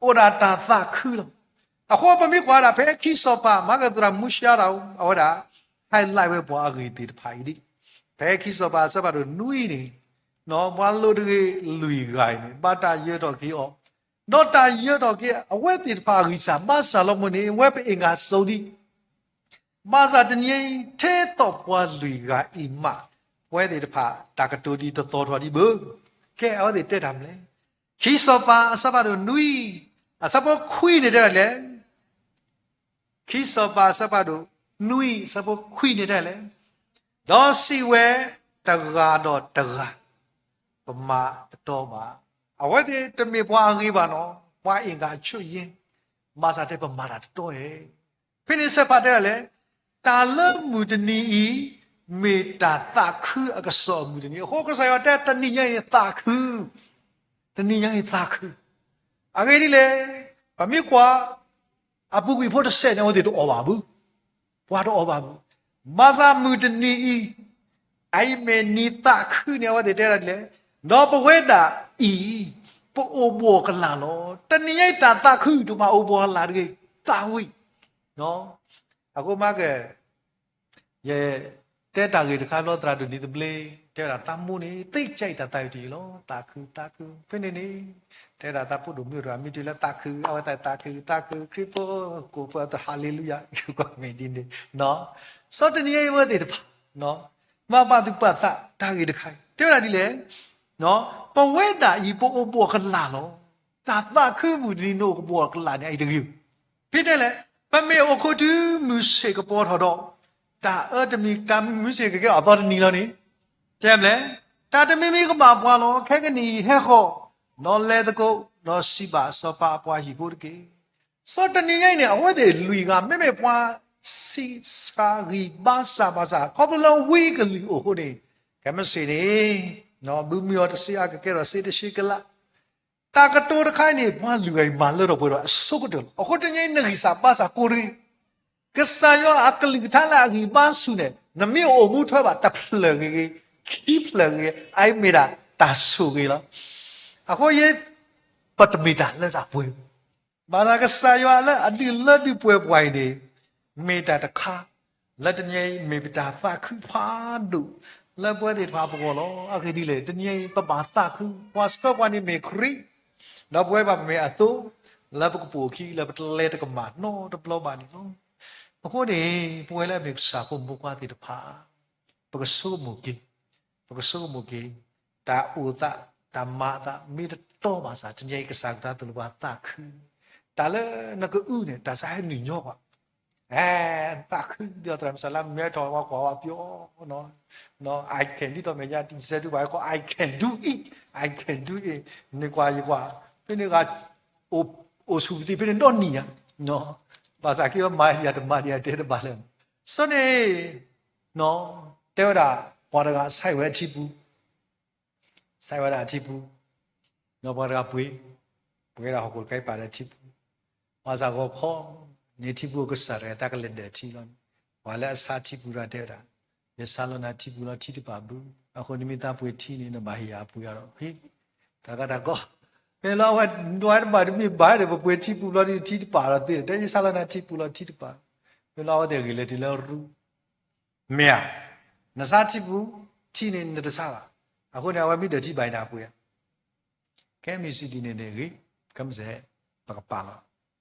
အိၣ်ဒၣ်တၢ်သးခုလီၤ. အဃိပမ့ၢ်ကွၢ်ဒၣ်ဖဲခံစီၤပၤ မၤကသရၣ်မူရှါတၢ်အိၣ် အဝဲဒၣ် highlight ဝဲပှၤအဂ့ၢ်သ့ၣ်တဖၣ်အံၤဒ်, ဖဲခံစီၤပၤအဆၢဖးဒိၣ်နွံန့ၣ်, ပှၤလိၤတဂ့ၤလွံၢ်ဂၤအံၤန့ၣ် ဘၣ်တၢ်ယၢၤထီၣ်က့ၤအီၤ, ဒီးတၢ်ယၢၤထီၣ်က့ၤအဝဲသ့ၣ်တဖၣ်အဂံၢ်စၢ် ဘၣ်ဆၣ်လီၤမုၢ်န့ၣ် ဝဲပအ့ၣ်ဂၤစိၤဒံး ဘၣ်ဆၣ်တနံၤအံၤ ထဲသိးပှၤလွံၢ်ဂၤအံၤမး ပဝဲသ့ၣ်တဖၣ် တၢ်ကတိၤဒ်တသီထီၣ်ဒံးဘၣ်. ကဲအဝဲသ့ၣ်တဲတၢ်မလဲၣ်. ခံစီၤပၤအဆၢဖးဒိၣ်နွံ အဆၢဖိခွံန့ၣ်တဲဒ်လဲၣ်. ခံစီၤပၤအဆၢဖးဒိၣ်နွံ အဆၢဖိခွံန့ၣ်တဲဒ်လဲၣ်. ဒီးစံးဝဲတဂၤဒီးတဂၤ, ပမၤတတီဘၣ်. အဝဲသ့ၣ်တမ့ၢ်ပှၤအဂ့ၤဘၣ်နီၤ, ပှၤအ့ၣ်ဂၤဆိၣ်ယဲ, ဘၣ်ဆၣ်တဲပမၤတၢ်တတီဧါ. ဖဲန့ၣ်စဲးဖးတဲဒ်လဲၣ်, တၢ်လၢမုၢ်တနံၤအံၤ မ့ၢ်တၢ်သးခုအကစီၣ်အမုၢ်တနံၤ, အဃိကစၢ်ယွၤတဲတနံၤညါအံၤန့ၣ်သးခု, တနံၤညါအံၤသးခု. အဂ့ၢ်ဒ်လဲၣ်, ပမ့ၢ်ကွၢ် အပူၤကွံာ်ဖိတစဲးန့ၣ် အဝဲသ့ၣ်တအီၣ်ဘၣ်ဘၣ်, ပှၤတအီၣ်ဘၣ်ဘၣ်. ဘၣ်ဆၣ်မုၢ်တနံၤအံၤ အအံၤမ့ၢ်နံၤသးခုန့ၣ် အဝဲသ့ၣ်တဲဒၣ်ဒ်လဲၣ်, ဒီးပဝဲဒၣ်အံၤ ပအိၣ်ဘှီၣ်ကလာ်လီၤ. တနံၤညါအံၤတၢ်သးခုတဖၣ်အိၣ်ဘှီၣ်ကလာ်တဂ့ၤ, သးဝံၣ်. အဃိမ့ၢ်က ယတဲတၢ်ဂ့ၢ်တခါဘျီ သရၣ်ဒိၣ်နံၤသဘျ့ တဲဝဲဒၣ်သးမိၢ်န့ၣ် သ့ၣ်ကါအံၤတၢ်သးဝံၣ်တယံာ်လီၤ, သးခု သးခု ဖဲန့ၣ်န့ၣ် တဲဝဲဒၣ်သးဖိဒိၣ်မုၣ်တဂၤ မ့ၢ်တုၤလၢသးခု အဝဲသးသးခု သးခု ခရံာ်ဖိ ကိးပသူ ဟါလ့လူယၤ ကွၢ်မ့ၢ်ဒ်န့ၣ် စီၤတနံၤညါအံၤဝဲသ့ၣ်တဖၣ် မၤပာ်သူၣ်ပာ်သးတၢ်ဂ့ၢ်တခါအံၤ တဲဝဲဒၣ်ဒ်လဲၣ်, ပဝဲဒၣ်အံၤပအိၣ်ဘှီၣ်ကလာ်လီၤ. တၢ်သးခုမုၢ်တနံၤန့ၣ်အိၣ်ကဘှီၣ်ကလာ်န့ၣ် အအံၤတဂ့ၤ. ဖဲတဲလဲၣ်, ပမ့ၢ်အိၣ်ခိးတုၤမုၢ်ဆ့ၣ်ကပီၤထီၣ်ဒီး တၢ်အၢတမံၤ တၢ်မုၢ်ဆ့ၣ်ကကဲထီၣ်အသီတနံၤလီၤန့ၣ်, တဲမလဲၣ်, တၢ်တမံၤမံၤကဘၣ်ပှၤလီၤ. ခဲကနံၣ်အံၤဟဲဃီၤ, ဒီးလဲၤသကိး, ဒီးစံးဘၣ်စီၤပၤအပှၤဟံၣ်ဖိတက့ၢ်. စီၤတနံၤညါအံၤန့ၣ် အဝဲသ့ၣ်လွံၢ်ဂၤ မ့မ့ၢ်ပှၤဆံးစှၤဂံၢ်ဘါစၢ်ဘၣ်ဆၣ် ခီဖျိလၢဝံအကလုၢ်အိၣ်အဃိန့ၣ် ကမ့ၢ်စ့ၢ်န့ၣ် ဘုမုၢ်အီၤတဆံးအါ ကကဲထီၣ်စ့တဆံကလး တၢ်ကတိၤတခါအံၤန့ၣ် ပှၤလွံၢ်ဂၤအံၤမၤလၢထီၣ်ပှဲၤထီၣ်အဆိကတၢၢ်လီၤ. အဃိတနံၤအံၤနဂံၢ်စၢ်ဘါစၢ်ကိးတဂ့ၤ. ကစၢ်ယွၤအကလုၢ်ကထါလၢအဂံၢ်ဘါဆူၣ်န့ၣ် နမ့ၢ်အိၣ်မူထွဲဘၣ်တဖျၢၣ်ဂ့ၤဂ့ၤ, ခံဖျၢၣ်ဂ့ၤဂ့ၤ, အအံၤမ့ၢ်ဒၣ်တၢ်ဆိၣ်ဂ့ၤလီၤ. အဃိယဲ ပတမ့ၢ်တၢ်လၢတၢ်ပှဲၤ ဘၣ်ဆၣ်ကစၢ်ယွၤလၢအဒုးလၢဒုးပှဲၤပှၤအံၤန့ၣ် မ့ၢ်တၢ်တခါ လၢတနံၤအံၤမ့ၢ်ပတၢ်သးခုဖးဒိၣ် လၢပဝဲသ့ၣ်တဖၣ်ပဂီၢ်လီၤ. အဂ့ၢ်ဒ်လဲၣ်, တနံၤအံၤပဘၣ်သးခု ပှၤဆှၢပှၤန့ၣ်မ့ၢ်ခရံာ် ဒီးပဝဲဘၣ်မ့ၢ်အသိး လၢပကပိာ်အခံ လၢပတလဲၤတကမၣ်နီတဘျီဘၣ်န့ၣ်လီၤ. အဃိန့ၣ် ပဝဲလၢအမ့ၢ်ကစၢ်ဖိမုၣ်ဖိခွါသ့ၣ်တဖၣ် ပကဆိကမိၣ်က့ၤ, ပကဆိကမိၣ်က့ၤ, တၢ်အိၣ်သး တၢ်မၤအသးမ့ၢ်တတီဘၣ်ဆၣ် တနံၤအံၤကစၢ်ကထါသိၣ်လိပှၤသးခု, တၢ်လၢနကအုန့ၣ် တၢ်စးဟဲနုာ်ညီကွၢ်, အဲ သးခုဒီးသရၣ်မုၣ်စၢ်လၢမဲထီၣ်ဝဲကွၢ်ဝဲပျီ, I can ဒ်သိးမဲာ်ညါတံၤစဲဒုဘၣ်ကီး I can do it, I can do it, နကွၢ်ယကွၢ်, ဖဲန့ၣ်ဂၤ အိၣ်ဆူၣ်ပသံးဖဲန့ၣ်ဒီနံၣ်ဧါ, ဘၣ်ဆၣ်က့ၤလီၤမၤယၤတမၤဒံးယၤတဲတဘၣ်လၢၤ, စီၤန့ၣ် တဲဝဲဒၣ် ပှၤတဂၤဆဲးဝဲအထံပူၤ, ဆဲးဝဲဒၣ်အထံပူၤ, ဒီးပှၤတဂၤပှ့ၤ, ပှ့ၤဝဲဒၣ်ဟီၣ်ခိၣ်တခါအံၤပာ်ဒီးထံပူၤ, ဘၣ်ဆၣ်ဂီၤခီန့ၣ်ထံပူၤကစၢ်တဂၤတၢ်ကလဲၤဒၢးထံလီၤန့ၣ်, ပှၤလၢအဆါထံပူၤတဂၤတဲဝဲဒၣ်, ယဆါလီၤနၤထံပူၤလီၤထံတပာ်ဘၣ်, အဃိန့ၣ်မ့ၢ်သးပှ့ၤထံန့ၣ် နဘၣ်ဟ့ၣ်ယၤအပှ့ၤအါဒီး, ဟ့ၣ်, တၢ်ဂၤတၢ်ကီ, ဖဲန့ၣ်လီၤအဝဲဒွးတဘၣ်တမ့ၢ်ဘၣ်ဒီး ပပှ့ၤထံပူၤလီၤဒီးထံတပာ်ဒီးသ့, တဲယဆါလီၤနၤထံပူၤလီၤထံတပာ်, ဖဲလီၤအဝဲသ့ၣ်ဂ့ၤလဲၤတုၤလၢရူ မ့ၢ်ဧါ, နဆါထံပူၤ, ထံန့ၣ်နတဆါဘၣ်, အဃိန့ၣ် အဝဲမ့ၢ်ဒၢးထံဘၣ်အံၤန့ၣ်အပှ့ၤဧါ, ခဲမုၢ်ဆံးဒ်န့ၣ်န့ၣ်ဂ့ၤ, ကမ့ၢ်စ့ၢ် ပကပာ်လီၤ,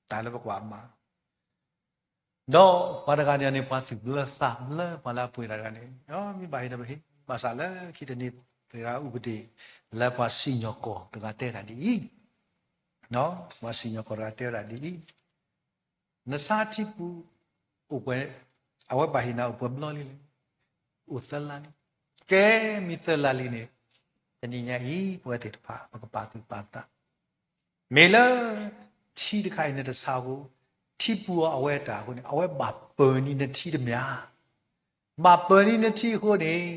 တၢ်လၢပကွၢ်အမါ, ဒီးပှၤတဂၤန့ၣ်န့ၣ် ပှၤသူၣ်ဘျၢသးဘျၢပှၤလၢအပှ့ၤတၢ်တဂၤန့ၣ်, မ့ၢ်ဘၣ်ဟ့ၣ်ဒီးပဟ့ၣ်, ဘၣ်ဆၣ်လၢခံတနံၤ သရၣ်အူပဒ့ၣ် လၢပှၤစံၣ်ညီၣ်ကွီၢ်တဂၤတဲဒၣ်ဒ်အံၤ, ပှၤစံၣ်ညီၣ်ကွီၢ်တဂၤတဲဝဲဒၣ်ဒ်အံၤ နဆါထံပူၤ, အိၣ်ပှဲၤ, အဝဲဘၣ်ဟ့ၣ်နၤအိၣ်ပှဲၤဘျီလံလဲၣ်, အိၣ်သၢလါလံ, ကဲမ့ၢ်သၢလါလံန့ၣ်, တနံၤညါအံၤ ပဝဲသ့ၣ်တဖၣ် ပကပာ်သူၣ်ပာ်သး, မ့ၢ်လၢ ထံတခါအံၤနတဆါအဃိ, ထံပူၤအီၤအဝဲအတၢ်အဃိန့ၣ် အဝဲဘၣ်ပၢၤန့ၢ်နထံတမ့ၢ်ဧါ ဘၣ်ပၢၤန့ၢ်နထံအဃိန့ၣ်,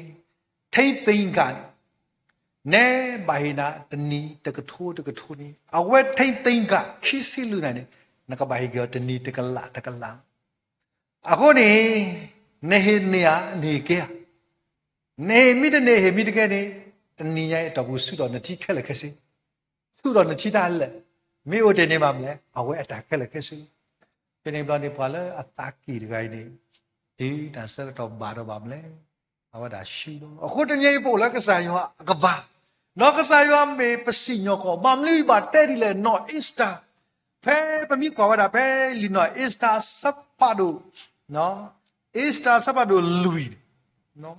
ထိသ့ၣ်ကၣ်န့ၣ်, နဲဘၣ်ဟ့ၣ်နၤတနံၤတကထိတကထိန့ၣ်, အဝဲထိသ့ၣ်ကၣ်ခံဆံလွံၢ်နံၣ်န့ၣ်, နကဘၣ်ဟ့ၣ်က့ၤအီၤတနံၤတကလးတကလး. အဃိန့ၣ်, နဟ့ၣ်န့ၢ်ဧါ, နဟ့ၣ်ကဲဧါ, နဟ့ၣ်မ့ၢ်တန့ၢ် ဟ့ၣ်မ့ၢ်တကဲန့ၣ်, တနံၤညါအံၤအတီၢ်ပူၤဆူၣ်ထီၣ်နထံခဲလၢာ်ခဲဆ့ ဆူၣ်ထီၣ်နထံတၢ်လၢာ်, မ့ၢ်အိၣ်တ့ၢ်န့ၣ်ဘၣ်မလဲၣ်, အဝဲအတၢ်ခဲလၢာ်ခဲဆ့လီၤ. ဖဲန့ၣ်ဘျီန့ၣ် ပှၤလၢအသးက့ၣ်တဂၤအံၤန့ၣ်, တုၤတၢ်ဆၢကတီၢ်ဘၣ်ဒီးဘၣ်မလဲၣ်, အဝဲဒၣ်ဆူၣ်လီၤ. အဃိတနံၤအံၤပအိၣ်လၢကစၢ်ယွၤအကပၤ, ဒီးကစၢ်ယွၤမ့ၢ်ပစံၣ်ညီၣ်ကွီၢ်, ဘၣ်မနုၤယဘၣ်တဲဒ်လဲၣ် နီၢ်အ့စတၢ်, ဖဲပမ့ၢ်ကွၢ်ဝဲဒၣ်ဖဲလံာ်နီၢ်အ့စတၢ် အဆၢဖးဒိၣ်, အ့စတၢ်အဆၢဖးဒိၣ်လွံၢ်န့ၣ်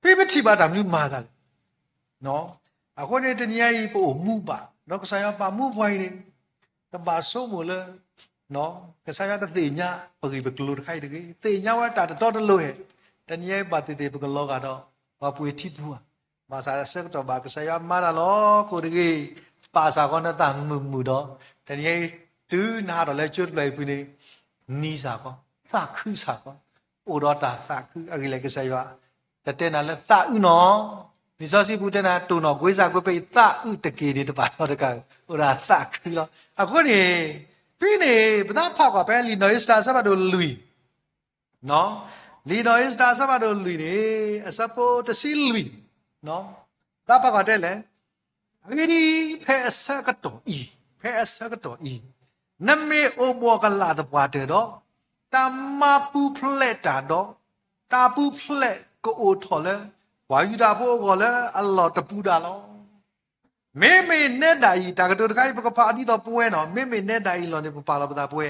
ဖဲပထံၣ်ဘၣ်တၢ်မနုၤမၤသးလဲၣ်. အဃိန့ၣ်တနံၤညါအံၤပအိၣ်မူဘၣ်, ဒီးကစၢ်ယွၤပာ်မူပှၤအံၤန့ၣ်, တဘၣ်ဆိကမိၣ်လၢ ကစၢ်ယွၤတသ့ၣ်ညါပဂ့ၢ်ပကျိၤတခါအံၤတဂ့ၤ, သ့ၣ်ညါဝဲတၢ်တတီတလိၤဧါ. တနံၤညါအံၤဘၣ်သ့ၣ်သ့ၣ်ပကလီၤဂာ်ဒီး ပှၤပှ့ၤထံပူၤဧါ. ဘၣ်ဆၣ်ဆၢကတီၢ်ဘၣ်ကစၢ်ယွၤမၤတၢ်လီၤကိးတဂ့ၤ, ပာ်စ့ၢ်ကီးနသးမုာ်မုာ်ဒီး, တနံၤညါအံၤ တုၤနဟးထီၣ်လၢကၠိတဖျၢၣ်အံၤပူၤန့ၣ်, နံၤစ့ၢ်ကီး, သးခုစ့ၢ်ကီး, အိၣ်ဒီးတၢ်သးခုအဂ့ၢ်လဲၣ်ကစၢ်ယွၤ တတဲနၤလၢသးအုးနီၢ်, လံာ်စီဆှံပူၤတဲနၤ တိၢ်နီၣ်ကွ့စၢ်ကွ့ ဖဲအံၤသးအုးတက့ၢ်န့ၣ်တဘၣ်နီတကး, အိၣ်ဒီးသးခုလီၤ. အဃိန့ၣ်, ဖဲန့ၣ် ပသးဖးကွၢ်ဖဲလံာ်နီၢ်အ့စတၢ်အဆၢဖးဒိၣ်လွံၢ်, နီၢ်, လံာ်နီၢ်အ့စတၢၤအဆၢဖးဒိၣ်လွံၢ်န့ၣ် အဆၢဖိတဆံလွံၢ်, တၢ်ပာ်ကွၢ်တဲလဲၣ်, အဂ့ၢ်ဒ်အံၤ, ဖဲအဆၢကတီၢ်အံၤ, ဖဲအဆၢကတီၢ်အံၤ, နမ့ၢ်အိၣ်ဘှီၣ်ကလာ်သပှၢ်တၢၢ်ဒီး, တၢ်မၤပူၤဖျဲးတၢ်ဒီး, တၢ်ပူၤဖျဲးကအိၣ်ထီၣ်လၢ ပှၤယူဒၤဖိအဂီၢ်လၢအလီၢ်တပူၤဒၣ်လီၤ. မ့မ့ၢ်နဲဒၣ်အံၤ, တၢ်ကတိၤတခါအံၤ ပကဖးဒ်သိးပဝဲနီၤ, မ့မ့ၢ်နဲဒၣ်အံၤလီၤန့ၣ် ပပာ်လီၤပသးပဝဲ,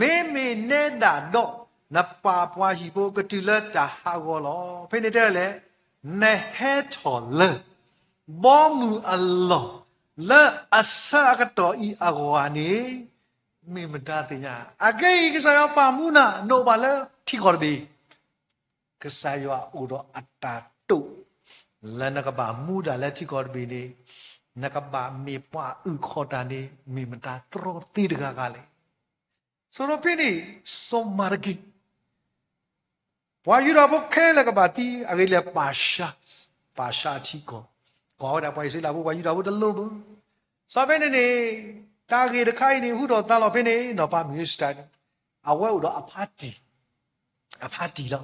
မ့မ့ၢ်နဲဒၣ်ဒီး နပာ်ပှၤဟံၣ်ဖိကတုၤလၢတၢ်ဟးဂီၤလီၤ. ဖဲန့ၣ်တဲလဲၣ်, နဟဲထီၣ်လၢ ဘီမုၢ်အလီၢ် လၢအဆၢအကတီၢ်အံၤအဂီၢ်န့ၣ် မ့ၢ်မတၤသ့ၣ်ညါ. အခဲအံၤ ကစၢ်ယွၤပာ်မူနၤ နအိၣ်ဘၣ်လၢထံကီၢ်တဘ့ၣ် ကစၢ်ယွၤအိၣ်ဒီးအတၢ်တိာ် လၢနကဘၣ်မူဒၣ်လၢထံကီၢ်တဘ့ၣ်န့ၣ်, နကဘၣ်မ့ၢ်ပှၤအုၣ်ခီၣ်တၢ်န့ၣ် မ့ၢ်မတၤတြီသ့တဂၤဂၤလဲၣ်. ဆိးဒီးဖဲန့ၣ် စီၤမၤတက့, ပှၤယူဒၤဖိခဲလၢာ်ကဘၣ်သံ, အဂ့ၢ်ဒ်လဲၣ် ပာ်ရှါ, ပာ်ရှါအထံကီၢ်, ကွၢ်ဝဲဒၣ်ပှၤအံၣ်စရ့လးဖိ ပှၤယူဒၤဖိတလိၣ်ဘၣ်. စီၤဖဲန့ၣ်န့ၣ် တၢ်ဂ့ၢ်တခါအံၤန့ၣ် ဟူထီၣ်သါလီၤဖဲန့ၣ် နီၢ်ပၤမုၣ်အ့စတၢၤန့ၣ် အဝဲအိၣ်ဒီးအဖါတံၢ်, အဖါတံၢ်လီ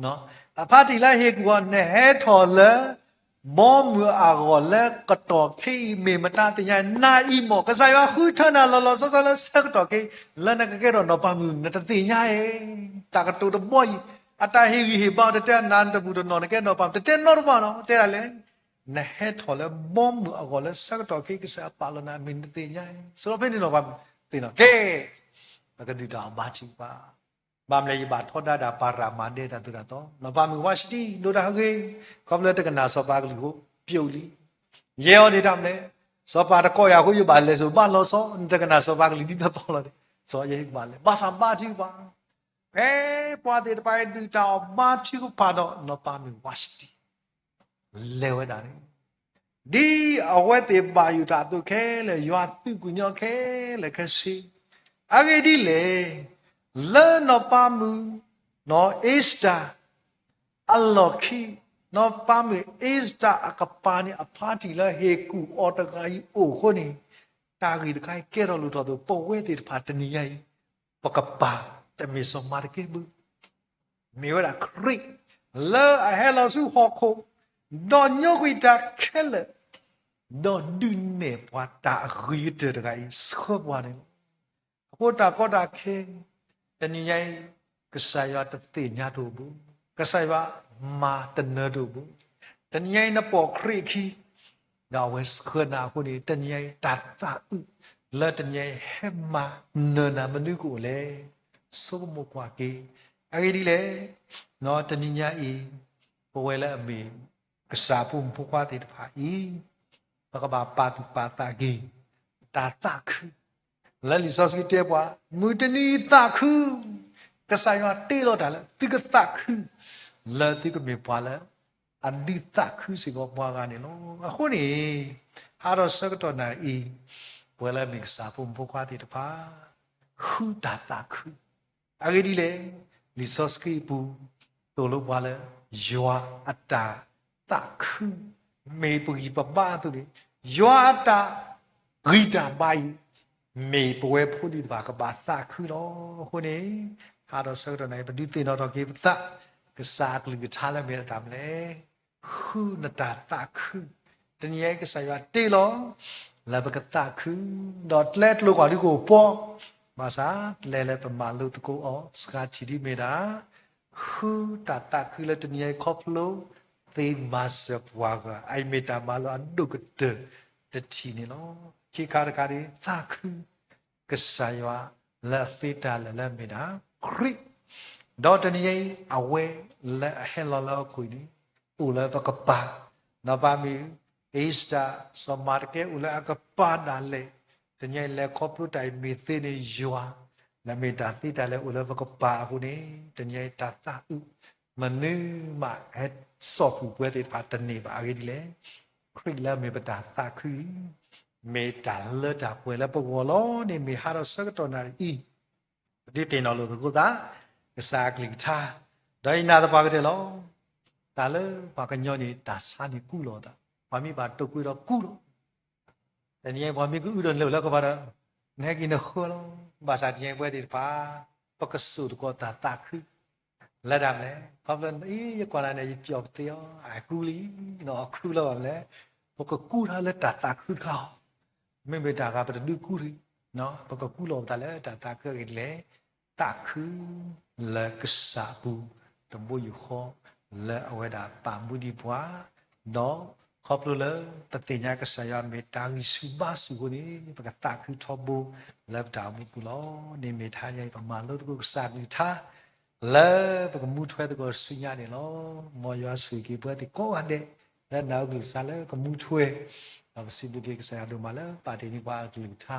ၤ. အဖါတံၢ်လၢဟ့ၣ်ကူၣ်အီၤ နဟဲထီၣ်လၢ ဘီမုၢ်အဂီၢ်လၢကတီၢ်ခဲအံၤ မ့ၢ်မတၤသ့ၣ်ညါ, နၤအံၤမ့ၢ် ကစၢ်ယွၤဃုထၢနၤလီၤလီၤဆီဆီလၢဆၢကတီၢ်ခဲအံၤ လၢနကကဲထီၣ်နီၢ်ပၤမုၣ် နတသ့ၣ်ညါဧါ. တၢ်ကတိၤတဘီအံၤ အတၢ်ဟ့ၣ်ဂံၢ်ဟ့ၣ်ဘါအီၤ တတဲနၤတဘူၣ်တနီၢ် နကဲနီၢ်ပၤမုၣ် တတဲနီတဘီနီၤ, တဲဒၣ်လဲၣ်, နဟဲထီၣ်လၢဘီမုၢ်အဂီၢ်လၢဆၢကတီၢ်ခဲအံၤ ကစၢ်ယွၤပာ်လီၤနၤ မ့ၢ်နတသ့ၣ်ညါဧါ. ဆိးဒီးဖဲန့ၣ်နီၢ်ပၤမုၣ်သ့ၣ်နီၣ်က့ၤ ပကဒုၣ်တၢ်အီၣ်ဘါထုကဖၣ် ဘၣ်မနုၤလဲၣ် ယဘၣ်ထီဒါတၢ်ပၤရၤမၤဒဲးတၢ်သိၣ်တၢ်သီ, နီၢ်ပၤမုၣ်ဝါၡတံ ဒိၣ်တၢ်ဟဂ့ၤ, ခီဖျိလၢတကနၣ်စီၤပၤကလုၢ်အဃိ ပျိာ်လံ. ယဲအီၤန့ၣ်တၢ်မနုၤလဲၣ်, စီၤပၤတကိးယၤအဃိ ယဘၣ်လဲၤစိာ်ဘၣ်လီၤဆီ, နတကနၣ်စီၤပၤကလုၢ်ဒ်သိးသိးလီၤန့ၣ် စီၤယဲကဘၣ်လဲၤ ဘၣ်ဆၣ်ဘါထုကဖၣ်, ဖဲပှၤသ့ၣ်တဖၣ်အံၤဒုၣ်တၢ်အီၣ်ဘါထုကဖၣ်ဒီး နီၢ်ပၤမုၣ်ဝါၡတံ လဲၤဝဲဒၣ်န့ၣ် ဒ်အဝဲသ့ၣ်ဘၣ်ယိၣ်တၢ်အသိးခဲလၢာ် ယွၤသုးကွံာ်ညီခဲလၢာ်ခဲဆ့, အဂ့ၢ်ဒ်လဲၣ်, လၢနီၢ်ပၤမုၣ် နီၢ်အ့စတၢၤ အလီၢ်ခံ, နီၢ်ပၤမုၣ်အ့စတၢၤအကပၤန့ၣ် အဖါတံၢ်လၢဟ့ၣ်ကူၣ်အီၤတဂၤအံၤအိၣ်အဃိန့ၣ်, တၢ်ဂ့ၢ်တခါအံၤကဲထီၣ်လိၣ်ထီၣ်အသိး ပဝဲသ့ၣ်တဖၣ်တနံၤညါအံၤ ပကပၤတမ့ၢ်စီၤမၤတကဲဘၣ် မ့ၢ်ဝဲဒၣ်ခရံာ် လၢအဟဲလီၤဆူဟီၣ်ခိၣ်, ဒီးညိကွံာ်တၢ်ခဲလၢာ်, ဒီးဒုးနဲၣ်ပှၤတၢ်အဂ့ၤကတၢၢ်တဂၤအံၤ ဆှၢပှၤန့ၣ်လီၤ. အဃိတၢ်ကီတၢ်ခဲ, တနံၤညါအံၤ ကစၢ်ယွၤတသ့ၣ်ညါတအိၣ်ဘၣ်, ကစၢ်ယွၤမၤတနၢၤတအိၣ်ဘၣ်, တနံၤညါအံၤနပိာ်ခရံာ်အခံ ဒီးအဝဲဆှၢနၤအဃိန့ၣ် တနံၤညါအံၤ တၢ်သးအုး လၢတနံၤညါအံၤ ဟဲမၤနၢၤနၤမနုၤကအိၣ်လဲၣ်, ဆိကမိၣ်ကွၢ်က့ၤ. အဂ့ၢ်ဒ်လဲၣ်, တနံၤညါအံၤ ပဝဲလၢအမ့ၢ် ကစၢ်အဖိမုၣ်ဖိခွါသ့ၣ်တဖၣ်အံၤ ပကဘၣ်ပာ်သူၣ်ပာ်သးက့ၤ တၢ်သးခု လၢလံာ်စီဆှံတဲပှၤ မုၢ်တနံၤအံၤသးခု, ကစၢ်ယွၤတ့လီၤတၢ်လၢသုကသးခု, လၢသုကမ့ၢ်ပှၤလၢ အဒုးသးခုစ့ၢ်ကီးပှၤဂၤန့ၣ်လီၤ. အဃိန့ၣ် ဟါဒီးဆၢကတီၢ်နၣ်ရံၣ်အံၤ ပဝဲလၢအမ့ၢ်ကစၢ်အဖိမုၣ်ဖိခွါသ့ၣ်တဖၣ် ဃုတၢ်သးခု အဂ့ၢ်ဒ်လဲၣ်, လံာ်စီဆှံအပူၤ သိၣ်လိပှၤလၢ ယွၤအတၢ်သးခု မ့ၢ်ပဂံၢ်ပဘါအသိးန့ၣ်, ယွၤအတၢ်ဂံၢ်တၢ်ဘါအံၤ မ့ၢ်ပဝဲဖိလံၤတဖၣ်ကဘၣ်သးခုလီၤ. အဃိန့ၣ် ဟါဒီးဆၢကတီၢ်နၣ်ရံၣ် ပဒုးသ့ၣ်နီၣ်ထီၣ်က့ၤပသး ကစၢ်အကလုၢ်ကထါလၢမ့ၢ်အတၢ်မနုၤလဲၣ် ဃုနတၢ်သးခု, တနံၤအံၤကစၢ်ယွၤတ့လီၤ လၢပကသးခု, ဒီးကျဲကျိၤကွၢ်ဒုကအိၣ်ပှီၢ်, ဘၣ်ဆၣ်ကျဲလၢပမၤလိသကိးအီၤ စှၤထံၣ်ဒ်မ့ၢ်ဒၣ် ဃုတၢ်သးခုလၢတနံၤအံၤခီဖျိ သ့မၤစၢၤပှၤဂၤ အအံၤမ့ၢ်တၢ်မၤလိအဒိၣ်ကတၢၢ်တထံၣ်န့ၣ်လီၤ. ခံခါတခါဒ် သးခု ကစၢ်ယွၤလၢအသ့တၢ်လၢာ်လၢအမ့ၢ်ဒၣ်ခရံာ်, ဒီးတနံၤအံၤ အဝဲလၢအဟဲလီၤလၢဟီၣ်ခိၣ်အံၤန့ၣ် အိၣ်လၢပကပၤ, နီၢ်ပၤမုၣ် အ့စတၢၤ စီၤမၤတကဲ အိၣ်လၢအကပၤဒၣ်လဲာ်, တနံၤအံၤလဲၤခီဖျိတၢ်အံၤမ့ၢ်သ့န့ၣ် ယွၤလၢအမ့ၢ်တၢ်သ့တၢ်လၢာ်အိၣ်လၢပကပၤအဃိန့ၣ် တနံၤအံၤတၢ်သးအုး မနုၤမးဟဲစိာ်ဃုာ်ပဝဲသ့ၣ်တဖၣ်တန့ၢ်ဘၣ်. အဂ့ၢ်ဒ်လဲၣ်, ခရံာ်လၢအမ့ၢ်ပတၢ်သးခုအံၤ မ့ၢ်တၢ်လၢတၢ်ပှဲၤလၢပဂီၢ်လီၤန့ၣ် မ့ၢ်ဟါဒီးဆၢကတီၢ်နၣ်ရံၣ်အံၤ ပဒုးသ့ၣ်နီၣ်လိာ်သကိးသး ကစၢ်အကလုၢ်ကထါ, ဒီးယနာ်သပှၢ်ကတၢၢ်လီၤ. တၢ်လၢပှၤကညီန့ၣ် တၢ်ဆါန့ၣ်ကူၣ်လီၤသး, ပှၤမ့ၢ်ဘၣ်တိာ်ကွံာ်ဒီးကူၣ်လီၤ. တနံၤအံၤပှၤမ့ၢ်ကအုဒီးနလၢာ်လၢကပၤဒီး နဟဲက့ၤနဃၢလီၤ. ဘၣ်ဆၣ်တနံၤအံၤပဝဲသ့ၣ်တဖၣ် ပကစိာ်သကိးတၢ်သးခု လၢတၢ်မနုၤလဲၣ်, ခီဖျိ အံၤ ယကွၢ်နၤန့ၣ် ယပျီၢ်ပသ့အီၤ အကူလံ, အီၣ်ကူလီၤဘၣ်မနုၤလဲၣ်, ပကကူထီၣ်လၢတၢ်သးခုတခါအီၤ, မ့မ့ၢ်တၢ်ဂၤပတဒုးကူတဂ့ၤ, ပကကူလီၤပသးလၢတၢ်သးခုအဂ့ၢ်ဒ်လဲၣ်, သးခု လၢကစၢ်အပူၤ တဘိယူၢ်ဃီ လၢအဝဲဒၣ်ပာ်မူဒံးပှၤ, ဒီးခီဖျိလၢပသ့ၣ်ညါကစၢ်ယွၤမ့ၢ်တၢ်ဂံၢ်ဆူၣ်ဘါဆူၣ်အဃိန့ၣ် ပကသးခုထီဘိလၢပတၢ်အိၣ်မူပူၤလီၤ. န့ၣ်မ့ၢ်တဟါညါအံၤ ပမၤလိသကိးကစၢ်အကလုၢ်ကထါ လၢပကမူထွဲသကိးဆူညါန့ၣ်လီၤ. မ်ယွၤဆိၣ်ဂ့ၤက့ၤပဝဲသ့ၣ်ကိးဂၤဒဲး လၢနၢ်ဟူကလုၢ်ကထါလၢကမူထွဲ, ဒီးပစံးဘျုးက့ၤကစၢ်ယွၤဒိၣ်မးလၢပာ်တ့ၢ်န့ၢ်ပှၤအကလုၢ်ကထါ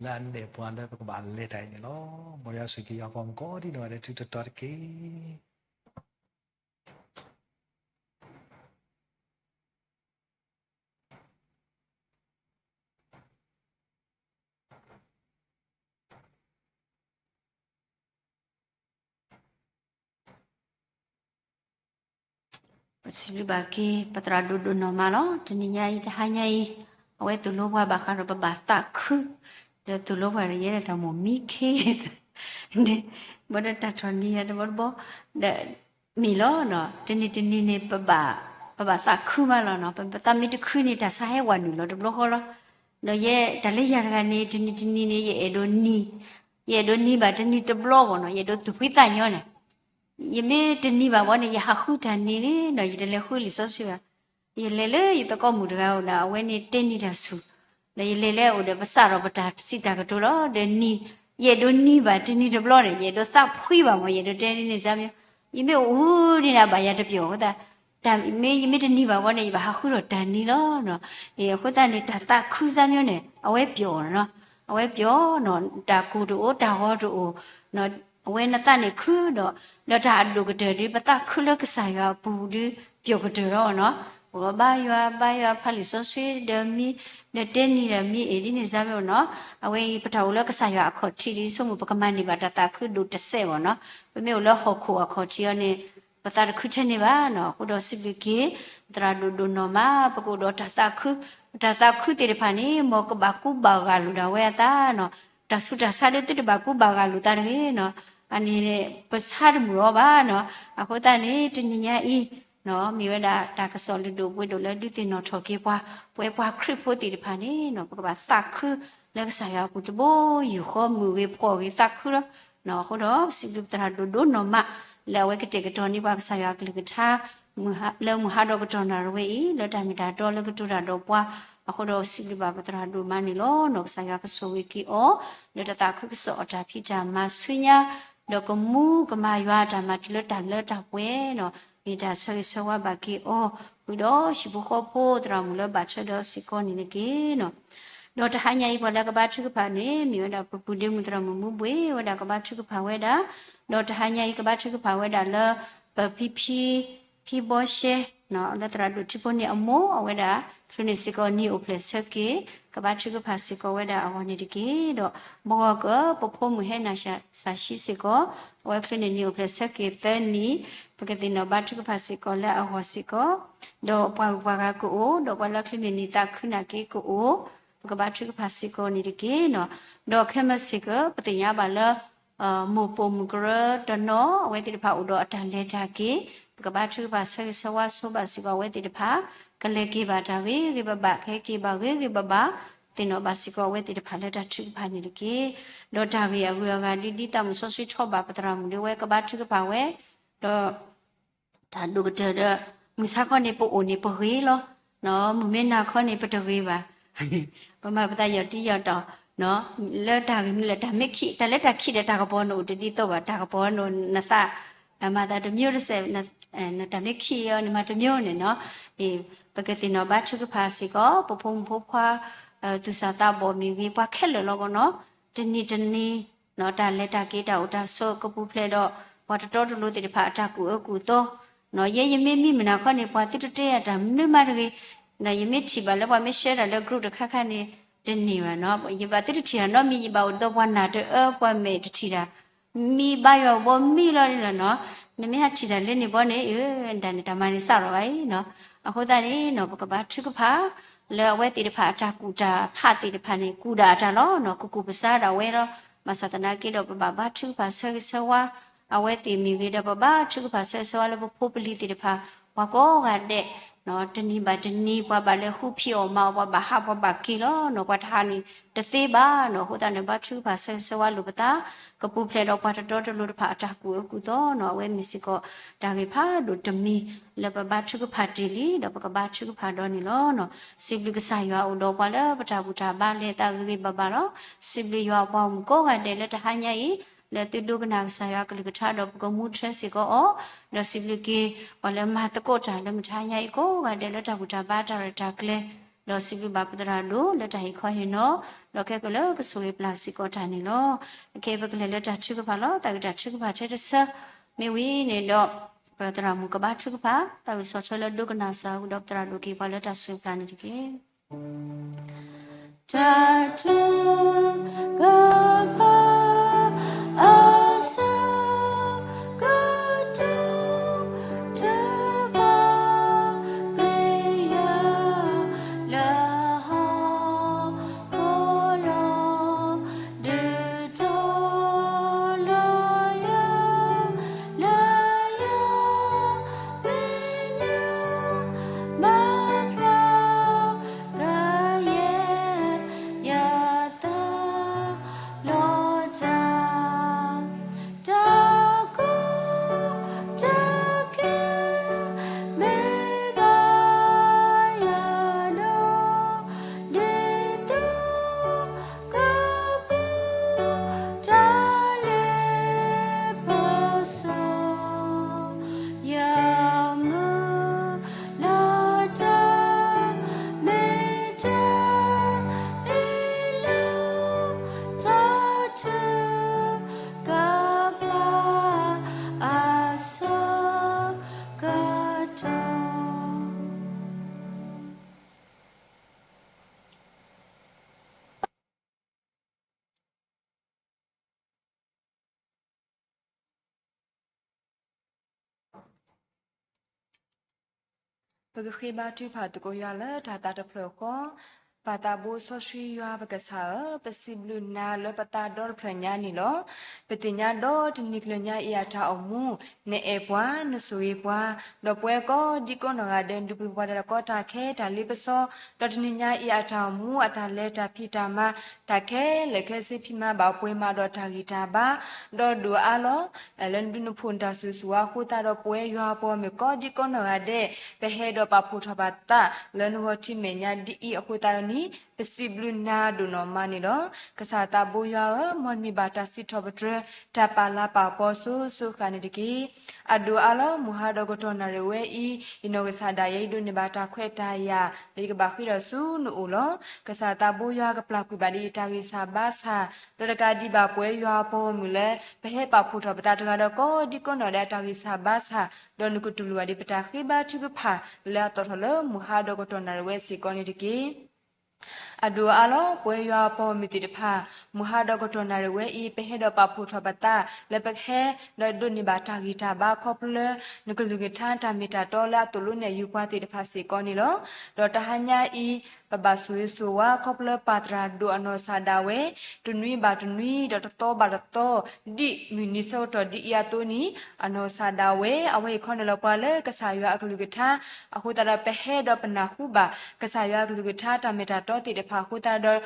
လၢအနဲၣ်ပှၤလၢပကဘၣ်လဲၤတၢ်အံၤန့ၣ်လီၤ. မ်ယွၤဆိၣ်ဂ့ၤက့ၤယွၤပှၤမုၣ်ကိးဒံနီၢ်ဂၤဒဲး ထူးထူးတီၤတီၤတက့ၢ်. ပစံးဘျုးဘၣ်က့ၤ ပသရၣ်ဒိၣ်ဒိၣ်နီၢ်မးလီၤ. တနံၤညါအံၤ တဟါညါအံၤ အဝဲသိၣ်လိပှၤဘၣ်ဃးဒီးပဘၣ်သးခု, ဒီးသိၣ်လိပှၤဒီးယဲဒၣ်တၢ်မိၣ်မံခ့ ဘၣ်ဒီးတၢ်ထီၣ်နံၤယၤတဘီတဘီ, ဒီးမ့ၢ်လီၤ, တနံၤတနံၤန့ၣ် ပဘၣ်သးခုမးလီၤနီၤ. ပသးမ့ၢ်တခုန့ၣ် တၢ်ဆါဟဲဝးနုာ်လီၤတဘျီဃီလီၤ. ဒီးယဲတၢ်လၢယၤတဂၤန့ၣ် တနံၤတနံၤန့ၣ် ယအဲၣ်ဒိးနံၤ, ယအဲၣ်ဒိးနံၤဘၣ်တနံၤတဘျီဘၣ်နီၤ, ယအဲၣ်ဒိးသူၣ်ဖှံသးညီန့ၣ် ယမ့ၢ်တနံၤဘၣ်ဘီန့ၣ် ယဟးဃုတၢ်နံၤန့ၣ်ဒီး ယတလဲၤဃုလံာ်စီဆှံဘၣ်. ယလဲၤလၢယသကိးမုၣ်တဂၤအအိၣ်ဒီး အဝဲန့ၣ်တဲနံၤတၢ်ဆူၣ်, ဒီးယလဲၤလၢအအိၣ်ဒီးပစးထီၣ်ပတၢ်စံးတၢ်ကတိၤလီၤ. ဒီးနံၤ ယအဲၣ်ဒိးနံၤဘၣ်တနံၤတဘျီန့ၣ် ယအဲၣ်ဒိးသးဖှံဘၣ်မး, ယအဲၣ်ဒိးတဲဒ်န့ၣ်စၢ်မ့ၢ်, ယမ့ၢ်အိၣ်ဒ်န့ၣ်ဘၣ်ယၤတပျီၢ်အဃိသတး တၢ်မ့ၢ်ယမ့ၢ်တနံၤဘၣ်ဘီန့ၣ် ယဘၣ်ဟးဃုထီၣ်တၢ်နံၤလီၤ. အဃိသတးန့ၣ် တၢ်သးခုစၢ်မ့ၢ်န့ၣ် အဝဲပျီၢ်နီၤ, အဝဲပျီၢ်နီၤ, တၢ်ကူၣ်တအိၣ် တၢ်ဂီၤတအိၣ်, အဝဲနသးန့ၣ်ခုဒီး ဒီးတၢ်အဒိၣ်ကတၢၢ်ဒီး ပသးခုလၢကစၢ်ယွၤအပူၤဒီး ပျီၢ်ကတၢၢ်လီၤနီၤ. အိၣ်ဒီးဘါယွၤ ဘါယွၤဖးလံာ်စီဆှံဒီးမံ, ဒီးတဲနံၤဒီးမံ အ့ၣ်ဒ်န့ၣ်စၢ်မ့ၢ်နီၤ, အဝဲအံၤပတၢ်အိၣ်လၢကစၢ်ယွၤအခီၣ်ထံးဒီး ဆိကမိၣ်ပကမၤန့ၢ်ဘၣ်တၢ်သးခုဒိၣ်တစဲးဘၣ်နီၤ. ပမ့ၢ်အိၣ်လၢဟီၣ်ခိၣ်အခီၣ်ထံးအီၤန့ၣ် ပသးတခုထဲန့ၣ်ဘၣ်နီၤ. အဃိဒီးစံးဘျုးက့ၤ သရၣ်ဒိၣ်ဒိၣ်နီၢ်မး ပကအိၣ်ဒီးတၢ်သးခု, တၢ်သးခုသ့ၣ်တဖၣ်န့ၣ် မ်ကဘၣ်ကူဘၣ်ဂာ်လိာ်ဒၣ်ဝဲအသးနီၤ. တၢ်ဆူးတၢ်ဆါဒီးသုတဘၣ်ကူဘၣ်ဂာ်လိာ်သးတဂ့ၤနီၤ. အန့ၣ် ပဆါတမုာ်အီၤဘၣ်နီၤ. အဃိသတးန့ၣ် တနံၤညါအံၤ မ့ၢ်ဝဲဒၣ်တၢ်ကစီၣ်လုၢ်ဒိၣ်ပှ့ၤဒိၣ်လၢဒုးသ့ၣ်နီၣ်ထီၣ်က့ၤပှၤ, ပဝဲပှၤခရံာ်ဖိသ့ၣ်တဖၣ်န့ၣ် ပကဘၣ်သးခုလၢကစၢ်ယွၤအပူၤတဘိယူၢ်ဃီ မုာ်ဂ့ၤဖှီၣ်ဂ့ၤသးခုလီၤ. အဃိဒီး စံးဘျုးပသရၣ်ဒိၣ်ဒိၣ်နီၢ်မး လၢအဝဲကတဲာ်ကတီၤန့ၢ်ပှၤကစၢ်ယွၤအကလုၢ်ကထါ လၢမုၢ်ဟါဒီးကတီၢ်နၣ်ရံၣ်ဝဲအံၤ လၢတၢ်မ့ၢ်တၢ်တီလၢကတိၤတၢ်ဒီးပှၤ, အဃိဒီးစံးဘျုးဘၣ်ပသရၣ်ဒိၣ်မးန့ၣ်လီၤ. နီၢ်ကစၢ်ယွၤကဆိၣ်ဂ့ၤက့ၤအီၤ လၢတၢ်သးခုကစီၣ်အတၢ်ဖံးတၢ်မၤဆူညါ, ဒီးကမူကမၤယွၤအတၢ်မၤတုၤလၢတၢ်လၢတၢ်ပှဲၤနီၤ, မ့ၢ်တၢ်ဆၢဂ့ၤဆၢဝါဘၣ်က့ၤအီၤ, ဝံၤဒီးဟံၣ်ဖိဃီဖိသရၣ်မုၣ်လၢဘၣ်ထွဲဒီးစ့ၢ်ကီးန့ၣ်တက့ၢ်နီၤ. ဒီးတဟါညါအံၤပှၤလၢကဘါထုကဖၣ်န့ၣ် မ့ၢ်ဝဲဒၣ်ပပုၢ်ဒ့မုၣ်သရၣ်မုၣ်မူဘှ့ၣ်ဝဲဒၣ်ကဘါထုကဖၣ်ဝဲဒၣ်, ဒီးတဟါညါအံၤကဘါထုကဖၣ်ဝဲဒၣ်လၢ ပဖံဖံ ဖံဘီရှဲ လၢသရၣ်ဒိၣ်ထံဖိန့ၣ်အမိၢ် အဝဲဒၣ် ချုးန့ၣ်စ့ၢ်ကီးနံၣ်အိၣ်ဖျဲၣ်ဆၢက့ၤ ကဘါထုကဖၣ်စ့ၢ်ကီးဝဲဒၣ်အဂီၢ်န့ၣ်တက့ၢ်. ဒီးဘီဂီၢ်ကၢ ပဖိမုၣ်ဟဲနၤစှၤဆံးစ့ၢ်ကီး အဝဲချုးန့ၣ်နံၣ်အိၣ်ဖျဲၣ်ဆၢက့ၤသၢနံၣ်, ပကသ့ၣ်နီၣ်ဘါထုကဖၣ်စ့ၢ်ကီးလၢအဂီၢ်စ့ၢ်ကီး, ဒီးပှၤဂုၤပှၤဂၤကအိၣ် ဒီးပှၤလၢချုးန့ၣ်နံၣ်သးခုနာ်က့ကအိၣ်, ပကဘါထုကဖၣ်စ့ၢ်ကီးန့ၣ်တက့ၢ်နီၤ. ဒီးခဲမုၢ်ဆ့ၣ်ကၢ ပသ့ၣ်ညါဘၣ်လၢ မိၢ်ပိာ်မုၣ်ကရၢတနီၤ အဝဲသ့ၣ်တဖၣ်အိၣ်ဒီးအတၢ်လဲၤတၢ်က့ၤ, ပကဘါထုကဖၣ်ဆၢဂ့ၤဆၢဝါဆိဘၣ်စ့ၢ်ကီးအဝဲသ့ၣ်တဖၣ်, ကလဲၤက့ၤဘၣ်တၢ်ဂ့ၤဂ့ၤဘၣ်ဘၣ်, ကဟဲက့ၤဘၣ်ဂ့ၤဂ့ၤဘၣ်ဘၣ်, သ့ၣ်နီၣ်ဘၣ်စ့ၢ်ကီးအဝဲသ့ၣ်တဖၣ်လၢတၢ်ထုကဖၣ်န့ၣ်တက့ၢ်. ဒီးတၢ်ဂ့ၢ်အဂုၤအဂၤဒ် ဒ်သးမုၣ်စီဆှံထီၣ်ဘၣ်ပသရၣ်မုၣ်ဒီးဝဲကဘါထုကဖၣ်ဝဲ, ဒီး တၢ်ဒိၣ်ကတၢၢ်ဒီး မုၢ်ဆါခီန့ၣ် ပအိၣ်န့ၣ်ပဂ့ၤလီၤ. မုၢ်မ့ၢ်နၤခီန့ၣ် ပတဂ့ၤဘၣ်. ပမၤပသးယီၤတံၢ်ယီၤတီၤ, လၢတၢ်ဂ့ၢ်မနုၤလဲၣ် တၢ်မ့ၢ်ခံး, တၢ်လၢတၢ်ခံးဒီးတၢ်ကပီၤန့ၣ်အိၣ်တဒ်သိးဘၣ်, တၢ်ကပီၤန့ၣ်နသး မၤသးတမံၤတစဲး, တၢ်မ့ၢ်ခံးအီၤန့ၣ်မၤတမံၤန့ၣ်နီၤ. ပကသ့ၣ်နီၣ်ဘါထုကဖၣ်စ့ၢ်ကီး ပဖိမုၣ်ဖိခွါ သူၣ်စၢ်သးဘီၣ်မ့ၢ်ဂ့ၤ ပှၤခဲလၢာ်လီၤဘၣ်နီၤ. တနံၤတနံၤ တၢ်လဲၤတၢ်က့ၤ တၢ်အိၣ်တၢ်ဆိးကပူၤဖျဲးဒီး ပှၤတတီတလိၤသ့ၣ်တဖၣ်အတၢ်ကူၣ်အၢကူၣ်သီ, ယဲယမ့ၢ်မံမနၤခီန့ၣ် ပှၤသုတတဲယၤတၢ်မနုၤမးတဂ့ၤ, ယမ့ၢ်ထံၣ်ဘၣ်လၢပှၤမ့ၢ်ရှဲတၢ်လၢ group တခါခါန့ၣ် တန့ၢ်ဘၣ်နီၤ. ယဘၣ်သုတထံၣ်တၢ်နီတမံၤ ယဘၣ်အိၣ်ဒီးပှၤနၢ်တအၢ ပှၤမဲာ်တထံၣ်တၢ် မံဘါယွၤဘီမံလီၤန့ၣ်လီၤနီၤ. နမ့ၢ်ဟးထံၣ်တၢ်လၢန့ၣ်ဘီန့ၣ် တၢ်န့ၣ်တၢ်မၤန့ၣ်စးထီၣ်ဂၤအံၤနီၤ. အဃိသတးန့ၣ်နီၤ ပကဘါထုကဖၣ် လၢအဝဲသ့ၣ်တဖၣ်အတၢ်ကူၣ်တၢ်ဖးသ့ၣ်တဖၣ်န့ၣ် ကူၣ်ဒၣ်အတၢ်လီၤနီၤ. ကကူၣ်ပဆါဒၣ်ဝဲလီၤ. ဘၣ်ဆၣ်သနာ်က့ဒီး ပဘၣ်ဘါထုကဖၣ်ဆၢဂ့ၤဆၢဝါ အဝဲသ့ၣ်မ့ၢ်ဂ့ၤဒီး ပဘၣ်ထုကဖၣ်ဆၢဂ့ၤဆၢဝါလၢပဖိပလံၤသ့ၣ်တဖၣ် ပှၤကိးဂၤဒဲး, တနံၤဘၣ်တနံၤ ပှၤဘၣ်လဲၤဃုဖံးအီၣ်မၤအီၣ် ပှၤဘၣ်ဟးပှၤဘၣ်က့ၤလီၤ. ပှၤတဟးန့ၣ်တသ့ဘၣ်နီၤ. အဃိသတးန့ၣ် ဘါထုကဖၣ်ဆၢဂ့ၤဆၢဝါလိာ်ပသး, ကပူၤဖျဲးဒီးပှၤတတီတလိၤတဖၣ်အတၢ်ကူၣ်အၢကူၣ်သီနီၤ. အဝဲမ့ၢ်စ့ၢ်ကီးတၢ်ဂ့ၢ်ဖးဒိၣ်တမံၤ လၢပဘါထုကဖၣ်တ့ၢ်လံ ဒီးပကဘါထုကဖၣ်ဒီးန့ၣ်လီၤ. စံးဘျုးကစၢ်ယွၤအိၣ်ဒီးပှၤလၢပတၢ်ဘူၣ်တၢ်ဘါလဲၤသးဂ့ၤဂ့ၤဘၣ်ဘၣ်လီၤ. စံးဘျုးယွၤအပှၤဂီၢ်မုၢ်ကိးဂၤဒဲးလၢတဟါညါအံၤ လၢသုဒိကနၣ်ကစၢ်ယွၤအကလုၢ်ကထါဒီးပကမူထၢစ့ၢ်ကီးအီၤ, ဒီးစံးဘျုးက့ၤပှၤလၢမၤသကိးတၢ်လၢမုၢ်တဟါညါအံၤကိးဂၤဒဲးလၢတၢ်ဘူၣ်တၢ်ဘါတၢ်ရဲၣ်တၢ်ကျဲၤ, ဒီးစံးဘျုးဘၣ်ပသရၣ်ဒိၣ်လၢတၢ်ဟ့ၣ်ခီဟ့ၣ်နီၤ, ဒီးခဲကလၢာ်ကဆိၣ်ဂ့ၤပျၢ်စ့ၢ်ကီးတၢ်န့ၣ်လီၤ. အခဲအံၤပကလဲၤလၢတၢ်ထုကဖၣ်လီၤ. တၢ်ဂ့ၢ်တၢ်ထုကဖၣ်ထဲတဆၢ မ့ၢ်ဝံၤန့ၣ်ဒီး ပသရၣ်မုၣ်ကဘါထုကဖၣ် တၢ်ဂ့ၢ်ဆီၣ်ထွဲလၢဒိကနၣ်စၢ်အဃိဒီး ပသရၣ်ဒိၣ်က့ၤပှၤလၢတၢ်ဆိၣ်ဂ့ၤပျၢ်န့ၣ်တက့ၢ်. တၢ်ထုကဖၣ်အဆၢ ကတိၤတၢ်ဘၣ်ဃ့ယၤ လၢဟီၣ်ခိၣ်လီၤ ဒုးတီၤလီၤယၤ လၢယမဲာ်ညါ မၤဖျါ ကယဲၢ်ယသး လီၤတၢ် တၢ်ကူၣ်တၢ်က့ၤ မ့ၢ်ဘၣ်ယၤဒီး ဒ်သိး ကပူၤ တၢ်လဲၤပစီ ယမုၢ် လၢတၢ်မ့ၢ်တၢ်အ့ၣ်လိာ် တၢ်ထုကဖၣ်အဆၢကတီၢ် ပကဃ့ဘါထုကဖၣ်သကိးယွၤလၢတၢ်သးတဖျၢၣ်ဃီ, ပၢ်သးဘိစီဆှံယွၤပကစၢ်ဧၢ, ပစံးဘျုးနၤလၢပသးဒီတဖျၢၣ်ညါန့ၣ်လီၤ. ပသ့ၣ်ညါဒီးတနံၤကျၢၤညါအံၤအတၢ်အိၣ်မူ, နအဲၣ်ပှၤ, နဆိၣ်ဂ့ၤပှၤ, ဒီးပဝဲကိးဒံကီးနီၢ်ဂၤဒဲး ဒုးပျီၤပှၤတၢ်ကီတၢ်ခဲတၢ်လ့ပစီ, ဒီးတနံၤညါအံၤအတၢ်အိၣ်မူ အတၢ်လဲၤတၢ်ဖံးတၢ်မၤ, တၢ်ခဲလၢာ်ခဲဆ့ဖံးမၤဘၣ်ပှဲၤမးဒီးတၢ်ဂံၢ်တၢ်ဘါ, ဒီးဒိၣ်အါလီၤ လၢနဘျုးနဖှိၣ်နတၢ်ဆိၣ်ဂ့ၤဆိၣ်ဝါအဃိသတးဒီး ပဝဲယွၤအပှၤဂီၢ်မုၢ်ကိးဒံကီးနီၢ်ဂၤဒဲး ပဟဲဒီးပာ်ဖှိၣ်ထီၣ်ပသးလၢနဂီၢ်ထံမဲာ်ညါဒ်အံၤအဃိသတးဒီးန့ၣ် ပစံးဘျုးနၤဒိၣ်နီၢ်မးန့ၣ်လီၤ. ကစၢ်သးဘိယွၤဧၢ, မ်နမံၤဘၣ်တၢ်စံးထီၣ်ပတြၢၤ တၢ်ပာ်လၤပာ်ပီၤစိၤစိၤဃၣ်န့ၣ်တက့ၢ်. အဒိၣ်အါလီၤ မုၢ်ဟါဒီးကတီၢ်နၣ်ရံၣ်ဝဲအံၤ ယနီၢ်ကစၢ်ဒၣ်ယဲအံၤဒိးန့ၢ်ဘၣ်တၢ်ခွဲးတၢ်ယာ် ဒီးယကဘၣ်ဃ့ဒီးဆူနအိၣ်လီၤ. ကစၢ်သးဘိယွၤကပျၢ်ကွံာ်ဘၣ်ဒ်အံၤတၢ်ဂံၢ်စၢ်ဘါစၢ်, ဒီးတကးဒံးဘၣ်ပဝဲယွၤအပှၤဂီၢ်မုၢ်လၢ ပဟဲပာ်ဖှိၣ်ထီၣ်ပသးတဂၤဒီးကိးဒံကီးနီၢ်ဂၤဒဲးအတၢ်ဂံၢ်စၢ်ဘါစၢ်, ဒီးနကတူၢ်လိာ်ဘၣ်ဒ်ပတၢ်ဃ့ဘါထုကဖၣ်လၢအသီၣ်ထီၣ်လၢမုၢ်ဟါဒီးကတီၢ်နၣ်ရံၣ်ဝဲစ့ၢ်ကီးန့ၣ်တက့ၢ်. အဒိၣ်အါလီၤ ပဝဲယွၤအပှၤဂီၢ်မုၢ်သ့ၣ်တဖၣ်, မုၢ်ဟါဒီးကတီၢ်နၣ်ရံၣ်ဝဲအံၤ ပဟဲဒီးပာ်ဖှိၣ်ထီၣ်ပသး လၢပကဟဲဒီးဒိးန့ၢ်ဘၣ်တၢ်ဂံၢ်တၢ်ဘါခီဖျိလၢ နကလုၢ်ကထါတၢ်မ့ၢ်တၢ်တီလၢအသိၣ်လိနဲၣ်ယုာ်ပှၤသ့ၣ်တဖၣ်စ့ၢ်ကီးန့ၣ်လီၤ. ဒီးတဟါညါအံၤ ပဘၣ်ဆိၣ်ဂ့ၤဆိၣ်ဝါခီဖျိပၢ်သရၣ်ဒိၣ်အနီၢ်ကစၢ်ဒၣ်ဝဲ တနွံဘၣ်တနွံ ဒီးတသီဘၣ်တသီ ဒ်မုၢ်နံၤဆၢကတီၢ်ဒ်အံၤအသိးန့ၣ် အနီၢ်ကစၢ်ဒၣ်ဝဲ အဝဲဟ့ၣ်ခီန့ၢ်လီၤပှၤလၢကစၢ်ယွၤအကလုၢ်ကထါ အဃိသတးဒီး ပဟဲဒီးပနၢ်ဟူဘၣ် ကစၢ်ယွၤအကလုၢ်ကထါတၢ်မ့ၢ်တၢ်တီသ့ၣ်တဖၣ်အဃိသတးဒီး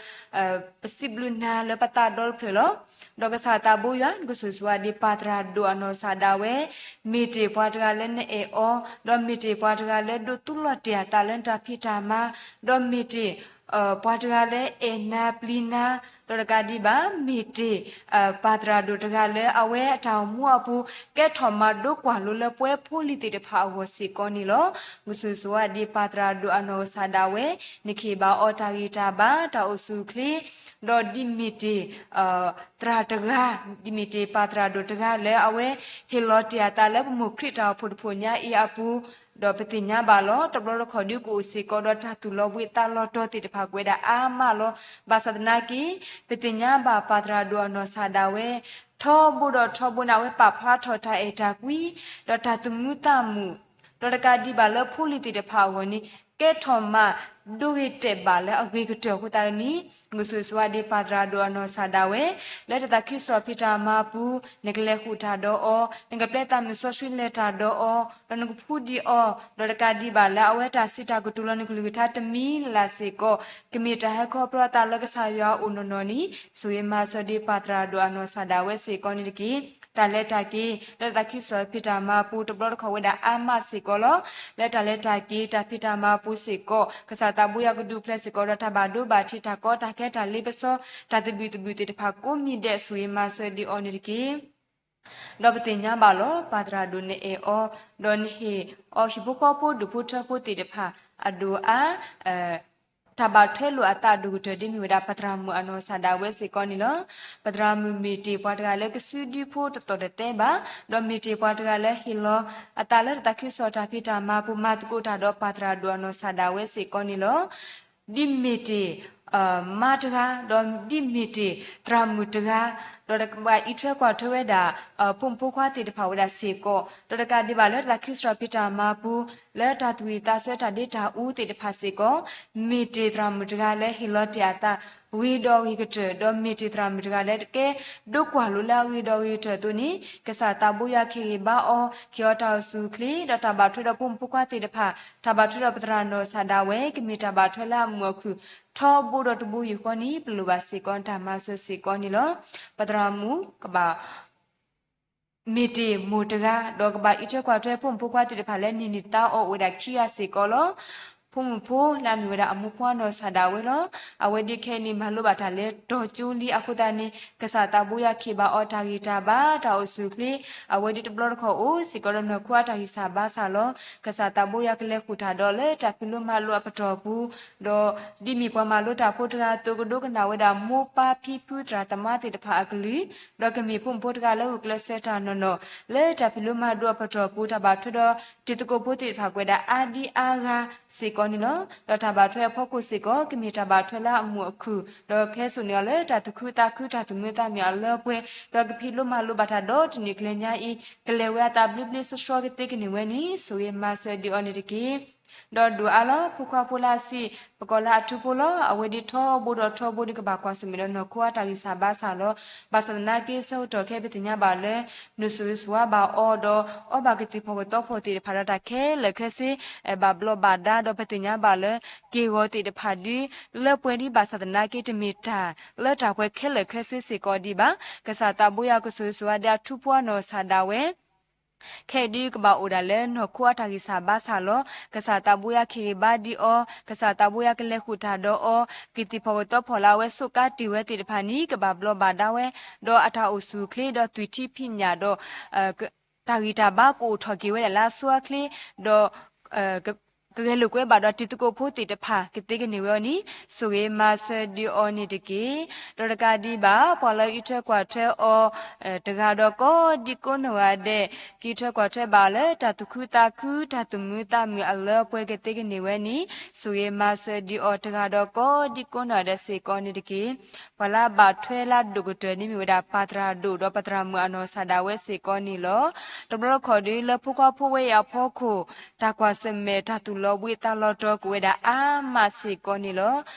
ပစံးဘျုးနၤလၢပသးဒီတဖျၢၣ်လီၤ. ဒီးကစၢ်သးဘိယွၤ နကဆိၣ်ဂ့ၤဆိၣ်ဝါဒ်ပၢ်သရၣ်ဒိၣ်အနီၢ်ကစၢ်ဒၣ်ဝဲ မ့ၢ်တ့ၢ်ပှၤတဂၤလၢနအဲၣ်အီၤ, ဒီးမ့ၢ်တ့ၢ်ပှၤတဂၤလၢဒိးသူလီၤတ့ၢ်အသးလၢနတၢ်ဖံးတၢ်မၤ, ဒီးမ့ၢ်တ့ၢ် ပှၤတဂၤလၢအဲၣ်နၤပျံၤနၤ, ဒီးတကးဒံးဘၣ် မ့ၢ်တ့ၢ် ပၢ်သရၣ်ဒိၣ်တဂၤလၢအဝဲအတၢ်အိၣ်မူအပူၤ ကဲထီၣ်မၤဒိကွၢ်လိလၢပဝဲဖိလံၤသ့ၣ်တဖၣ်အဂီၢ်စ့ၢ်ကီးန့ၣ်လီၤ. နကဆိၣ်ဂ့ၤဆိၣ်ဝါဒ်ပၢ်သရၣ်ဒိၣ်အနီၢ်ကစၢ်ဒၣ်ဝဲ နကဟ့ၣ်ဘၣ်အီၤတၢ်ဂံၢ်တၢ်ဘါ တၢ်အိၣ်ဆူၣ်အိၣ်ချ့ ဒီးဒ်မ့ၢ်တ့ၢ် သရၣ်တဂၤ, ဒ်မ့ၢ်တ့ၢ်ပၢ်သရၣ်ဒိၣ်တဂၤလၢအဝဲဟ့ၣ်လီၤတ့ၢ်အသးလၢပမိၢ်ခရံာ်တၢ်အိၣ်ဖှိၣ်တဖှိၣ်ညါအံၤအပူၤ, ဒီးပသ့ၣ်ညါဘၣ်လီၤ တဘျီတခီၣ်ဒုးကအိၣ်စ့ၢ်ကီးဒီးတၢ်သူၣ်လီၤဘှံးသးလီၤတီၤသ့ၣ်တဖၣ်ကွဲးဒၣ်အါမးလီၤ. ဘၣ်ဆၣ်သနာ်က့ ပသ့ၣ်ညါဘၣ်ပၢ်သရၣ်ဒိၣ်အနီၢ်ကစၢ်ဒၣ်ဝဲ ထီဘိဒီးထီဘိန့ၣ် အဝဲပာ်ဖျါထီၣ်တၢ်အဲၣ်တၢ်ကွံ ဒီးတၢ်သူၣ်မံသးမုာ် ဒီးတကးဒံးဘၣ်လၢဖိလံၤသ့ၣ်တဖၣ်အဂီၢ်န့ၣ် ကဲထီၣ်မး ဒိၣ်ဂ့ၤတဲာ်ဘၣ်လၢအဂ့ၤကတၢၢ်အဃိသတးန့ၣ်, နကဆိၣ်ဂ့ၤဆိၣ်ဝါဒံးပၢ်သရၣ်ဒိၣ်အနီၢ်ကစၢ်ဒၣ်ဝဲ, လၢတၢ်သးခုကစီၣ်ဖံးတၢ်မၤပူၤ, နကလဲၤဃုာ်တၢ်ဒီးအီၤ, နကပျဲသးမုာ်စီဆှံလဲၤတၢ်ဒီးအီၤ, ဒီးနကဖှူဒံးအီၤ, ဒီးတကးဒံးဘၣ်လၢအဝဲတၢ်စံးတၢ်ကတိၤလီၤနကလုၢ်ကထါတမံၤလၢ်လၢ်စ့ၢ်ကီး, ကမ့ၢ်တၢ်ဟဲခီဖျိအသးလၢကစၢ်ယွၤအအိၣ်နီၢ်နီၢ်န့ၣ်, ဆိၣ်ဂ့ၤမၤစၢၤဒံးပၢ်သရၣ်ဒိၣ်အနီၢ်ကစၢ်ဒၣ်ဝဲစ့ၢ်ကီးန့ၣ်တက့ၢ်. တၢ်လဲၤတၢ်က့ၤ လၢတၢ်သးခုကစီၣ်ဖံးတၢ်မၤပူၤတဘျီတခီၣ်ဝဲဒၣ်အါမးစ့ၢ်ကီးလီၤ. လၢတၢ်လဲၤတၢ်က့ၤတၢ်ဖံးတၢ်မၤပူၤစ့ၢ်ကီး ကစၢ်သးဘိယွၤကဒုးဖျဲးစ့ၢ်ကီးဒီးတၢ်ဘၣ်ဒိဘၣ်ထံး တၢ်ကီတၢ်ခဲ တၢ်လ့ပစီ တၢ်သဘံၣ်သဘုၣ်သ့ၣ်တဖၣ်ကိးမံၤဒဲး ဆိၣ်ဂ့ၤမၤစၢၤဒံးအီၤန့ၣ်တက့ၢ်. ဒီးပသ့ၣ်ညါဘၣ်လီၤ ပၢ်သရၣ်ဒိၣ်နအဲၣ်အီၤ, ဒီးနဟ့ၣ်အီၤဟံၣ်ဖိဃီဖိဒူၣ်ဖိထၢဖိသ့ၣ်တဖၣ် အဒိၣ်အါ တၢ်ဘၣ်ထွဲလိာ်အသးအဒိၣ်ကတၢၢ်ဒ်မ့ၢ်ဝဲဒၣ် ပသရၣ်မုၣ်အနီၢ်ကစၢ်ဒၣ်ဝဲစ့ၢ်ကီးန့ၣ်လီၤ. ပသရၣ်မုၣ်မ့ၢ်တ့ၢ်ပှၤတဂၤလၢကစုဒုဖိတသီၣ်တသဲဘၣ်, ဒီးမ့ၢ်တ့ၢ်ပှၤတဂၤလၢဟ့ၣ်လီၤအသးလၢတၢ်သးခုကစီၣ်တၢ်ဖံးတၢ်မၤပူၤ မၤသကိးတၢ်ဒီးပၢ်သရၣ်ဒိၣ်အနီၢ်ကစၢ်ဒၣ်ဝဲစ့ၢ်ကီးန့ၣ်လီၤ. ဒ်မ့ၢ်တ့ၢ် မါတဂၤ, ဒီးဒ်မ့ၢ်တ့ၢ်သရၣ်မုၣ်တဂၤ, ဒီးကဘၣ်အံးထွဲကွၢ်ထွဲဝဲဒၣ် ဖိမုၣ်ဖိခွါသ့ၣ်တဖၣ်ဝဲဒၣ်စ့ၢ်ကီး, ဒီးတကးဒံးဘၣ်လၢတၢ်သးခုကစီၣ်ဖံးတၢ်မၤပူၤ လၢတၢ်သူၣ်ဝံၣ်သးဆၢတၢ်ဒ့တၢ်အူသ့ၣ်တဖၣ်စ့ၢ်ကီး, မ့ၢ်တ့ၢ်သရၣ်မုၣ်တဂၤလၢဟ့ၣ်လီၤတ့ၢ်အသး ဂ့ၤဒီးဂ့ၤကတၢၢ်, ဒီးမ့ၢ်တ့ၢ်သရၣ်မုၣ်တဂၤလၢတကဲဒိကွၢ်လိာ်လၢအဂ့ၤဒီးဂ့ၤကတၢၢ်အသိးန့ၣ်, ကစၢ်သးဘိယွၤကဟ့ၣ်ဂံၢ်ဘါအီၤ, ကဟ့ၣ်အီၤတၢ်အိၣ်ဆူၣ်အိၣ်ချ့, ဒီးတၢ်ဘၣ်ထွဲဒီးဖိမုၣ်ဖိခွါသ့ၣ်တဖၣ်, တၢ်ဘၣ်ထွဲဒီးပသရၣ်နီၢ်ကစၢ်ဒၣ်ဝဲ, ကမ့ၢ်တၢ်ဘၣ်ထွဲလၢအမုာ်အခုၣ်ထီဘိဒီးတဘိယူၢ်ဃီန့ၣ် ပလိၣ်ဘၣ်စ့ၢ်ကီးတၢ်မၤစၢၤစ့ၢ်ကီးန့ၣ်လီၤ. ပသရၣ်မုၣ်ကဘၣ် မ့ၢ်တ့ၢ်မိၢ်တဂၤ, ဒီးကဘၣ်အံးထွဲကွၢ်ထွဲဖိမုၣ်ဖိခွါသ့ၣ်တဖၣ်လၢန့ၢ်န့ၢ်သါအီၤအိၣ်ဝဲဒၣ်ခံဂၤစ့ၢ်ကီးလီၤ. ဖိမုၣ်ဖိလၢအမ့ၢ်ဝဲဒၣ်အမိၢ်ဖိအနီၢ်ကစၢ်ဒၣ်ဝဲလီၤ. အဝဲဒ်ခဲအံၤန့ၣ်မၤလိဘၣ်တၢ်လၢတီၤကၠိလံအဃိသတးန့ၣ်, ကစၢ်သးဘိယွၤကဟ့ၣ်ဘၣ်အီၤတၢ်ဂံၢ်တၢ်ဘါ တၢ်အိၣ်ဆူၣ်အိၣ်ချ့, အဝဲဒ်တဘျီတခီၣ်အိၣ်စ့ၢ်ကီးဒီးနီၢ်ခိအတၢ်ဂံၢ်စၢ်ဘါစၢ်လီၤ. ကစၢ်သးဘိယွၤကလဲၤဃုာ်တၢ်ဒီးလၢတၢ်ဖံးလိမၤလိအပတီၢ်ပူၤ, ဒီးဒ်မ့ၢ်ပှၤမၤလိတၢ်ဖိတဂၤအသိး ကဒိကနၣ်ဝဲဒၣ်မိၢ်ပၢ်ဖံဖုသရၣ်သမါသ့ၣ်တဖၣ်အကလုၢ်, ဒီးကမ့ၢ်ဖိမုၣ်ဖိတဂၤလၢဂုာ်ကျဲးစၢးတၢ်နီၢ်နီၢ် လၢတၢ်ဖံးလိမၤလိအပတီၢ်ပူၤ တၢ်ဘၣ်ထွဲဒီးတံၤသကိးဖိသ့ၣ်တဖၣ်ကွဲးဒၣ်အါဒံအါဂၤစ့ၢ်ကီးန့ၣ်လီၤ. ဒီးတၢ်ဘၣ်ထွဲအဖီခိၣ်စ့ၢ်ကီး ကမ့ၢ်တၢ်ဘၣ်ထွဲလၢအမုာ်အခုၣ်, ဒီးကဟဲစိာ်န့ၢ်အီၤလၢတၢ်သူၣ်ခုသးခု တၢ်သူၣ်မုာ်သးမုာ်အလၢအပှဲၤ, ဒီးကဖံးလိမၤလိဘၣ်တၢ်ဒီတနံၣ်ကျဲညါအံၤ ကလဲၤဝဲအသးဘျ့ဘျ့ဆှီဆှီကသ့ကန့ၢ်ဝဲန့ၣ် ဆိၣ်ဂ့ၤမၤစၢၤဒံးအီၤန့ၣ်တက့ၢ်. ဒီးဒိၣ်အါလီၤ ဖိခွါဖိလၢအစံး ပကိးလၢအထူဖိလီၤ. အဝဲဒ်ထီဘိဒီးထီဘိဒ်ကဘၣ်ကွၢ်ဆၢၣ်မဲာ်ဒီးနီၢ်ခိအတၢ်ဂံၢ်စၢ်ဘါစၢ်လီၤ. ဘၣ်ဆၣ်သနာ်က့ဆၢကတီၢ်ခဲအံၤပသ့ၣ်ညါဘၣ်လၢ နဆိၣ်ဂ့ၤဆိၣ်ဝါဘၣ်အီၤဒီး အီဘၣ်ကသံၣ်ဖီၣ်ကသီဖီၣ်သ့ၣ်တဖၣ်ဒီးတၢ်ခဲလၢာ်ခဲဆ့ ဘၣ်ဘျီးဘၣ်ဒါ ဒီးပသ့ၣ်ညါဘၣ်လၢ က့ၢ်ဂီၤသ့ၣ်တဖၣ်ဒ်လၢပှဲၤဒံး ဘၣ်ဆၣ်သနာ်က့ တမ့ၢ်တၢ်လၢတၢ်ပှဲၤခဲလၢာ်ခဲဆ့စ့ၢ်ကီးဒံးဘၣ်. ကစၢ်သးဘိယွၤကဆိၣ်ဂ့ၤဆိၣ်ဝါဒံးအထူဖိအနီၢ်ကစၢ်ဒၣ်ဝဲ ခဲအံၤဒ်ကဘၣ်အိၣ်ဒၣ်လၢနီၢ်ခိအတၢ်ဂံၢ်စၢ်ဘါစၢ်လီၤ. ကစၢ်သးဘိယွၤကဟ့ၣ်ဂံၢ်ဘါဒံးအီၤ, ကစၢ်သးဘိယွၤကလဲၤဃုာ်တၢ်ဒီးအီၤ, ကသံၣ်ဖီၣ်ကသီဖီၣ်လၢအဝဲဆိးကါတ့ၢ်ဝဲသ့ၣ်တဖၣ်န့ၣ် ကဘၣ်ဘျီးဘၣ်ဒါဝဲ, ဒီးအတၢ်အိၣ်ဆူၣ်အိၣ်ချ့ဒီးသွံၣ်ထံဖံးညၣ်ဒီး တၢ်ဂံၢ်တၢ်ဘါကအိၣ်ထီၣ်က့ၤဝဲဒၣ်လၢအဆိအချ့, ဒီး ကဂဲၤလိာ်ကွဲဘၣ်ဒီးတံၤသကိးဖိသ့ၣ်တဖၣ် ကသ့ကန့ၢ်ဝဲအီၤန့ၣ် ဆိၣ်ဂ့ၤမၤစၢၤဒံးအီၤန့ၣ်တက့ၢ်. ဒီးတကးဒံးဘၣ် ပှၤလၢအံးထွဲကွၢ်ထွဲအီၤ တဂၤဒီးကိးဒံကိးနီၢ်ဂၤဒဲး ကအံးထွဲကွၢ်ထွဲဘၣ်လၢတၢ်သူၣ်ခုသးခု တၢ်သူၣ်မုာ်သးမုာ်အလၢအပှဲၤကသ့ကန့ၢ်ဝဲန့ၣ် ဆိၣ်ဂ့ၤမၤစၢၤဒံးအီၤတဂၤဒီးကိးဒံကိးနီၢ်ဂၤဒဲးစ့ၢ်ကီးန့ၣ်တက့ၢ်. ပှၤလၢအဘၣ်ထွဲလၢအဒိၣ်ကတၢၢ်န့ၣ်မ့ၢ်ဝဲဒၣ်ပၢ်သရၣ်ဒိၣ်ဒီးပသရၣ်မုၣ်အနီၢ်ကစၢ်ဒၣ်ဝဲစ့ၢ်ကီးန့ၣ်လီၤ. တဘျီတခီၣ်ဒီးလၢဖိခွါဖိဝဲအံၤအဖီခိၣ် တၢ်ကွၢ်ဆၢၣ်မဲာ်တၢ်သူၣ်လီၤဘှံးသးလီၤတီၤကအိၣ်ဝဲဒၣ်အါမးစ့ၢ်ကီးန့ၣ်လီၤ.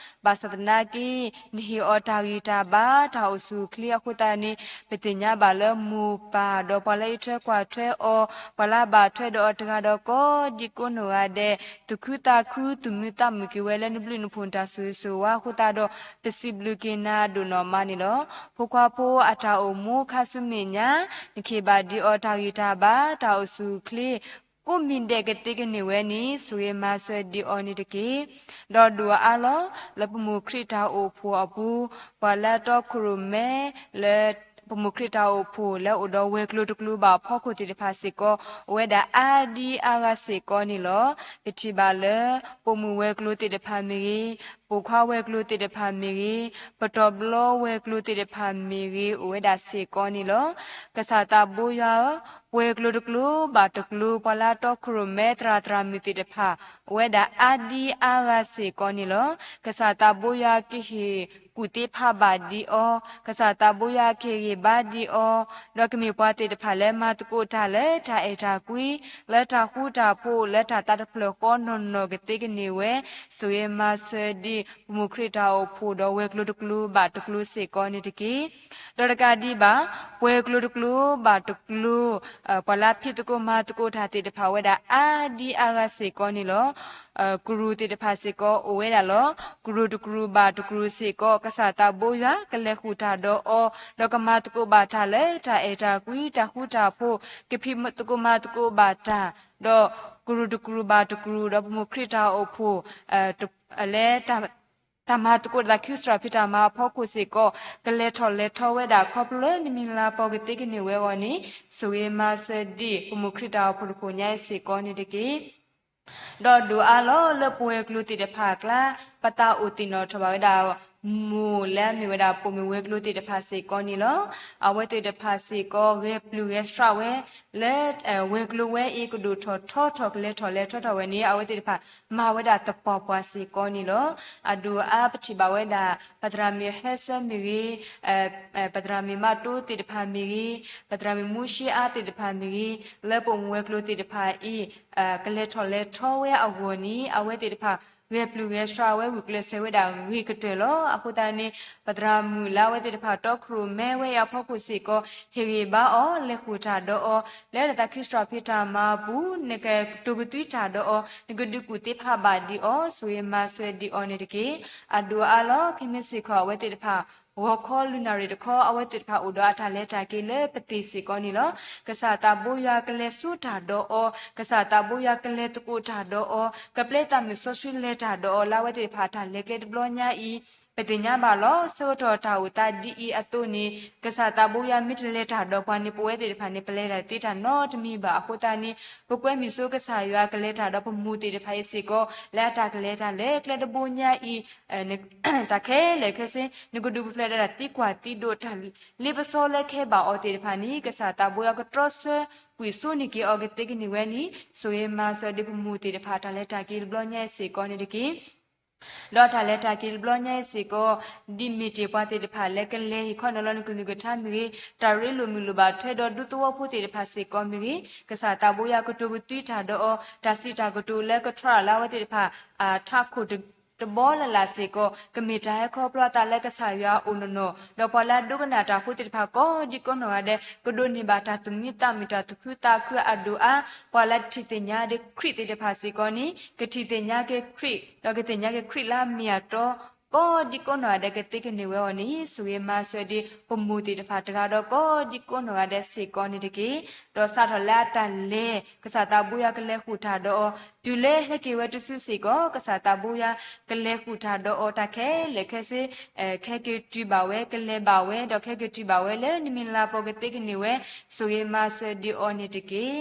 ဘၣ်ဆၣ်သနာ်က့ နဟ့ၣ်အီၤတၢ်ဂံၢ်တၢ်ဘါ တၢ်အိၣ်ဆူၣ်အိၣ်ချ့အဃိသတးန့ၣ် ပသ့ၣ်ညါဘၣ်လၢမိၢ်ပၢ်ဒီးပှၤလၢအံးထွဲကွၢ်ထွဲအီၤ ပှၤလၢအဘၣ်ထွဲဒီးအီၤတဂၤဒီးကိးဒံကိးနီၢ်ဂၤဒဲး သူၣ်ခုသးခု သူၣ်မုာ်သးမုာ်က့ၤဝဲလၢနဘျုးနဖှိၣ်တၢ်ဆိၣ်ဂ့ၤဆိၣ်ဝါအဃိသတးဒီး ပစံးဘျုးက့ၤနၤဒိၣ်နီၢ်မးန့ၣ်လီၤ. ဖိခွါဖိအတၢ်အိၣ်မူခါဆူမဲာ်ညါ နကဟ့ၣ်ဘၣ်ဒံးအီၤတၢ်ဂံၢ်တၢ်ဘါ တၢ်အိၣ်ဆူၣ်အိၣ်ချ့ ကိးမံၤဒဲးကသ့ကန့ၢ်ဝဲန့ၣ် ဆိၣ်ဂ့ၤမၤစၢၤဒံးအီၤန့ၣ်တက့ၢ်. ဒီးဒိၣ်အါလီၤ လၢပမိၢ်ခရံာ်တၢ်အိၣ်ဖှိၣ်အပူၤ ပှၤလၢတီခိၣ်ရိၣ်မဲ လၢပမိၢ်ခရံာ်တၢ်အိၣ်ဖှိၣ်လၢအိၣ်ဒီးဝဲၤကျိၤတကျိၤဘၣ်အဖီခိၣ်သ့ၣ်တဖၣ်စ့ၢ်ကီး အိၣ်ဝဲဒၣ်အါဒံအါဂၤစ့ၢ်ကီးန့ၣ်လီၤ. ပထံၣ်ဘၣ်လၢ ပိာ်မုၣ်ဝဲၤကျိၤသ့ၣ်တဖၣ်မ့ၢ်ဂ့ၤ, ပိာ်ခွါဝဲၤကျိၤသ့ၣ်တဖၣ်မ့ၢ်ဂ့ၤ, ပတီၢ်ဘျီဝဲၤကျိၤသ့ၣ်တဖၣ်မ့ၢ်ဂ့ၤ အိၣ်ဝဲဒၣ်စ့ၢ်ကီးန့ၣ်လီၤ. ကစၢ်သးဘိယွၤဧၢ, ဝဲၤကျိၤတကျိၤဘၣ်တကျိၤ ပှၤလၢတီခိၣ်ရိၣ်မဲသရၣ်သရၣ်မုၣ်သ့ၣ်တဖၣ် အိၣ်ဝဲဒၣ်အါဒံအါဂၤစ့ၢ်ကီးန့ၣ်လီၤ. ကစၢ်သးဘိယွၤကဟ့ၣ် ကဒုးကူၣ်သ့ဖးဘၣ်ဒံးအီၤ, ကစၢ်သးဘိယွၤကဟ့ၣ်ဂံၢ်ဘါဒံးအီၤ, ဒီးကမ့ၢ်ပှၤသ့ၣ်တဖၣ်လၢမၤသကိးတၢ်လၢတၢ်အဲၣ်တၢ်ကွံ, လၢတၢ်ဃူတၢ်ဖိး, လၢတၢ်သးတဖျၢၣ်ဃီနီၢ်နီၢ်ကသ့ကန့ၢ်ဝဲ, ဆိၣ်ဂ့ၤမၤစၢၤဒံး ပမိၢ်ခရံာ်တၢ်အိၣ်ဖှိၣ်ဒီးဝဲၤကျိၤတကျိၤဘၣ်တကျိၤစ့ၢ်ကီးန့ၣ်တက့ၢ်. ဒီးတကးဒံးဘၣ် ပှၤကျိၤတကျိၤဘၣ်တကျိၤ, ပှၤလၢဖံးသကိးမၤသကိးတၢ်သ့ၣ်တဖၣ်ဝဲဒၣ်အါဒံအါဂၤစ့ၢ်ကီးန့ၣ်လီၤ. ကရူၢ်သ့ၣ်တဖၣ်စ့ၢ်ကီးအိၣ်ဝဲဒၣ်လီၤ. ကရူၢ်တကရူၢ်ဘၣ်တကရူၢ်စ့ၢ်ကီး ကစၢ်သးဘိယွၤကလဲၤဃုာ်တၢ်ဒီးအီၤ, ဒီးကမၤသကိးဘၣ်တၢ်လၢတၢ်အဲၣ်တၢ်ကွံ တၢ်ဃူတၢ်ဖိး, ကဖံးသကိးမၤသကိးဘၣ်တၢ်, ဒီးကရူၢ်တကရူၢ်ဘၣ်တကရူၢ် ဒီးပမိၢ်ခရံာ်တၢ်အိၣ်ဖှိၣ် လၢ တၢ်မၤသကိးတၢ်သးခုစှၤဖံးတၢ်မၤအဖီခိၣ်စ့ၢ်ကီး ကလဲၤထီၣ်လဲၤထီဝဲဒၣ်ခီဖျိလၢနမံၤလၤပီၤကသ့ကန့ၢ်ဝဲအဂီၢ်န့ၣ် ဆိၣ်ဂ့ၤမၤစၢၤဒံး ပမိၢ်ခရံာ်တၢ်အိၣ်ဖှိၣ်တဖှိၣ်ညါအံၤစ့ၢ်ကီးန့ၣ်တက့ၢ်. ဒီးဒိၣ်အါလီၤလၢပဝဲၤကျိၤသ့ၣ်တဖၣ်အကျါ ပသးအိၣ်သ့ၣ်နီၣ်ထီၣ်ဘၣ်ဝဲဒၣ် မိၢ်လၢအမ့ၢ်ဝဲဒၣ်ပိာ်မုၣ်ဝဲၤကျိၤသ့ၣ်တဖၣ်စ့ၢ်ကီးန့ၣ်လီၤ. အဝဲသ့ၣ်တဖၣ်စ့ၢ်ကီး ဂဲၤပျုၢ်ဂဲၤဆှးဝဲ လၢ ဝဲၤကျိၤဝဲအံၤ ကဒိၣ်ထီၣ်ထီထီၣ် ကလဲၤထီၣ်လဲၤထီထီၣ်ဝဲန့ၣ် အဝဲသ့ၣ်တဖၣ် မၤဝဲဒၣ်သပှၢ်ပှၢ်စ့ၢ်ကီးန့ၣ်လီၤ. အဒိၣ်အါပထံၣ်ဘၣ်ဝဲဒၣ် ပသရၣ်မုၣ်ဟဲဆၢမ့ၢ်ဂ့ၤ, ပသရၣ်မုၣ်မးတိသ့ၣ်တဖၣ်မ့ၢ်ဂ့ၤ, ပသရၣ်မုၣ်မူရှ့အါသ့ၣ်တဖၣ်မ့ၢ်ဂ့ၤ, လၢပိာ်မုၣ်ဝဲၤကျိၤသ့ၣ်တဖၣ်အံၤ ကလဲၤထီၣ်လဲၤထီဝဲအဂီၢ်န့ၣ် အဝဲသ့ၣ်တဖၣ် ဂဲၤပျုၢ်ဂဲၤဆှးဝဲ ဂုာ်ကျဲးစၢးဝဲဒၣ်ဂ့ၤကတၢၢ်လီၤ. အဃိသတးန့ၣ် ပသရၣ်မုၣ်လၢအဝဲသ့ၣ်တဖၣ်တီခိၣ်ရိၣ်မဲဝဲအံၤအဖီခိၣ်စ့ၢ်ကီး ဟ့ၣ်ဂံၢ်ဘါအီၤ လဲၤဃုာ်တၢ်ဒီးအီၤ လၢတၢ်သးခုစှၤဖံးတၢ်မၤအပူၤ နကတိၤကသွံတၢ်ဒီးအီၤ နကဒုးကူၣ်သ့ဖးဘၣ်ဒံးအီၤ ဆိၣ်ဂ့ၤမၤစၢၤဒံးအီၤန့ၣ်တက့ၢ်. အဒိၣ်အါလီၤ ခဲမုၢ်ဆ့ၣ်ခီ အဝဲသ့ၣ်တဖၣ် ဂီၤခီလွံၢ်နၣ်ရံၣ်တခီ အဝဲသ့ၣ်တဖၣ်အိၣ်ဒီးအတၢ်လဲၤတၢ်က့ၤလၢပသ့ၣ်စ့ၢ်ကီးန့ၣ်လီၤ. ကစၢ်သးဘိယွၤကလဲၤစိတၢ်ဒီးအီၤ, ကစၢ်သးဘိယွၤကလဲၤသကိးတၢ်ဒီးအီၤ, ကပျဲသးမုၣ်စီဆှံလဲၤတၢ်ဒီးအီၤ လၢအဝဲသ့ၣ်တဖၣ်အတၢ်လဲၤကျဲတဘျီညါအံၤ ပသ့ၣ်ညါဘၣ်လီၤ. ဆၢကတီၢ်တၢ်အိၣ်သးဒ်အံၤအသိးန့ၣ် ကစၢ်သးဘိယွၤမ့ၢ်တလဲၤတၢ်ဒီးပှၤန့ၣ် ပဝဲသ့ၣ်တဖၣ်န့ၣ် ပလဲၤတၢ်တသ့တၢ်နီတမံၤဘၣ်. အဃိသတးန့ၣ် ပကွဲမုာ်ဆိကစၢ်ယွၤကလဲၤတၢ်ဒီးပမိၢ်သ့ၣ်တဖၣ်အံၤစ့ၢ်ကီး လၢအတၢ်ကလဲၤတၢ်လၢကျဲတဘိညါအံၤ တၢ်ခဲလၢာ်ခဲဆ့ နကဒုးပူၤဖျဲးဒီးတၢ်သံကွၢ်သံဒိး တၢ်လ့ပစီလၢကဟဲဘၣ်အီၤသ့ၣ်တဖၣ်န့ၣ် ကစၢ်သးဘိယွၤကတြီဆၢကွံာ်စိန့ၢ်က့ၤအီၤကသ့ကန့ၢ်ဝဲန့ၣ် ဆိၣ်ဂ့ၤမၤစၢၤဒံးပမိၢ်သ့ၣ်တဖၣ် တၢ်လဲၤတၢ်က့ၤတဘျီညါအံၤစ့ၢ်ကီးန့ၣ်တက့ၢ်. ဒီးတၢ်လဲၤတၢ်က့ၤတဘျီညါအံၤစ့ၢ်ကီး ဒ်မ့ၢ်တ့ၢ်ပှၤသ့ၣ်တဖၣ်လၢကလဲၤဟ့ၣ်ခီနီၤလီၤနကလုၢ်နကထါမ့ၢ်ဂ့ၤ, တၢ်ရ့လိာ်မုာ်လိာ်ဘၣ်ထွဲဒီးဒူသဝီဖိသ့ၣ်တဖၣ်စ့ၢ်ကီးမ့ၢ်ဂ့ၤ, ကစၢ်သးဘိယွၤကတိၤကသွံတၢ်ဒီးအီၤ, တၢ်စံးတၢ်ကတိၤလၢကထြီလၢအဝဲသ့ၣ်တဖၣ် ထးခိၣ်တဘီလၢ်လၢ်စ့ၢ်ကီး ကမ့ၢ်တၢ်ဟဲခီဖျိအသးလၢကစၢ်ယွၤအအိၣ်နီၢ်နီၢ်, ဒီးပှၤလၢအဒိကနၣ်တၢ်ဖိသ့ၣ်တဖၣ်ကိးဒံကိးနီၢ်ဂၤဒဲး ကဒိးန့ၢ်ဘၣ်တၢ်သူၣ်မံသးမုာ် တၢ်သူၣ်ခုသးခုအဒိၣ်အါ, ပှၤလၢတထံၣ်သ့ၣ်ညါဒံးခရံာ်သ့ၣ်တဖၣ်စ့ၢ်ကီးန့ၣ် ကထံၣ်သ့ၣ်ညါက့ၤခရံာ် ဒီးကသ့ၣ်ညါက့ၤခရံာ်လၢအမ့ၢ်အတီ ကိးဒံကိးနီၢ်ဂၤဒဲးကသ့ကန့ၢ်ဝဲအီၤန့ၣ် ဆိၣ်ဂ့ၤမၤစၢၤဒံး ပမိၢ်သ့ၣ်တဖၣ်တဂၤဒီးကိးဒံကိးနီၢ်ဂၤဒဲးစ့ၢ်ကီးန့ၣ်တက့ၢ်. ဒီးစးထီၣ်လၢအတၢ်လဲၤ ကစၢ်သးဘိယွၤကလဲၤဃုာ်တၢ်ဒီးအီၤ တုၤလၢဟဲက့ၤဝဲတစုစ့ၢ်ကီး ကစၢ်သးဘိယွၤကလဲၤဃုာ်တၢ်ဒီးအီၤ တၢ်ခဲလၢာ်ခဲဆ့ ကဟဲက့ၤတုၤဘၣ်ဝဲ ကလဲၤဘၣ်ဝဲ ဒီးကဟဲက့ၤတုၤဘၣ်ဝဲလၢနမံၤလၤပီၤကသ့ကန့ၢ်ဝဲ ဆိၣ်ဂ့ၤမၤစၢၤဒံးအီၤန့ၣ်တက့ၢ်.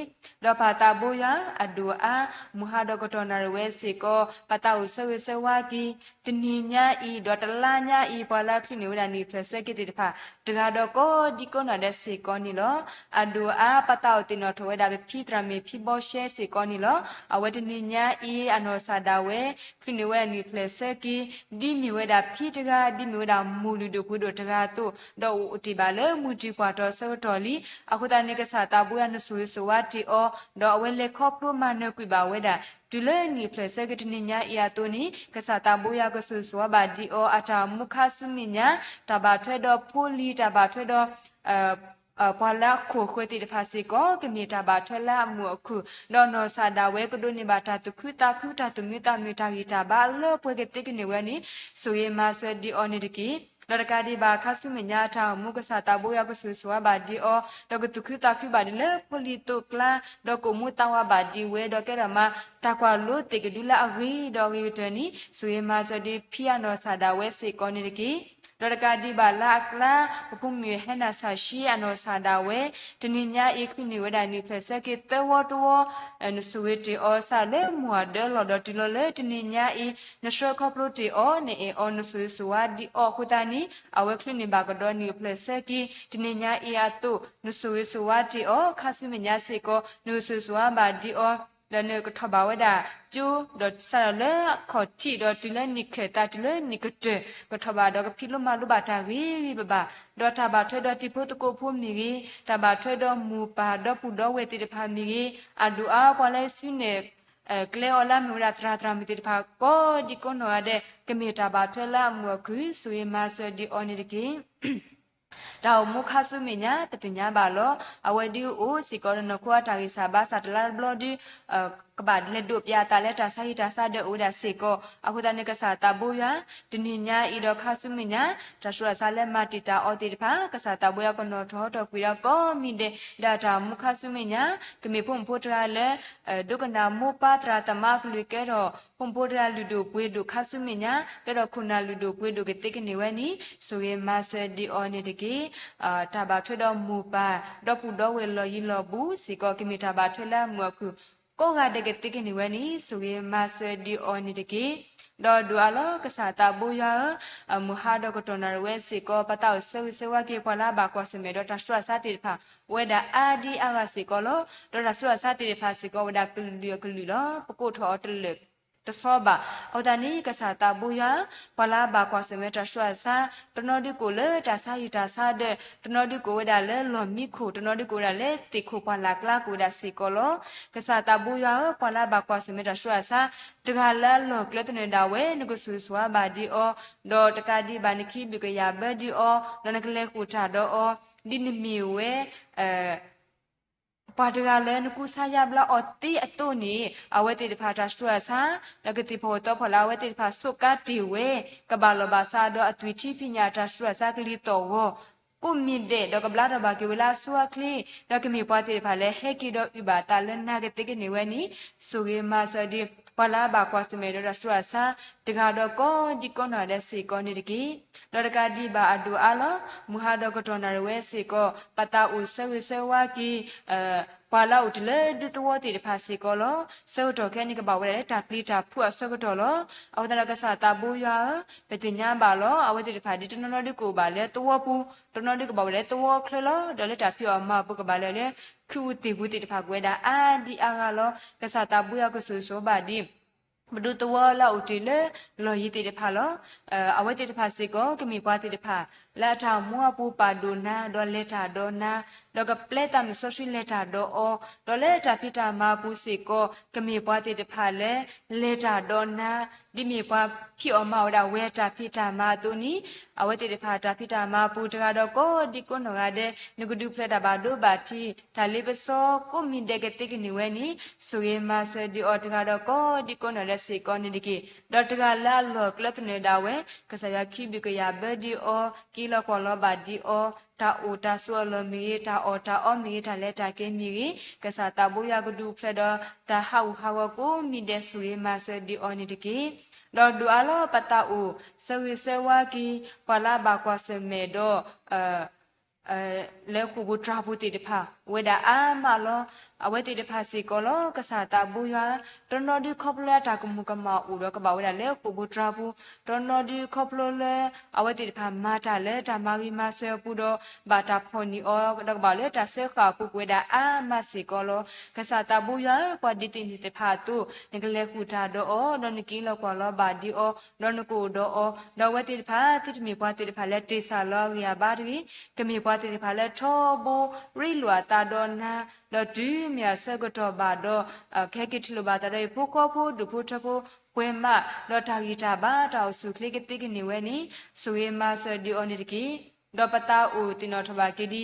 ဒီးပၢ်သးဘိယွၤအဒိၣ်အါ မုၢ်ဟါဒီးကတီၢ်နၣ်ရံၣ်ဝဲစ့ၢ်ကီး ပသးအိၣ်ဆၢဂ့ၤဆၢဝါက့ၤ တနံၤညါအံၤ ဒီးတလါညါအံၤ ပှၤလၢချုးန့ၢ်ဝဲဒၣ်နံၣ်ဖျၢၣ်ဆၢက့ၤသ့ၣ်တဖၣ် တဂၤဒီးကိးဒံကိးနီၢ်ဒဲးစ့ၢ်ကီးန့ၣ်လီၤ. အဒိၣ်အါ ပသးအိၣ်သ့ၣ်နီၣ်ထီၣ်ဝဲဒၣ်ပဖံသရၣ်မုၣ်ဖံဘီရှဲစ့ၢ်ကီးန့ၣ်လီၤ. အဝဲတနံၤညါအံၤ အနီၢ်ကစၢ်ဒၣ်ဝဲ ချုးန့ၢ်ဝဲဒၣ်နံၣ်ဖျၢၣ်ဆၢက့ၤ ဒ်မ့ၢ်ဝဲဒၣ်ဖံတဂၤ ဒ်မ့ၢ်ဝဲဒၣ်မိၢ်လုၢ်ဒိၣ်ပှ့ၤဒိၣ်တဂၤအသိး ဒီးအိၣ်တ့ၢ်ဘၣ်လၢမုၢ်တံၢ်ကွၢ်ထီၣ်ဆၢကတီၢ်လံ. အဃိသတးန့ၣ် ကစၢ်သးဘိယွၤနဆိၣ်ဂ့ၤဆိၣ်ဝါတ့ၢ်အီၤ ဒီးအဝဲလဲၤခီဖျိမၤနၢၤကွံာ်ဘၣ်ဝဲဒၣ် တုၤလၢနံၣ်ဖျၢၣ်ဆၢက့ၤတနံၤညါအံၤအသိးန့ၣ် ကစၢ်သးဘိယွၤကဆိၣ်ဂ့ၤဆိၣ်ဝါဘၣ်ဒံးအီၤ အတၢ်အိၣ်မူခါဆူမဲာ်ညါ တၢ်ဘၣ်ထွဲဒီးဖိလံၤ တၢ်ဘၣ်ထွဲဒီး ပှၤလၢအခိၣ်ဃၢၤသ့ၣ်တဖၣ်စ့ၢ်ကီး ကမ့ၢ်တၢ်ဘၣ်ထွဲလၢအမုာ်အခုၣ် ဒီးနီၢ်ကစၢ်ဒၣ်ဝဲကဒိးန့ၢ်ဘၣ်တၢ်သူၣ်ခုသးခု တၢ်သူၣ်မံသးမုာ် တၢ်ဂံၢ်တၢ်ဘါလၢပှဲၤကသ့ကန့ၢ်ဝဲန့ၣ် ဆိၣ်ဂ့ၤမၤစၢၤဒံးအီၤန့ၣ်တက့ၢ်. ဒီးတကးဒံးဘၣ် ခါဆူမဲာ်ညါအတၢ်အိၣ်မူကစၢ်သးဘိယွၤကဆိၣ်ဂ့ၤဆိၣ်ဝါဘၣ်ဒံးအီၤ ဒီးကသူၣ်ခုသးခုဘၣ်ဒံးလၢဖိလံၤသိးကျါ ဒီးကအိၣ်မူသးဝးဘၣ်ဒံးဝဲ ဒီးကဲထီၣ်မး တၢ်ကွၢ်လိသ့ၣ်ကဒုလၢအဂ့ၤဒီးအဂ့ၤကတၢၢ်န့ၣ် ဆိၣ်ဂ့ၤမၤစၢၤဒံးဖံအနီၢ်ကစၢ်ဒၣ်ဝဲစ့ၢ်ကီးန့ၣ်တက့ၢ်. ဒီးတကးဒံးဘၣ်လၢအကျါ ပဖိမုၣ်ဟဲနၢ်ဆၣ်ဆှံအနီၢ်ကစၢ်ဒၣ်ဝဲ တနံၤညါအံၤချုးန့ၢ်ဝဲဒၣ်နံၣ်ဖျၢၣ်ဆၢက့ၤသၢဝီတဝီ နဆိၣ်ဂ့ၤတ့ၢ်အီၤစးလၢမုၢ်အဒၢလီၢ်ဒီးတုၤလီၤလၢတနံၤညါအံၤ နဆှၢခီဖျိတ့ၢ်အီၤ နအဲၣ်အီၤ နဆိၣ်ဂ့ၤဆိၣ်ဝါဒံးအီၤအဃိသတးန့ၣ် အဝဲချုးန့ၢ်ဘၣ်ကဒီးနံၣ်ဖျၢၣ်ဆၢက့ၤ တနံၤညါအံၤအသိး နဆိၣ်ဂ့ၤဆိၣ်ဝါတ့ၢ်အီၤ ခါဆူမဲာ်ညါစ့ၢ်ကီး နကဆိၣ်ဂ့ၤဆိၣ်ဝါဘၣ်ဒံးအီၤ ဒီးနကထီၣ်ဘၣ်ဝဲဒၣ်ကၠိ, ဒီးစးထီၣ်လၢအခီၣ်ထံး ဒီးတုၤလၢနံၣ်ခၢၣ်သး တုၤလၢနံၣ်ကတၢၢ် ကထီၣ်ဘၣ်ဒီးကဖံးလိမၤလိဘၣ်တၢ်ဂ့ၤဂ့ၤဘၣ်ဘၣ်, ဒီးတၢ်ဘၣ်ထွဲဒီးတံၤဖိသကိးဖိမ့ၢ်ဂ့ၤ, တၢ်ဘၣ်ထွဲဒီးမိၢ်ပၢ်ဒီပုၢ်ဒီဝဲၢ်သ့ၣ်တဖၣ်မ့ၢ်ဂ့ၤ, အဒိၣ်အါပှၤလၢစုနဲၣ် ကျဲအီၤလၢအမ့ၢ်ဝဲဒၣ်သရၣ်သရၣ်မုၣ်သ့ၣ်တဖၣ် ကိးဒံကိးနီၢ်ဂၤဒဲး ကမ့ၢ်တၢ်ဘၣ်ထွဲလၢအမုာ်အခုၣ် ဆိၣ်ဂ့ၤမၤစၢၤဒံးအီၤန့ၣ်တက့ၢ်. တၢ်အိၣ်မူခါဆူမဲာ်ညါ ပသ့ၣ်ညါဘၣ်လီၤ. အဝဲဒုးအိၣ်စ့ၢ်ကီးဒီးနီၢ်ခိအတၢ်ဂံၢ်စၢ်ဘါစၢ်တလါတဘျီဒီး ကဘၣ်လဲၤဒိးပၠးအသးလၢတၢ်ဆါဟံၣ်တၢ်ဆါဒၢးအိၣ်ဝဲဒၣ်စ့ၢ်ကီး. အဃိသတးန့ၣ် ကစၢ်သးဘိယွၤ တနံၤညါအံၤဒီးခါဆူမဲာ်ညါ တၢ်ဆူးတၢ်ဆါလၢမၤတံာ်တာ်အီၤသ့ၣ်တဖၣ် ကစၢ်သးဘိယွၤကနီၣ်ထီၣ်ဟီထီၣ်ကွံာ်ဒီးကိးမံၤဒဲး ဒၣ်တၢ်အိၣ်မူခါဆူမဲာ်ညါ ကမ့ၢ်ဖိမုၣ်ဖိတဂၤလၢ ဒိကနၣ်မိၢ်ပၢ်သရၣ်သမါအကလုၢ်ကဲထီၣ် ဖိမုၣ်ဖိတဂၤလုၢ်ဒိၣ်ပှ့ၤဒိၣ်ခါဆူမဲာ်ညါ ကဲထီၣ်ခိၣ်နၢ်လုၢ်ဒိၣ်ပှ့ၤဒိၣ်ကသ့ကန့ၢ်ဝဲန့ၣ် ဆိၣ်ဂ့ၤမၤစၢၤဒံးအီၤန့ၣ်တက့ၢ်. တၢ်ဘၣ်ထွဲဒီးမိၢ်ပၢ် ဒီပုၢ်ဒီဝဲၢ်လီၢ်ယံၤလီၢ်ဘူးစ့ၢ်ကီး ကမ့ၢ်တၢ်ဘၣ်ထွဲလၢအမုာ်အခုၣ် ကိးဂၤဒဲးကသ့ကန့ၢ်ဝဲန့ၣ် ဆိၣ်ဂ့ၤမၤစၢၤဒံးအီၤန့ၣ်တက့ၢ်. ဒီးဒိၣ်အါလီၤ ကစၢ်သးဘိယွၤဧၢ, မုၢ်ဟါဒီးကတီၢ်နၣ်ရံၣ်ဝဲစ့ၢ်ကီး ပသးအိၣ်ဆၢဂ့ၤဆၢဝါက့ၤပှၤလၢအဘၣ်ကွၢ်ဆၢၣ်မဲာ်ဒီးတၢ်ဆူးတၢ်ဆါသ့ၣ်တဖၣ် အိၣ်ဝဲဒၣ်အါဒံအါဂၤစ့ၢ်ကီးလီၤ. ဒီးတၢ်ဆူးတၢ်ဆါသ့ၣ်တဖၣ်စ့ၢ်ကီး အိၣ်ဝဲဒၣ်ကလုာ်အကလုာ်လီၤ. ပကိးထီၣ်အီၤတလၢာ်တဆီဘၣ်. အဃိသတးန့ၣ် ကစၢ်သးဘိယွၤ ပှၤလၢအဘၣ်ကွၢ်ဆၢၣ်မဲာ်တၢ်ဆူးတၢ်ဆါ တနီၤဒုးကအိၣ်လၢတၢ်ဆါဟံၣ်တၢ်ဆါဒၢး, တနီၤဒုးကအိၣ်ဝဲဒၣ်လၢလီၢ်မံခိၣ်, တနီၤဒုးကအိၣ်ဝဲဒၣ်လၢသ့ၣ်ခိၣ်ပှၢ်လၢ်ကျါ ကအိၣ်ဝဲဒၣ်စ့ၢ်ကီးလီၤ. ကစၢ်သးဘိယွၤဧၢ, ပှၤလၢအဘၣ်ကွၢ်ဆၢၣ်မဲာ်တၢ်ဆူးတၢ်ဆါ တဂၤလၢအလီၢ်ကျဲသနၢၣ်ဒၣ်ဝဲ နကဆိၣ်ဂ့ၤဆိၣ်ဝါဘၣ်ဒံးအီၤ, ဒီးတကးဒံးဘၣ်နကဟံးဘျုးကယာ်ဘၢဒံးအီၤ, ဒီးနကလဲၤဃုာ်တၢ်ဒီးအီၤ, ဒ်နမ့ၢ်ဝဲ ပှၤတဂၤလၢနကူစါယါဘျါအီၤသ့အသိးန့ၣ် အဝဲသ့ၣ်တဖၣ်တၢ်ဆူးတၢ်ဆါ ဒီးကသ့ၣ်ဖီၣ်အသီဖီၣ်လၢအဝဲသ့ၣ်တဖၣ်ဆိးကါတ့ၢ်ဝဲ ကဘၣ်လီၢ်ဘၣ်စးဒီးအသွံၣ်ထံဖံးညၣ်တၢ်ဆူးတၢ်ဆါကလံၤသီၣ်ဂီၤ ကိးမံၤဒဲး ဒီးကဘျါထီၣ်ဘၣ်က့ၤဝဲလၢအဆိအချ့ ဒီးကမ့ၢ်ပှၤသ့ၣ်တဖၣ်လၢဟဲက့ၤဒီးအုၣ်ဘၣ်အသးလၢနၤကသ့ကန့ၢ်ဝဲန့ၣ် ဆိၣ်ဂ့ၤမၤစၢၤဒံး ပှၤလၢအဘၣ်ကွၢ်ဆၢၣ်မဲာ်ဒီးတၢ်ဆူးတၢ်ဆါ တဂၤဒီးကိးဒံကိးနီၢ်ဒဲးစ့ၢ်ကီးန့ၣ်တက့ၢ်. ဒီးတကးဒံးဘၣ်အဒိၣ်အါလီၤ မုၢ်ဟါဒီးကတီၢ်နၣ်ရံၣ်ဝဲစ့ၢ်ကီး ပသးအိၣ်ဆၢဂ့ၤဆၢဝါက့ၤ ပှၤလၢအအိၣ်တ့ၢ်လၢဒူသဝီသ့ၣ်တဖၣ်စ့ၢ်ကီးလီၤ. ဆၢကတီၢ်ခဲအံၤန့ၣ် ကဘၣ်ဝဲဒၣ်လၢတၢ်ပျံၤတၢ်ဖုးအဆၢကတီၢ်လီၤ. အဃိသတးဒီးကစၢ်သးဘိယွၤဧၢ, ပသ့ၣ်ညါဘၣ်လီၤ အဝဲသ့ၣ်တဖၣ်ဒ်တနီၤနီၤဒုးကအိၣ်ဘၣ်လၢသဝီပူၤ, တနီၤဒုးကဘၣ်ဝဲလၢသဝီချၢလီၤ. ဒီးလၢတၢ်ဖံးအီၣ်မၤအီၣ်ပူၤကဘၣ်လၢ လၢခုးအူသ့ၣ်ပူၤသ့ၣ်တဖၣ်ကဝဲဒၣ်အါဒံအါဂၤလီၤ. ကစၢ်သးဘိယွၤကဆိၣ်ဂ့ၤဆိၣ်ဝါဘၣ်ဒံး ပဒူသဝီလၢအအိၣ်တ့ၢ်လၢလီၢ်ယံၤသ့ၣ်တဖၣ်လီၤ. အဝဲသ့ၣ်တဖၣ်စ့ၢ်ကီး ကမ့ၢ်ပှၤသ့ၣ်တဖၣ် လၢအတၢ်အိၣ်မူအပူၤပာ်ဒိၣ်နၤ ဒီးလဲၤတၢ်ဒီးနၤ, ဒီးကပျဲသးမုၢ်စီဆှံလဲၤတၢ်ဒီးအီၤ, ဒီးလၢတၢ်ဖံးတၢ်မၤအပူၤစ့ၢ်ကီး ကမ့ၢ်ပှၤသ့ၣ်တဖၣ်လၢ လဲၤတၢ်ဒီးနၤ, ဒ်မ့ၢ်ပှၤဖံးအီၣ်မၤအီၣ်ဝဲဒၣ်ဝဲတၢ်ဖံးတၢ်မၤအသိးန့ၣ် အဝဲသ့ၣ်တဖၣ်တၢ်ဖံးတၢ်မၤအပူၤတဂၤဒီးကိးဒံကိးနီၢ်ဂၤဒဲး နကဒုးဖျဲးတၢ်ဘၣ်ဒိဘၣ်ထံး တၢ်လ့ပစီကိးမံၤဒဲးကသ့ကန့ၢ်ဝဲန့ၣ် ဆိၣ်ဂ့ၤမၤစၢၤဒံးအီၤတဂၤဒီးကိးဒံကိးနီၢ်ဒဲးစ့ၢ်ကီးန့ၣ်တက့ၢ်. ဒီးတဂၤလၢအလီၢ်ကျဲသနၢၣ်ဒၣ်ဝဲ ကစၢ်ယွၤကဟံးဘျုးကယာ်ဘၢဒံးအီၤ, က့ၤလီၤကွၢ်လီၤဘၣ်ဒံးအီၤ, တၢ်အိၣ်တၢ်ဆိးအလီၢ်မ့ၢ်ဂ့ၤ, တၢ်အီၣ်တၢ်အီမ့ၢ်ဂ့ၤ, တၢ်လဲၤတၢ်က့ၤမ့ၢ်ဂ့ၤ, ကစၢ်သးဘိယွၤကဒုးဖျဲးဒီး တၢ်ဟးဂူာ်ဟးဂီၤကိးမံၤဒဲး ဆိၣ်ဂ့ၤမၤစၢၤဒံးအီၤန့ၣ်တက့ၢ်. ဒီးဒိၣ်အါလီၤ ပသးအိၣ်ဆၢဂ့ၤဆၢဝါက့ၤ ပှၤလၢအဘၣ်ကွၢ်ဆၢၣ်မဲာ်ဒီး လၢဃိာ်ပူၤတြၢ်ပူၤသ့ၣ်တဖၣ် အိၣ်ဝဲဒၣ်အါမးလီၤ. အဝဲသ့ၣ်တဖၣ်စ့ၢ်ကီးလီၤ ကစၢ်သးဘိယွၤ, တနီၤဒုးခီဖျိလၢတၢ်ကမူၤကမၣ်အိၣ်ဒီးကဘၣ်ဝဲဒၣ်လၢဃိာ်ပူၤတြၢ်ပူၤ, တနီၤဒုးခီဖျိလၢ အဝဲသ့ၣ်တဖၣ်မၤတၢ်လၢတၢ်မၤဂ့ၤမၤစၢၤအပူၤဒီး ဘၣ်တၢ်ဖီၣ်န့ၢ်အီၤ ဒီးကဘၣ်လၢတၢ်စၢဃာ်အပူၤ ကဝဲဒၣ်အါမးစ့ၢ်ကီးလီၤ. ကစၢ်သးဘိယွၤဧၢ, ပှၤဒ်သိးန့ၣ်သ့ၣ်တဖၣ်အသိး နကလဲၤဃုာ်တၢ်ဒီးအီၤ, ဒီးနက့ၤလီၤကွၢ်လီၤဘၣ်ဒံးအီၤ, ဒီးနကအိၣ်ဒီးအီၤ, ဒီးအဝဲသ့ၣ်တဖၣ် သုတမ့ၢ်ပှၤသ့ၣ်တဖၣ်လၢတ့ၢ်စၢ်လီၤအဂံၢ်အဘါတဂ့ၤ, ကမ့ၢ်ပှၤသ့ၣ်တဖၣ်လၢထီဘိရ့လိာ်အသးဒီးနၤ, ဒီးတုၤမ့ၢ်အဆၢကတီၢ်ဘၣ်ဒီး ကဟဲက့ၤထံၣ်လိာ်ဘၣ်သးဒီးအဖိဃီဖိ ဒူၣ်ဖိထၢဖိ ပှဲၤမး, ဒီးတၢ်ဂံၢ်တၢ်ဘါ တၢ်အိၣ်ဆူၣ်အိၣ်ချ့ကသ့ကန့ၢ်ဝဲန့ၣ် ဆိၣ်ဂ့ၤမၤစၢၤဒံးအီၤန့ၣ်တက့ၢ်. ဒီးပသးအိၣ်သ့ၣ်နီၣ်ထီၣ်ဘၣ်က့ၤ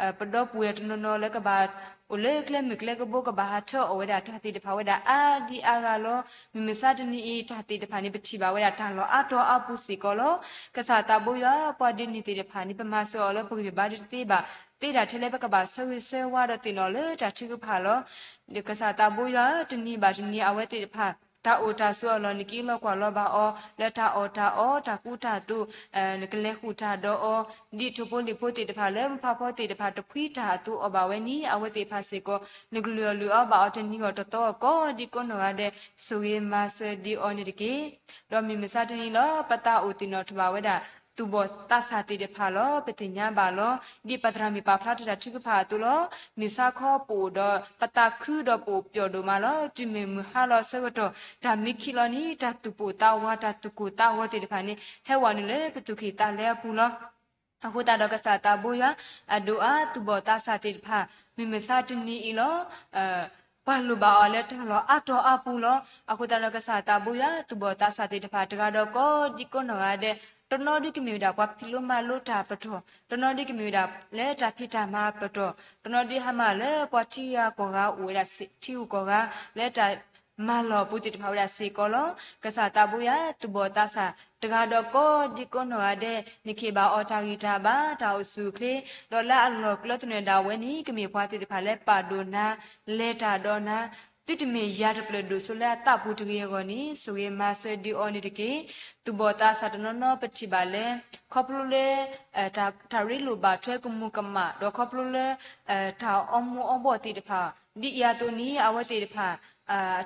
ဒ် ပဒီပုၢ်ဝဲၢ်တနီၤနီၤလၢကဘၣ်အိၣ်လၢကျဲမုၢ်ကျဲကဘိ ကဘၣ်ဟးထၢအီၣ်ဝဲဒၣ်တၢ်သ့ၣ်တဖၣ်ဝဲဒၣ်အါဒံအါဂၤလီၤ. မုၢ်မဆါတနံၤအံၤ တၢ်သ့ၣ်တဖၣ်န့ၣ် ပထံၣ်ဘၣ်ဝဲဒၣ်တၢ်လီၢ်အါတီၤအါပူၤစ့ၢ်ကီးလီၤ. ကစၢ်သးဘိယွၤ ပှၤဒ်န့ၣ်သ့ၣ်တဖၣ်န့ၣ် ပမၤစၢၤအီၤလၢပဂံၢ်ဘါဒ်တသ့ဘၣ်, သ့ဒၣ်ထဲလၢပကဘၣ်ဆၢဂ့ၤဆၢဝါဒီးသ့ၣ်နီၣ်လၢတၢ်ထုကဖၣ်လီၤ. ကစၢ်သးဘိယွၤ တနံၤဘၣ်တနံၤ အဝဲသ့ၣ်တဖၣ် တၢ်အိၣ်တၢ်ဆိးအလီၢ် နက့ၤလီၤကွၢ်လီၤဘၣ်အီၤ လၢတၢ်အီၣ်တၢ်အီ တၢ်ကူတၢ်သိး နကလဲၤဃုာ်တၢ်ဒီးအီၤ, ဒ်ထိၣ်ဖိလံၣ်ဖိသ့ၣ်တဖၣ်လၢ မုၢ်ဖးဖီသ့ၣ်တဖၣ် တဖှံတၢ်အသိးအီၣ်ဘၣ်ဝဲန့ၣ် အဝဲသ့ၣ်တဖၣ်စ့ၢ်ကီး နကလုၢ်အီၣ်လုၢ်အီဘၣ်အီၤတနံၤအီၤတသီအီၤ ကိးဒံကိးနီၢ်ဂၤဒဲး ဆိၣ်ဂ့ၤမၤစၢၤဒံးအီၤန့ၣ်တက့ၢ်. ဒီးမုၢ်မဆါတနံၤလီၤ ပသးအိၣ်သ့ၣ်နီၣ်ထီၣ်ဘၣ်ဝဲဒၣ် သူၣ်ဘီၣ်သးစၢ်သ့ၣ်တဖၣ်လီၤ. ပသ့ၣ်ညါဘၣ်လီၤ. ဒ်ပသရၣ်မုၣ်ပာ်ဖျါထီၣ်တၢ်ထုကဖၣ်အသိးလီၤ. မုၢ်ဆါခီပအိၣ်ဒီးပသးခုဒီးပအိၣ်ပျီၣ်ဒိၣ်မးလီၤ. တုၤမ့ၢ်မုၢ်ဟါလီၤအဆၢကတီၢ် တၢ်မံခံလီၤန့ၣ် တၢ်သူၣ်ပိၢ်သးဝး တၢ်သူၣ်ကိၢ်သးဂီၤသ့ၣ်တဖၣ်န့ၣ် ဟဲဝဲနုာ်လၢပသူၣ်ကံၢ်သးလဲအပူၤလီၤ. အဃိသတးဒီးကစၢ်သးဘိယွၤ အဒိၣ်အါ သူၣ်ဘီၣ်သးစၢ်သ့ၣ်တဖၣ် မုၢ်မဆါတနံၤအံၤလီၤ. ပှၤလိၣ်ဘၣ်အီၤလၢတၢ်လီၢ်အါတီၤအါပူၤလီၤ. အဃိသတးဒီးကစၢ်သးဘိယွၤ သူၣ်ဘီၣ်သးစၢ်သ့ၣ်တဖၣ် တဂၤဒီးကိးဒံကိးနီၢ်ဂၤဒဲး တနီၤဒုကမ့ၢ်ဝဲဒၣ်ပှၤဖံးလိမၤလိတၢ်ပတီၢ်, တနီၤဒုကမ့ၢ်ဝဲဒၣ်လၢတၢ်ဖံးတၢ်မၤပတီၢ်, တနီၤဒုဟါမၢ်လၢပှၤထံဂၤကီၢ်ဂၤအိၣ်ဝဲဒၣ်ထံဂုၤကီၢ်ဂၤ လၢတၢ်မၤလီၢ်အပူၤသ့ၣ်တဖၣ်ဝဲဒၣ်စ့ၢ်ကီးလီၤ. ကစၢ်သးဘိယွၤ သူၣ်ဘီၣ်သးစၢ် တဂၤဒီးကိးဒံကိးနီၢ်ဂၤဒဲး နခ့ၣ်ဘၣ်အီၤတၢ်ဂံၢ်တၢ်ဘါ တၢ်အိၣ်ဆူၣ်အိၣ်ချ့ ဒီးလၢအလီၢ်ကျဲသနၢၣ်ဒၣ်ဝဲန့ၣ် ကမ့ၢ်ပှၤသ့ၣ်တဖၣ်လၢပာ်ဒိၣ်နၤ လဲၤတၢ်ဒီးနၤ သုတမ့ၢ်ယၤတဖျၢၣ်ဒိၣ်စိလၢအသးပူၤတဂ့ၤအဂီၢ်န့ၣ် ဆိၣ်ဂ့ၤမၤစၢၤဒုးအီၤန့ၣ်တက့ၢ်. သူၣ်ဘီၣ်သးစၢ်တနီၤနီၤ ပထံၣ်ဘၣ်လၢ ခီဖျိလၢ တၢ်ရ့လိာ်ဘၣ်ထွဲကမူၤကမၣ် ဒီးခီဖျိလၢ တၢ်အီမူအီဘီၣ်သ့ၣ်တဖၣ် ဒ်အံၤအသိးန့ၣ် အဝဲသ့ၣ်တဖၣ်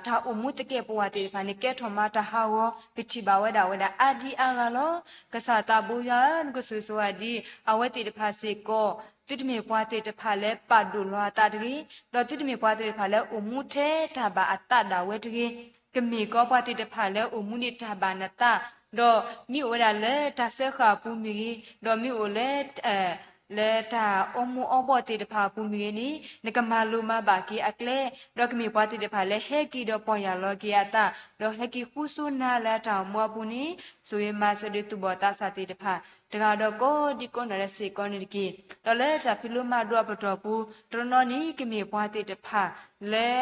တၢ်အိၣ်မူသကဲာ်ပဝးသ့ၣ်တဖၣ်န့ၣ် ကဲထီၣ်မးတၢ်ဟးဂီၤ ပထံၣ်ဘၣ်ဝဲဒၣ်ဝဲဒၣ်အါဒံအါဂၤလီၤ. ကစၢ်သးဘိယွၤဧၢ နကဆိၣ်ဂ့ၤဆိၣ်ဝါဒံး အဝဲသ့ၣ်တဖၣ်စ့ၢ်ကီး သုတမ့ၢ်ပှၤသ့ၣ်တဖၣ်လၢပာ်ဒိၣ်လီၤအသးတဂ့ၤ, ဒီးသုတမ့ၢ်ပှၤသ့ၣ်တဖၣ်လၢအိၣ်မူထဲတၢ်ဘၣ်အသးဒၣ်ဝဲတဂ့ၤ, ကမ့ၢ်ကီးပှၤသ့ၣ်တဖၣ်လၢအိၣ်မူဒံးတၢ်ဘၣ်နသး, ဒီးမ့ၢ်အိၣ်ဝဲဒၣ်လၢတၢ်စၢဃာ်အပူၤမ့ၢ်ဂ့ၤ, ဒီးမ့ၢ်အိၣ်လၢ လၢတၢ်အီမူအီဘီၣ်သ့ၣ်တဖၣ်အပူၤမ့ၢ်ဂ့ၤန့ၣ် နကမၤလိၤမၤဘၣ်က့ၤအကျဲ, ဒီးကမ့ၢ်ပှၤသ့ၣ်တဖၣ်လၢဟဲက့ၤဒီးပီၢ်ယၢ်လီၤက့ၤအသး, ဒီးဟဲက့ၤဃူဆိနၤလၢအတၢ်အိၣ်မူအပူၤန့ၣ် ဆိၣ်ဂ့ၤမၤစၢၤဒုးသူၣ်ဘီၣ်သးစၢ်သ့ၣ်တဖၣ် တဂၤဒီးကိးဒံကိးနီၢ်ဒဲးစ့ၢ်ကီးန့ၣ်တက့ၢ်. ဒီးလၢတၢ်ဖံးလိမၤဒိးအပတီၢ်ပူၤ တနီၤနီၤန့ၣ် ကမ့ၢ်ပှၤသ့ၣ်တဖၣ်လၢ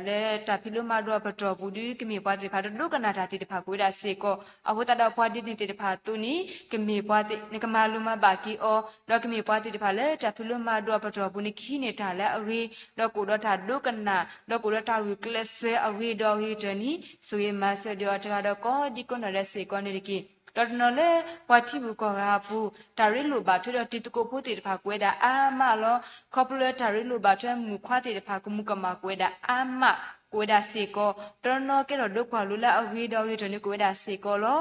လၢတၢ်ဖံးလိမၤဒိးအပတီၢ်ပူၤဒုး ကမ့ၢ်ပှၤသ့ၣ်တဖၣ်တဒိကနၣ်တၢ်သ့ၣ်တဖၣ်ကအိၣ်ဝဲဒၣ်စ့ၢ်ကီး, အဃိသတးဒီးပှၤဒ်န့ၣ်သ့ၣ်တဖၣ်အသိးန့ၣ် ကမ့ၢ်ပှၤသ့ၣ် နကမၤလိၤမၤဘၣ်က့ၤအီၤ, ဒီးကမ့ၢ်ပှၤသ့ၣ်တဖၣ်လၢတၢ်ဖံးလိမၤဒိးအပတီၢ်ပူၤန့ၣ် ကဟံးန့ၢ်တၢ်လၢအဂ့ၤ, ဒီးကအိၣ်ဒီးတၢ်ဒိကနၣ်, ဒီးကအိၣ်ဒီးတၢ်ဂုာ်ကျဲးစၢးအဂ့ၤဒီးအဂ့ၤတၢၢ်န့ၣ် ဆိၣ်ဂ့ၤမၤစၢၤဒုးအီၤတဂၤဒီးကိးဒံကိးနီၢ်ဒဲးစ့ၢ်ကီးန့ၣ်တက့ၢ်. ဒီးတနီၤလၢပှၤထံဂုၤကီၢ်ဂၤအပူၤ တၢ်ရ့လိာ်ဘၣ်ထွဲဒီးတံၤသကိးဖိသ့ၣ်တဖၣ်ကအိၣ်ဝဲဒၣ်အါမးလီၤ. ခီဖျိလၢတၢ်ရ့လိာ်ဘၣ်ထွဲမုၣ်ခွါသ့ၣ်တဖၣ် ကမူၤကမၣ်ကအိၣ်ဝဲဒၣ်အါမး ကအိၣ်ဝဲဒၣ်စ့ၢ်ကီး, တနီၤနီၤကဲထီၣ်ဒိကွၢ်လိလၢအဂ့ၤဒီးအဂ့ၤတၢၢ်န့ၣ် ကအိၣ်ဝဲဒၣ်စ့ၢ်ကီးလီၤ.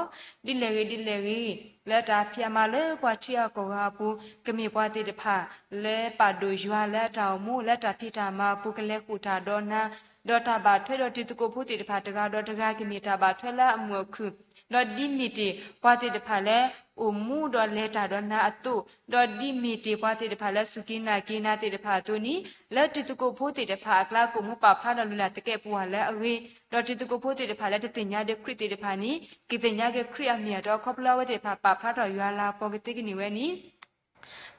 ဒ်လဲၣ်ဂ့ၤဒ်လဲၣ်ဂ့ၤ လၢတၢ်ဖံးအါမးလၢပှၤထံဂၤကီၢ်ဂၤအပူၤ ကမ့ၢ်ပှၤသ့ၣ်တဖၣ် လၢပာ်ဒိၣ်ယွၤလၢအတၢ်အိၣ်မူ လၢတၢ်ဖံးတၢ်မၤအပူၤ ကလဲၤဃုာ်တၢ်ဒီးနၤ, ဒီးတၢ်ဘၣ်ထွဲဒီးတံၤသကိးဖိသ့ၣ်တဖၣ်တဂၤဒီးတဂၤ ကမ့ၢ်တၢ်ဘၣ်ထွဲလၢအမုာ်အခုၣ်, ဒီးဒ်မ့ၢ်တ့ၢ်ပှၤသ့ၣ်တဖၣ်လၢ အိၣ်မူဒီးလဲၤတၢ်ဒီးနၤအသိး, ဒီးဒ်မ့ၢ်တ့ၢ်ပှၤသ့ၣ်တဖၣ်လၢစူၢ်က့ၤနာ်က့ၤနၤသ့ၣ်တဖၣ်အသိးန့ၣ် လၢတံၤသကိးဖိသ့ၣ်တဖၣ်အကျါ ကအိၣ်မူပာ်ဖျါဒီးလုၢ်လၢ်သကဲာ်ပဝးလၢအဂ့ၤ, ဒီးတံၤသကိးဖိသ့ၣ်တဖၣ်လၢတသ့ၣ်ညါဒံးခရံာ်သ့ၣ်တဖၣ်န့ၣ် ကသ့ၣ်ညါက့ၤခရံာ်အမ့ၢ်အတီ ခီဖျိလၢအဝဲသ့ၣ်တဖၣ်ပာ်ဖျါထီၣ်ယွၤလၤကပီၤကသ့ကန့ၢ်ဝဲန့ၣ်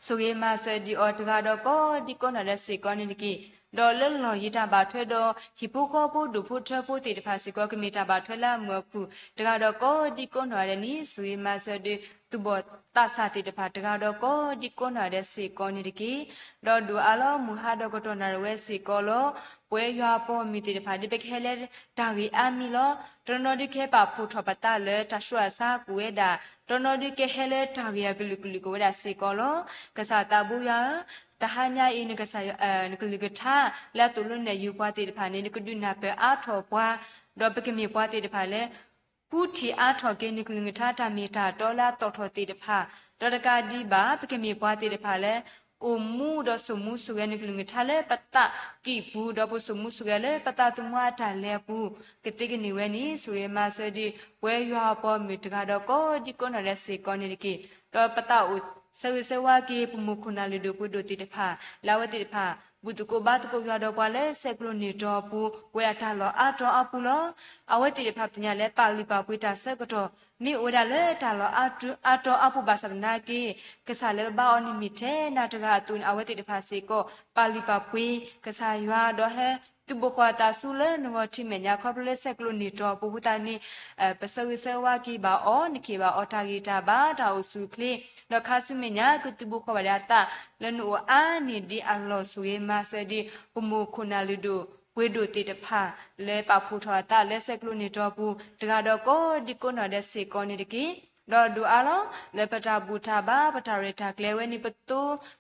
ဆိၣ်ဂ့ၤမၤစၢၤဒံးအီၤတဂၤဒီးကိးဒံကိးနီၢ်ဒဲးစ့ၢ်ကီးန့ၣ်တက့ၢ်. ဒီးလၢလီၢ်ယံၤတၢ်ဘၣ်ထွဲဒီး ဟံၣ်ဖိဃီဖိဒူၣ်ဖိထၢဖိသ့ၣ်တဖၣ်စ့ၢ်ကီး ကမ့ၢ်တၢ်ဘၣ်ထွဲလၢအမုာ်အခုၣ် တဂၤဒီးကိးဒံကိးနီၢ်ဒဲးန့ၣ် ဆိၣ်ဂ့ၤမၤစၢၤဒုး သူၣ်ဘီၣ်သးစၢ်သ့ၣ်တဖၣ်တဂၤဒီးကိးဒံကိးနီၢ်ဒဲးစ့ၢ်ကီးန့ၣ်တက့ၢ်. ဒီးဒိၣ်အါလီၤ မုၢ်ဟါဒီးကတီၢ်နၣ်ရံၣ်ဝဲစ့ၢ်ကီးလီၤ. ပဝဲယွၤအပိာ်မုၣ်သ့ၣ်တဖၣ် ဒ်ပကဟဲလၢတၢ်ဂ့ၢ်အါမံၤလီၤ. တနီၤဒုးကဟဲပာ်ဖှိၣ်ထီၣ်ပသးလၢတၢ်ဆူးတၢ်ဆါကအိၣ်ဝဲဒၣ်, တနီၤဒုးကဟဲလၢတၢ်ဂ့ၢ်အကလုာ်ကလုာ်ကအိၣ်ဝဲဒၣ်စ့ၢ်ကီးလီၤ. ကစၢ်သးဘိယွၤဧၢ, တဟါညါအံၤ နကစၢ်ယွၤ နကလုၢ်ကထါ လၢအသိၣ်လိနဲၣ်ယုၤပှၤသ့ၣ်တဖၣ်န့ၣ် နကဒုးနၢ်ပၢၢ်အါထီၣ်ပှၤ, ဒီးပကမ့ၢ်ပှၤသ့ၣ်တဖၣ်လၢ ဃုထံၣ်အါထီၣ်က့ၤ နကလုၢ်ကထါတၢ်မ့ၢ်တၢ်တီလၢအသီၣ်ထီၣ်သ့ၣ်တဖၣ်, ဒီးတကးဒံးဘၣ် ပကမ့ၢ်ပှၤသ့ၣ်တဖၣ်လၢ အိၣ်မူဒီးစိာ်မူဆိၣ်ဂဲၤနကလုၢ်ကထါလၢပသးကံၢ်ပူၤ, ဒီးပစိာ်မူဆိၣ်ဂဲၤလၢပသးသမူအတၢ်လဲၤအပူၤ, ကသ့ကန့ၢ်ဝဲန့ၣ် ဆိၣ်ဂ့ၤမၤစၢၤဒံး ပဝဲယွၤအပိာ်မုၣ်တဂၤဒီးကိးဒံကိးနီၢ်ဒဲးစ့ၢ်ကီးန့ၣ်တက့ၢ်. ဒီးပသးအိၣ်ဆၢဂ့ၤဆၢဝါက့ၤ ပမိၢ်ခိၣ်နၢ်လုၢ်ဒိၣ်ပှ့ၤဒိၣ်သ့ၣ်တဖၣ် လၢအဝဲသ့ၣ်တဖၣ် ဘူၣ်သကိးဘါသကိးယွၤဒီးပှၤလၢဆဲးကျိးန့ၢ်တီၤအပူၤ ကဝဲဒၣ်တၢ်လီၢ်အါတီၤအါပူၤလီၤ. အဝဲသ့ၣ်တဖၣ်ပသ့ၣ်ညါလၢပာ်လုၢ်ပာ်ပှ့ၤတၢ်ဆၢကတီၢ် မ့ၢ်အိၣ်ဝဲဒၣ်လၢတၢ်လီၢ်အါတီၤအါပူၤဘၣ်ဆၣ်သနာ်က့ ကစၢ်လၢပဘါအီၤန့ၣ်မ့ၢ်ထဲနၤတဂၤအသိးန့ၣ် အဝဲသ့ၣ်တဖၣ်စ့ၢ်ကီး ပာ်လုၢ်ပာ်ပှ့ၤ ကစၢ်ယွၤဒီးဟဲ သုးဘူးဃီၤအသးဆူလၢနဂီၢ်ထံးမဲာ်ညါ ခီဖျိလၢဆဲးကျိးန့ၢ်တီၤအပူၤအဃိသတးန့ၣ် ပဆၢဂ့ၤဆၢဝါက့ၤဘၣ်အီၤ နခ့ၣ်ဘၣ်အီၤတၢ်ဂံၢ်တၢ်ဘါ တၢ်အိၣ်ဆူၣ်အိၣ်ချ့ ဒီးခါဆူမဲာ်ညါ ကသုးဘူးဃီၤဘၣ်ဒၣ်အသး လၢနအိၣ်အါန့ၢ်ဒံးအလီၢ် ဆိၣ်ဂ့ၤမၤစၢၤဒံး ပမိၢ်ခိၣ်နၢ်လုၢ်ဒိၣ်ပှ့ၤဒိၣ်သ့ၣ်တဖၣ် လၢပာ်ဖှိၣ်ထီၣ်အသးလၢဆဲးကျိးန့ၢ်တီၤအပူၤ တဂၤဒီးကိးဒံကိးနီၢ်ဒဲးစ့ၢ်ကီးန့ၣ်တက့ၢ်. ဒီးဒိးအါလီၤ လၢပတၢ်ဘူၣ်တၢ်ဘါ ပတၢ်ရဲၣ်တၢ်ကျဲၤဝဲန့ၣ်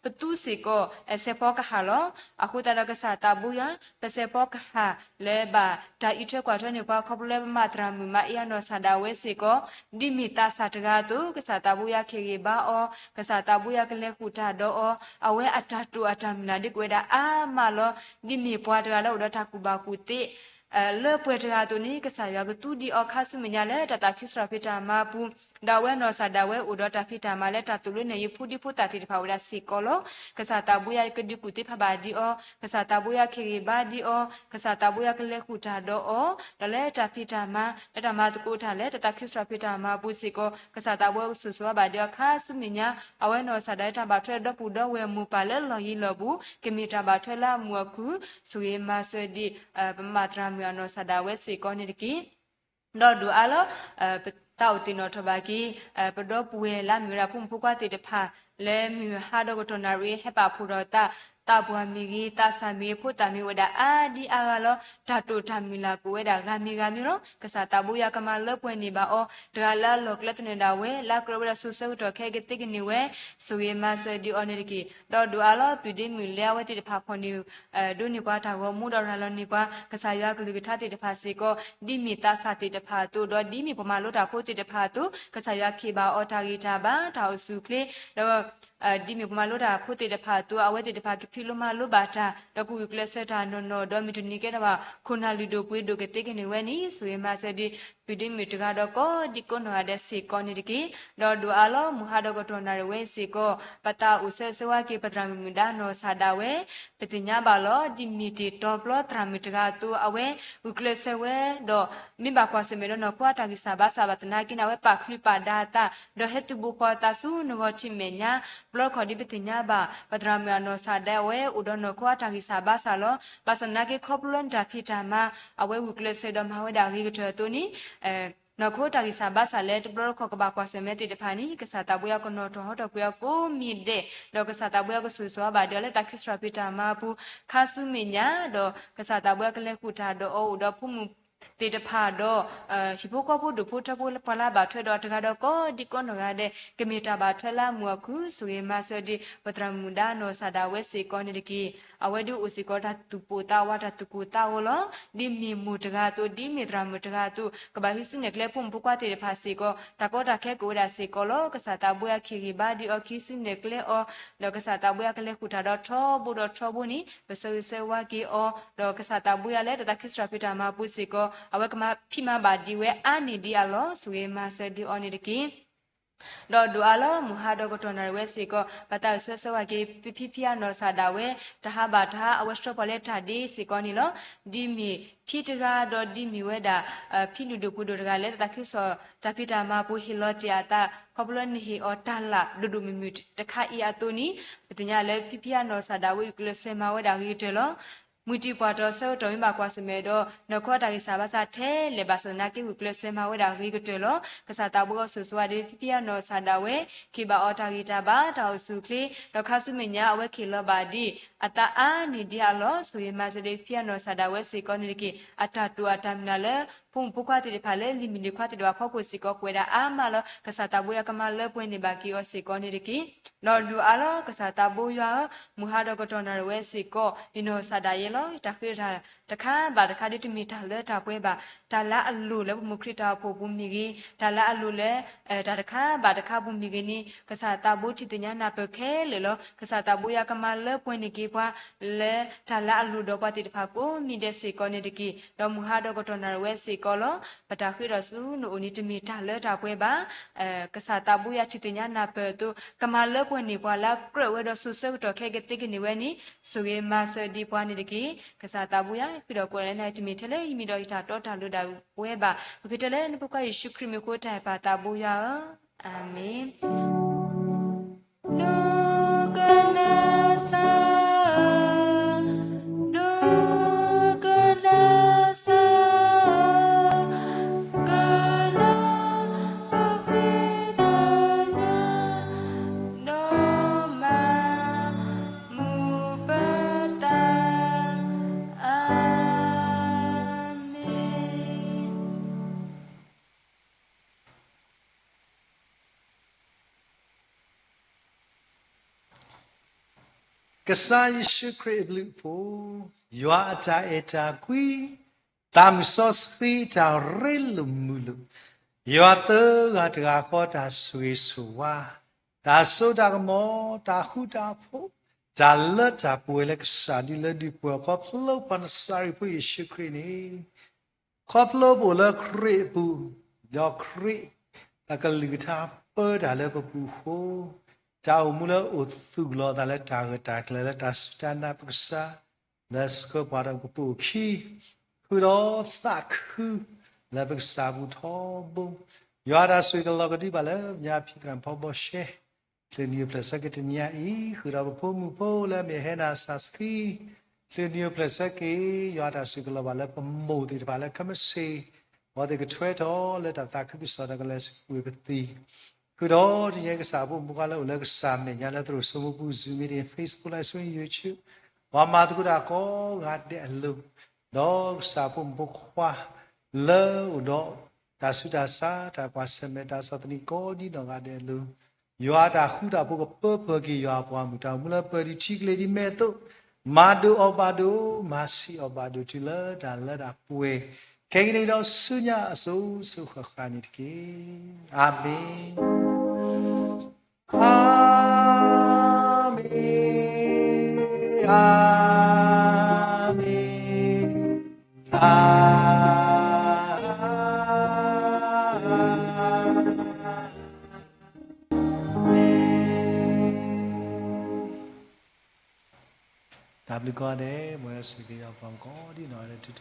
ပသူစ့ၢ်ကီး စဲးဖီကဟၣ်လီၤ. အဃိသတးဒီးကစၢ်သးဘိယွၤ ပစဲးဖီကဟၣ် လၢဘၣ်တၢ်အံးထွဲကွၢ်ထွဲန့ၢ်ပှၤ ခီဖျိလၢပမၤသရၣ်မုၣ်မၤအ့အနီၢ်ကစၢ်ဒၣ်ဝဲစ့ၢ်ကီး ဒ်မ့ၢ်သးစၢ်တဂၤအသိး ကစၢ်သးဘိယွၤကဟ့ၣ်ဂံၢ်ဘါအီၤ, ကစၢ်သးဘိယွၤကလဲၤဃုာ်တၢ်ဒီးအီၤ, အဝဲအတၢ်တိာ်အတၢ်မုၢ်လၢ်ဒ်ကအိၣ်ဝဲဒၣ်အါမးလီၤ. ဒ်မ့ၢ်ပှၤတဂၤလၢအိၣ်ဒီးတၢ်ကူၣ်ဘၣ်ကူၣ်သ့ လၢပှဲၤတဂၤအသိးန့ၣ် ကစၢ်ယွၤကသူဒံးအီၤခါဆူမဲာ်ညါလၢတၢ်သးခုစရီၤဖံးတၢ်မၤပူၤ, ဒီးအဝဲနီၢ်ကစၢ်ဒၣ်ဝဲအိၣ်ဒီးတၢ်ဖံးတၢ်မၤလၢတၢ်သိၣ်လိနဲၣ်ယဖိဒံဖိသၣ်သ့ၣ်တဖၣ်ဝဲဒၣ်စ့ၢ်ကီးလီၤ. ကစၢ်သးဘိယွၤကဒုးကူၣ်သ့ဖးဘၣ်ဒံးအီၤ, ကစၢ်သးဘိယွၤကဟ့ၣ်ဂံၢ်ဘါဒံးအီၤ, ကစၢ်သးဘိယွၤကလဲၤဃုာ်တၢ်ဒီးအီၤ, ဒီးလၢတၢ်ဖံးတၢ်မၤ လၢတၢ်မၤသကိးတၢ်လၢတၢ်သးခုစရီၤဖံးတၢ်မၤပူၤစ့ၢ်ကီး ကစၢ်သးဘိယွၤကဆိၣ်ဂ့ၤဘၣ်ဒံးအီၤခါဆူမဲာ်ညါ, အဝဲနီၢ်ကစၢ်ဒၣ်ဝဲတၢ်ဘၣ်ထွဲဒီပုၢ်ဒီဝဲၢ်အမိၢ်ပၢ်လၢလီၢ်ယံၤလီၢ်ဘူး ကမ့ၢ်တၢ်ဘၣ်ထွဲလၢအမုာ်အခု ဆိၣ်ဂ့ၤမၤစၢၤဒံး ပမၤသရၣ်မုၣ်အနီၢ်ကစၢ်ဒၣ်ဝဲစ့ၢ်ကီးန့ၣ်တက့ၢ်. ဒီးဒိးအါလီၤ ပသးအိၣ်သ့ၣ်နီၣ်ထီၣ်ဘၣ်က့ၤ ပဒီပုၢ်ဝဲၢ်လၢအမ့ၢ်ဝဲဒၣ်ဖိမုၣ်ဖိခွါသ့ၣ်တဖၣ် လၢမုၢ်ဟါဒီးကတီၢ်နၣ်ရံၣ် ဟဲပာ်ဖှိၣ်ထီၣ်သး သးပှၢ်မ့ၢ်ဂ့ၤ သးစၢ်မ့ၢ်ဂ့ၤ ဖိသၣ်မ့ၢ်ဂ့ၤ အိၣ်ဝဲဒၣ်အါဒံအါဂၤလီၤ. တၢ်တိာ်တၢ်မုၢ်လၢ်ကအိၣ်ဝဲဒၣ်ဂၤမံၤဂၤမံၤလီၤ. ကစၢ်သးဘိယွၤကမၤလၢပှဲၤန့ၢ်ဘၣ်အီၤ တဂၤလၢအလီၢ်ကျဲသနၢၣ်ဒၣ်ဝဲ လၢအကြၢးဝဲဒၣ်စိၤဆၢကတီၢ်ခဲအံၤကသ့ကန့ၢ်ဝဲ ဆိၣ်ဂ့ၤမၤစၢၤဒံးအီၤန့ၣ်တက့ၢ်. ဒီးဒိးအါလီၤ ပုၢ်ဒ့မုၣ်လၢအဝဲသ့ၣ်တဖၣ်ဖီၣ်န့ၢ် ဒိးန့ၢ်ပှၤတၢ်ဂီၤမူဒီးရၤလီၤန့ၢ်ပှၤ ကစၢ်ယွၤကလုၢ်ကထါသ့ၣ်တဖၣ်စ့ၢ်ကီး ဒ်မ့ၢ်သးစၢ်သ့ၣ်တဖၣ်အသိး ဒီးဒ်မ့ၢ်ပှၤမၤလိတၢ်ဖိသ့ၣ်တဖၣ်အသိး ကစၢ်ယွၤကဟ့ၣ်ဘၣ်အီၤတၢ်ဂံၢ်တၢ်ဘါ တၢ်အိၣ်ဆူၣ်အိၣ်ချ့ ဒီး ဒ်မ့ၢ်ပှၤမၤလိတၢ်ဖိသ့ၣ်တဖၣ်အသိး အဝဲသ့ၣ်တဖၣ်ကဖံးလိမၤလိဘၣ်တၢ် ဒီးကဂုာ်ကျဲးစၢးတၢ်နီၢ်နီၢ် ဒီးမုၢ်တနံၤကဲထီၣ်ဘၣ် ခိၣ်နၢ်လုၢ်ဒိၣ်ပှ့ၤဒိၣ်ကသ့ကန့ၢ်ဝဲန့ၣ် ဆိၣ်ဂ့ၤမၤစၢၤဒံး ပုၢ်ဒ့မုၣ်တဂၤဒီးကိးဒံကိးနီၢ်ဂၤဒဲးစ့ၢ်ကီးန့ၣ်တက့ၢ်. ဒီးဒိးအါလီၤ မုၢ်ဟါဒီးကတီၢ်နၣ်ရံၣ်ဝဲစ့ၢ်ကီး ပသးအိၣ်ဆၢဂ့ၤဆၢဝါက့ၤပသရၣ်မုၣ်မုၣ်ဒါနီၢ်ကစၢ်ဒၣ်ဝဲ ပသ့ၣ်ညါဘၣ်လီၤ ဒ်မ့ၢ်တ့ၢ်တီၤပျီသရၣ်မုၣ်တဂၤအသိး အဝဲဂုာ်ကျဲးစၢးဝဲ ဒီးမ့ၢ်ဘၣ်ကွၢ်ဆၢၣ်မဲာ်ဒီးနီၢ်ခိအတၢ်ဂံၢ်စၢ်ဘါစၢ်ဘၣ်သနာ်က့န့ၣ် အဝဲပာ်ချုးပာ်ဒါအသး ဒီးဟဲသုးဘူးဃီအသးဆူနဂီၢ်ထံးမဲာ်ညါ ပျီခီၣ်ဒ်ပသ့ၣ်ညါဘၣ် ပသရၣ်မုၣ်အနီၢ်ကစၢ်ဒၣ်ဝဲအိၣ်ဒီးနီၢ်ခိအတၢ်ဂံၢ်စၢ်ဘါစၢ်လီၤ. ဘၣ်ဆၣ်သနာ်က့ခီဖျိလၢနတၢ်ဖံးတၢ်မၤ အဝဲဂုာ်ကျဲးစၢးဒီးမၤဝဲဒၣ်အဂ့ၤကတၢၢ်အသိးန့ၣ် နီၢ်ခိတၢ်ဂံၢ်စၢ်ဘါစၢ်လၢတဘျီတခီၣ်ကဘၣ်ကွၢ်ဆၢၣ်မဲာ်သ့ၣ်တဖၣ်န့ၣ် ကစၢ်သးဘိယွၤကနီၣ်ထီၣ်ဟီထီၣ်ကွံာ်အီၤကိးမံၤဒဲး ဒီးကစၢ်သးဘိယွၤကဆိၣ်ဂ့ၤဆိၣ်ဝါဘၣ်ဒံးအီၤလၢတၢ်ခံစရီဖံးတၢ်မၤပူၤ ခါဆူမဲာ်ညါ ဒီးကစၢ်သးဘိယွၤကလဲၤဃုာ်တၢ်ဒီးအီၤအိၣ်ဒီးဖိမုၣ်သ့ၣ်တဖၣ်ဒီး ဟံၣ်ဖိဃီဖိဒူၣ်ဖိထၢဖိလၢပှၤလၢအဘၣ်ထွဲဒီးတဂၤဒီးကိးဒံကိးနီၢ်ဂၤဒဲး ကမ့ၢ်တၢ်ဘၣ်ထွဲလၢအမုာ်အခု ဆိၣ်ဂ့ၤမၤစၢၤဒံး ပသရၣ်မုၣ်ဒါနီၢ်ကစၢ်ဒၣ်ဝဲစ့ၢ်ကီးန့ၣ်တက့ၢ်. အဝဲဒုးအိၣ်စ့ၢ်ကီးတၢ်သူၣ်ပိၢ်သးဝးတၢ်သူၣ်ကိၢ်သးဂီၤလီၤ. ဒ်မ့ၢ်မိၢ်တဂၤအသိး ဒ်မ့ၢ်သရၣ်မုၣ်တဂၤအသိး ကဘၣ်ဟံးစုနဲၣ်ကျဲဖိမုၣ်ဖိခွါသ့ၣ်တဖၣ်စ့ၢ်ကီး တၢ်ကီတၢ်ခဲကအိၣ်ဝဲဒၣ်စ့ၢ်ကီးလီၤ. ကစၢ်သးဘိယွၤကဟ့ၣ်ဂံၢ်ဘါဒံးအီၤ ကဟံးစုနဲၣ်ကျဲအီၤ ဒီးကစၢ်သးဘိယွၤကလဲၤဃုာ်တၢ်ဒီးထီဘိဒီးထီဘိန့ၣ် ပဆၢဂ့ၤဆၢဝါက့ၤအီၤ ဒီးကစၢ်သးဘိယွၤလၢတၢ်သးခုစရီဖံးတၢ်မၤပူၤစ့ၢ်ကီး အဝဲကမၤဖံးမၤဘၣ်ဒံးဝဲအါန့ၢ်ဒံးအလီၢ် ဆိၣ်ဂ့ၤမၤစၢၤဒံးအီၤန့ၣ်တက့ၢ်. ဒီးဒိးအါလီၤ မုၢ်ဟါဒီးကတီၢ်နၣ်ရံၣ်ဝဲစ့ၢ်ကီး ပသးအိၣ်ဆၢဂ့ၤဆၢဝါက့ၤ ပဖံဖံအနီၢ်ကစၢ်ဒၣ်ဝဲ တဟါဘၣ်တဟါ အဝဲဆှၢပှၤလၢတၢ်ဒ့စ့ၢ်ကီးန့ၣ်လီၤ. ဒ်မ့ၢ်ဖံတဂၤဒီးဒ်မ့ၢ်ဝဲဒၣ် ဖံလုၢ်ဒိၣ်ပှ့ၤဒိၣ်တဂၤလၢတၢ်သးခုစရီတၢ်ဖံးတၢ်မၤပူၤဟ့ၣ်လီၤတ့ၢ်အသး ခီဖျိလၢနဟ့ၣ်အီၤတၢ်လၢ်ဒိၣ်ဒိၣ်မုၢ်မုၢ်တခါအံၤအသိးန့ၣ် ပသ့ၣ်ညါလၢဖံဖံအနီၢ်ကစၢ်ဒၣ်ဝဲဂုာ်ကျဲးစၢးမၤဝဲဒၣ်ဂ့ၤကတၢၢ်လီၤ. မုၢ်တံၢ်ပှၢ်တီၤဆၢကတီၢ်မ့ၢ်ဘၣ်ကွၢ်ဆၢၣ်မဲာ်ဒီး နီၢ်ခိအတၢ်ဂံၢ်စၢ်ဘါစၢ်ထဲလဲၣ်ဘၣ်ဆၣ်သနာ်က့ဂုာ်ကျဲးစၢးမၤဝဲဒၣ်ဂ့ၤကတၢၢ်လီၤ. ကစၢ်သးဘိယွၤကဆိၣ်ဂ့ၤဆိၣ်ဝါဒံး ဖံဖံအနီၢ်ကစၢ်ဒၣ်ဝဲ ကဟ့ၣ်ဘၣ်အီၤတၢ်ဂံၢ်တၢ်ဘါ တၢ်အိၣ်ဆူၣ်အိၣ်ချ့ ဒီးခါဆူမဲာ်ညါအဝဲကဟ့ၣ်လီၤဘၣ်ဒံး အသးအါန့ၢ်ဒံးအလီၢ် ဆိၣ်ဂ့ၤမၤစၢၤဒံး ဖံဖံအနီၢ်ကစၢ်ဒၣ်ဝဲစ့ၢ်ကီးန့ၣ်တက့ၢ်. အတၢ်တိာ်အတၢ်မုၢ်လၢ်လၢ ဖိမုၣ်ဖိခွါသ့ၣ်တဖၣ်လၢလံၤမုၢ်လံၤခွါသ့ၣ်တဖၣ်အဖီခိၣ်စ့ၢ်ကီး ပဝဲဒၣ်အါမးလီၤ. ကစၢ်သးဘိယွၤကမၤလၢပှဲၤန့ၢ်ဘၣ်က့ၤအီၤစ့ၢ်ကီးန့ၣ်တက့ၢ်. ဒီးဒိးအါလီၤ ကစၢ်သးဘိယွၤဧၢ, မုၢ်ဟါဒီးကတီၢ်နၣ်ရံၣ်ဝဲစ့ၢ်ကီး ယနီၢ်ကစၢ်ဒၣ်ယဲလီၤ. ယတၢ်ဃ့တၢ်တခါဘၣ်တခါဒ်တမ့ၢ်တၢ်လၢတၢ်ပှဲၤဘၣ်, တၢ်လၢအလိၣ်လၢပမိၢ်ခရံာ်တၢ်အိၣ်ဖှိၣ်ပူၤမ့ၢ်ဂ့ၤ, တၢ်လၢအလိၣ်လၢ တၢ်တခါဘၣ်တခါပူၤမ့ၢ်ဂ့ၤန့ၣ် ကစၢ်သးဘိထံၣ်သ့ၣ်ညါနၢ်ပၢၢ်ခဲလၢာ်လီၤ. ကစၢ်သးဘိယွၤကမၤလၢပှဲၤန့ၢ်က့ၤပှၤ လၢတၢ်လၢအလိၣ်ဒီးပှၤသ့ၣ်တဖၣ်ကိးမံၤဒဲးစ့ၢ်ကီးန့ၣ်တက့ၢ်. ဒီးမုၢ်ဟါဒီးကတီၢ်နၣ်ရံၣ်ဝဲစ့ၢ်ကီးလီၤ. ပတၢ်ဃ့ဒီးဆူနအိၣ်န့ၣ်တမ့ၢ်တၢ်လၢတၢ်ပှဲၤဘၣ် ကစၢ်သးဘိယွၤထံၣ်သ့ၣ်ညါနၢ်ပၢၢ်အသိး ကမၤလၢပှဲၤန့ၢ်ပှၤလၢအကြၢးဝဲဒီးစိၤဆၢကတီၢ်ခဲကသ့ကန့ၢ်ဝဲန့ၣ် ဆိၣ်ဂ့ၤမၤစၢၤဒံးပှၤန့ၣ်တက့ၢ်. ကစၢ်သးဘိယွၤ ဃ့ဒီးကွဲးလၢနတမ့ၢ်ထဲလၢယမံၤဒီးယတၢ်တီတၢ်လိၤဒၣ်ဝဲဘၣ်. ပဃ့တၢ်လၢနဖိခွါယ့ၣ်ၡူးခရံာ်မံၤဃိ တၢ်အဲၣ်ပၢ်သးဘိယွၤဧၢ, အၤမ့ၣ်. ဒိကနၣ်စၢ်, ဒိကနၣ်စၢ်, ကလၢပဃ့တၢ်ညါ ဒီးမၤမုာ်ပသး, အၤမ့ၣ်. ကစၢ်ယ့ၣ်ၡူးခရံာ်အဘျုးအဖှိၣ်, ယွၤအတၢ်အဲၣ်တၢ်ကွံ, သးမုၢ်စီဆှံတၢ်ရ့လိာ်မုာ်လိာ်, ယွၤသၢဂၤတဂၤဃီတၢ်ဆိၣ်ဂ့ၤဆိၣ်ဝါ, တၢ်စိတၢ်ကမီၤ, တၢ်ဃူတၢ်ဖိး, တၢ်လၢတၢ်ပှဲၤလၢကစၢ်ဒုလၢဒုးပှဲၤခီဖျိပှၤနစၤရ့းဖိယ့ၣ်ၡူးခရံာ်န့ၣ် ခီဖျိပအိၣ်လၢခရံာ်အပူၤ, ဒီးခရံာ်အကလုၢ်ကထါပၢတၢ်လၢပပူၤအဃိ, တၢ်အိၣ်မူလၢအိၣ်သူၣ်လီၤအသးလၢတၢ်ဂၢၢ်တၢ်ကျၢၤလၢတၢ်စူၢ်တၢ်နာ်ပကစၢ်, လၢဆှၢပှၤဒီးပအိၣ်ခံ, ဃုာ်ဒီးသးခုလၢပကစၢ်အပူၤထီဘိ, ယွၤတၢ်ဆိၣ်ဂ့ၤကလီၤကဒံးဘၣ်လၢပညါဖံးသရၣ်ဖီဘီရှဲ ချုးနံၤအိၣ်ဖျဲၣ်ဆၢက့ၤတနံၤအံၤ, ဃုာ်ဒီးပဖိမုၣ်ဖိလၢအမ့ၢ်ဟဲနၤစၢ်ဆှံ, ချုးနံၤအိၣ်ဖျဲၣ်ဆၢက့ၤ, ယွၤတၢ်ဆိၣ်ဂ့ၤကလီၤဘၣ်လၢပမိၢ်သ့ၣ်တဖၣ်လၢ ခဲမုၢ်ဆ့ၣ်, အဝဲသ့ၣ်ကထွဲထီၣ်လၢတၢ်သးခုကစီၣ်ဒီးကလဲၤစူးကွံာ်ပသံ, ဃုာ်ဒီးတနံၤအံၤကစၢ်အဖိမုၣ်ဖိခွါလၢအိၣ်လၢကစၢ်မဲာ်ညါလၢသရိာ်စိမိပူၤ Zoom meeting, Facebook Live Stream, YouTube, ပှၤမၤသကိးတၢ်ကိးဂၤဒဲးအလိၤ, ဒီးကစၢ်အဖိမုၣ်ဖိခွါ လၢအိၣ်ဒီး တၢ်ဆူးတၢ်ဆါ, တၢ်ကွၢ်ဆၢၣ်မဲာ်တၢ်ဆီၣ်သနံးကိးဒ်နီၢ်ဂၤဒဲးအလိၤ, ယွၤတၢ်ဃူတၢ်ဖိးကပၢပှဲၤက့ၤယွၤအပှၤမုၣ်တၢ်အိၣ်မူလၢပှဲၤဒံးထံကလ့ၤဒ်မဲာ်အသိး, မၤဒိးအီၤဘၣ်ဒိၣ်, မၤဆံးအီၤဘၣ်ဒိၣ်တုၤလၢတၢ်လၢတၢ်ပှဲၤ, ခဲကနံၣ်ဒီးဆူညါအစိၤစိၤဃၣ်ဃၣ်န့ၣ်တက့ၢ်. အၤမ့ၣ်, အၤမ့ၣ်, အၤမ့ၣ်, အၤမ့ၣ်. တၢ်ဘျုးကိးဂၤဒဲး, မ်ယွၤဆိၣ်ဂ့ၤက့ၤယွၤအပှၤကိးဒ်နီၢ်ဂၤဒဲး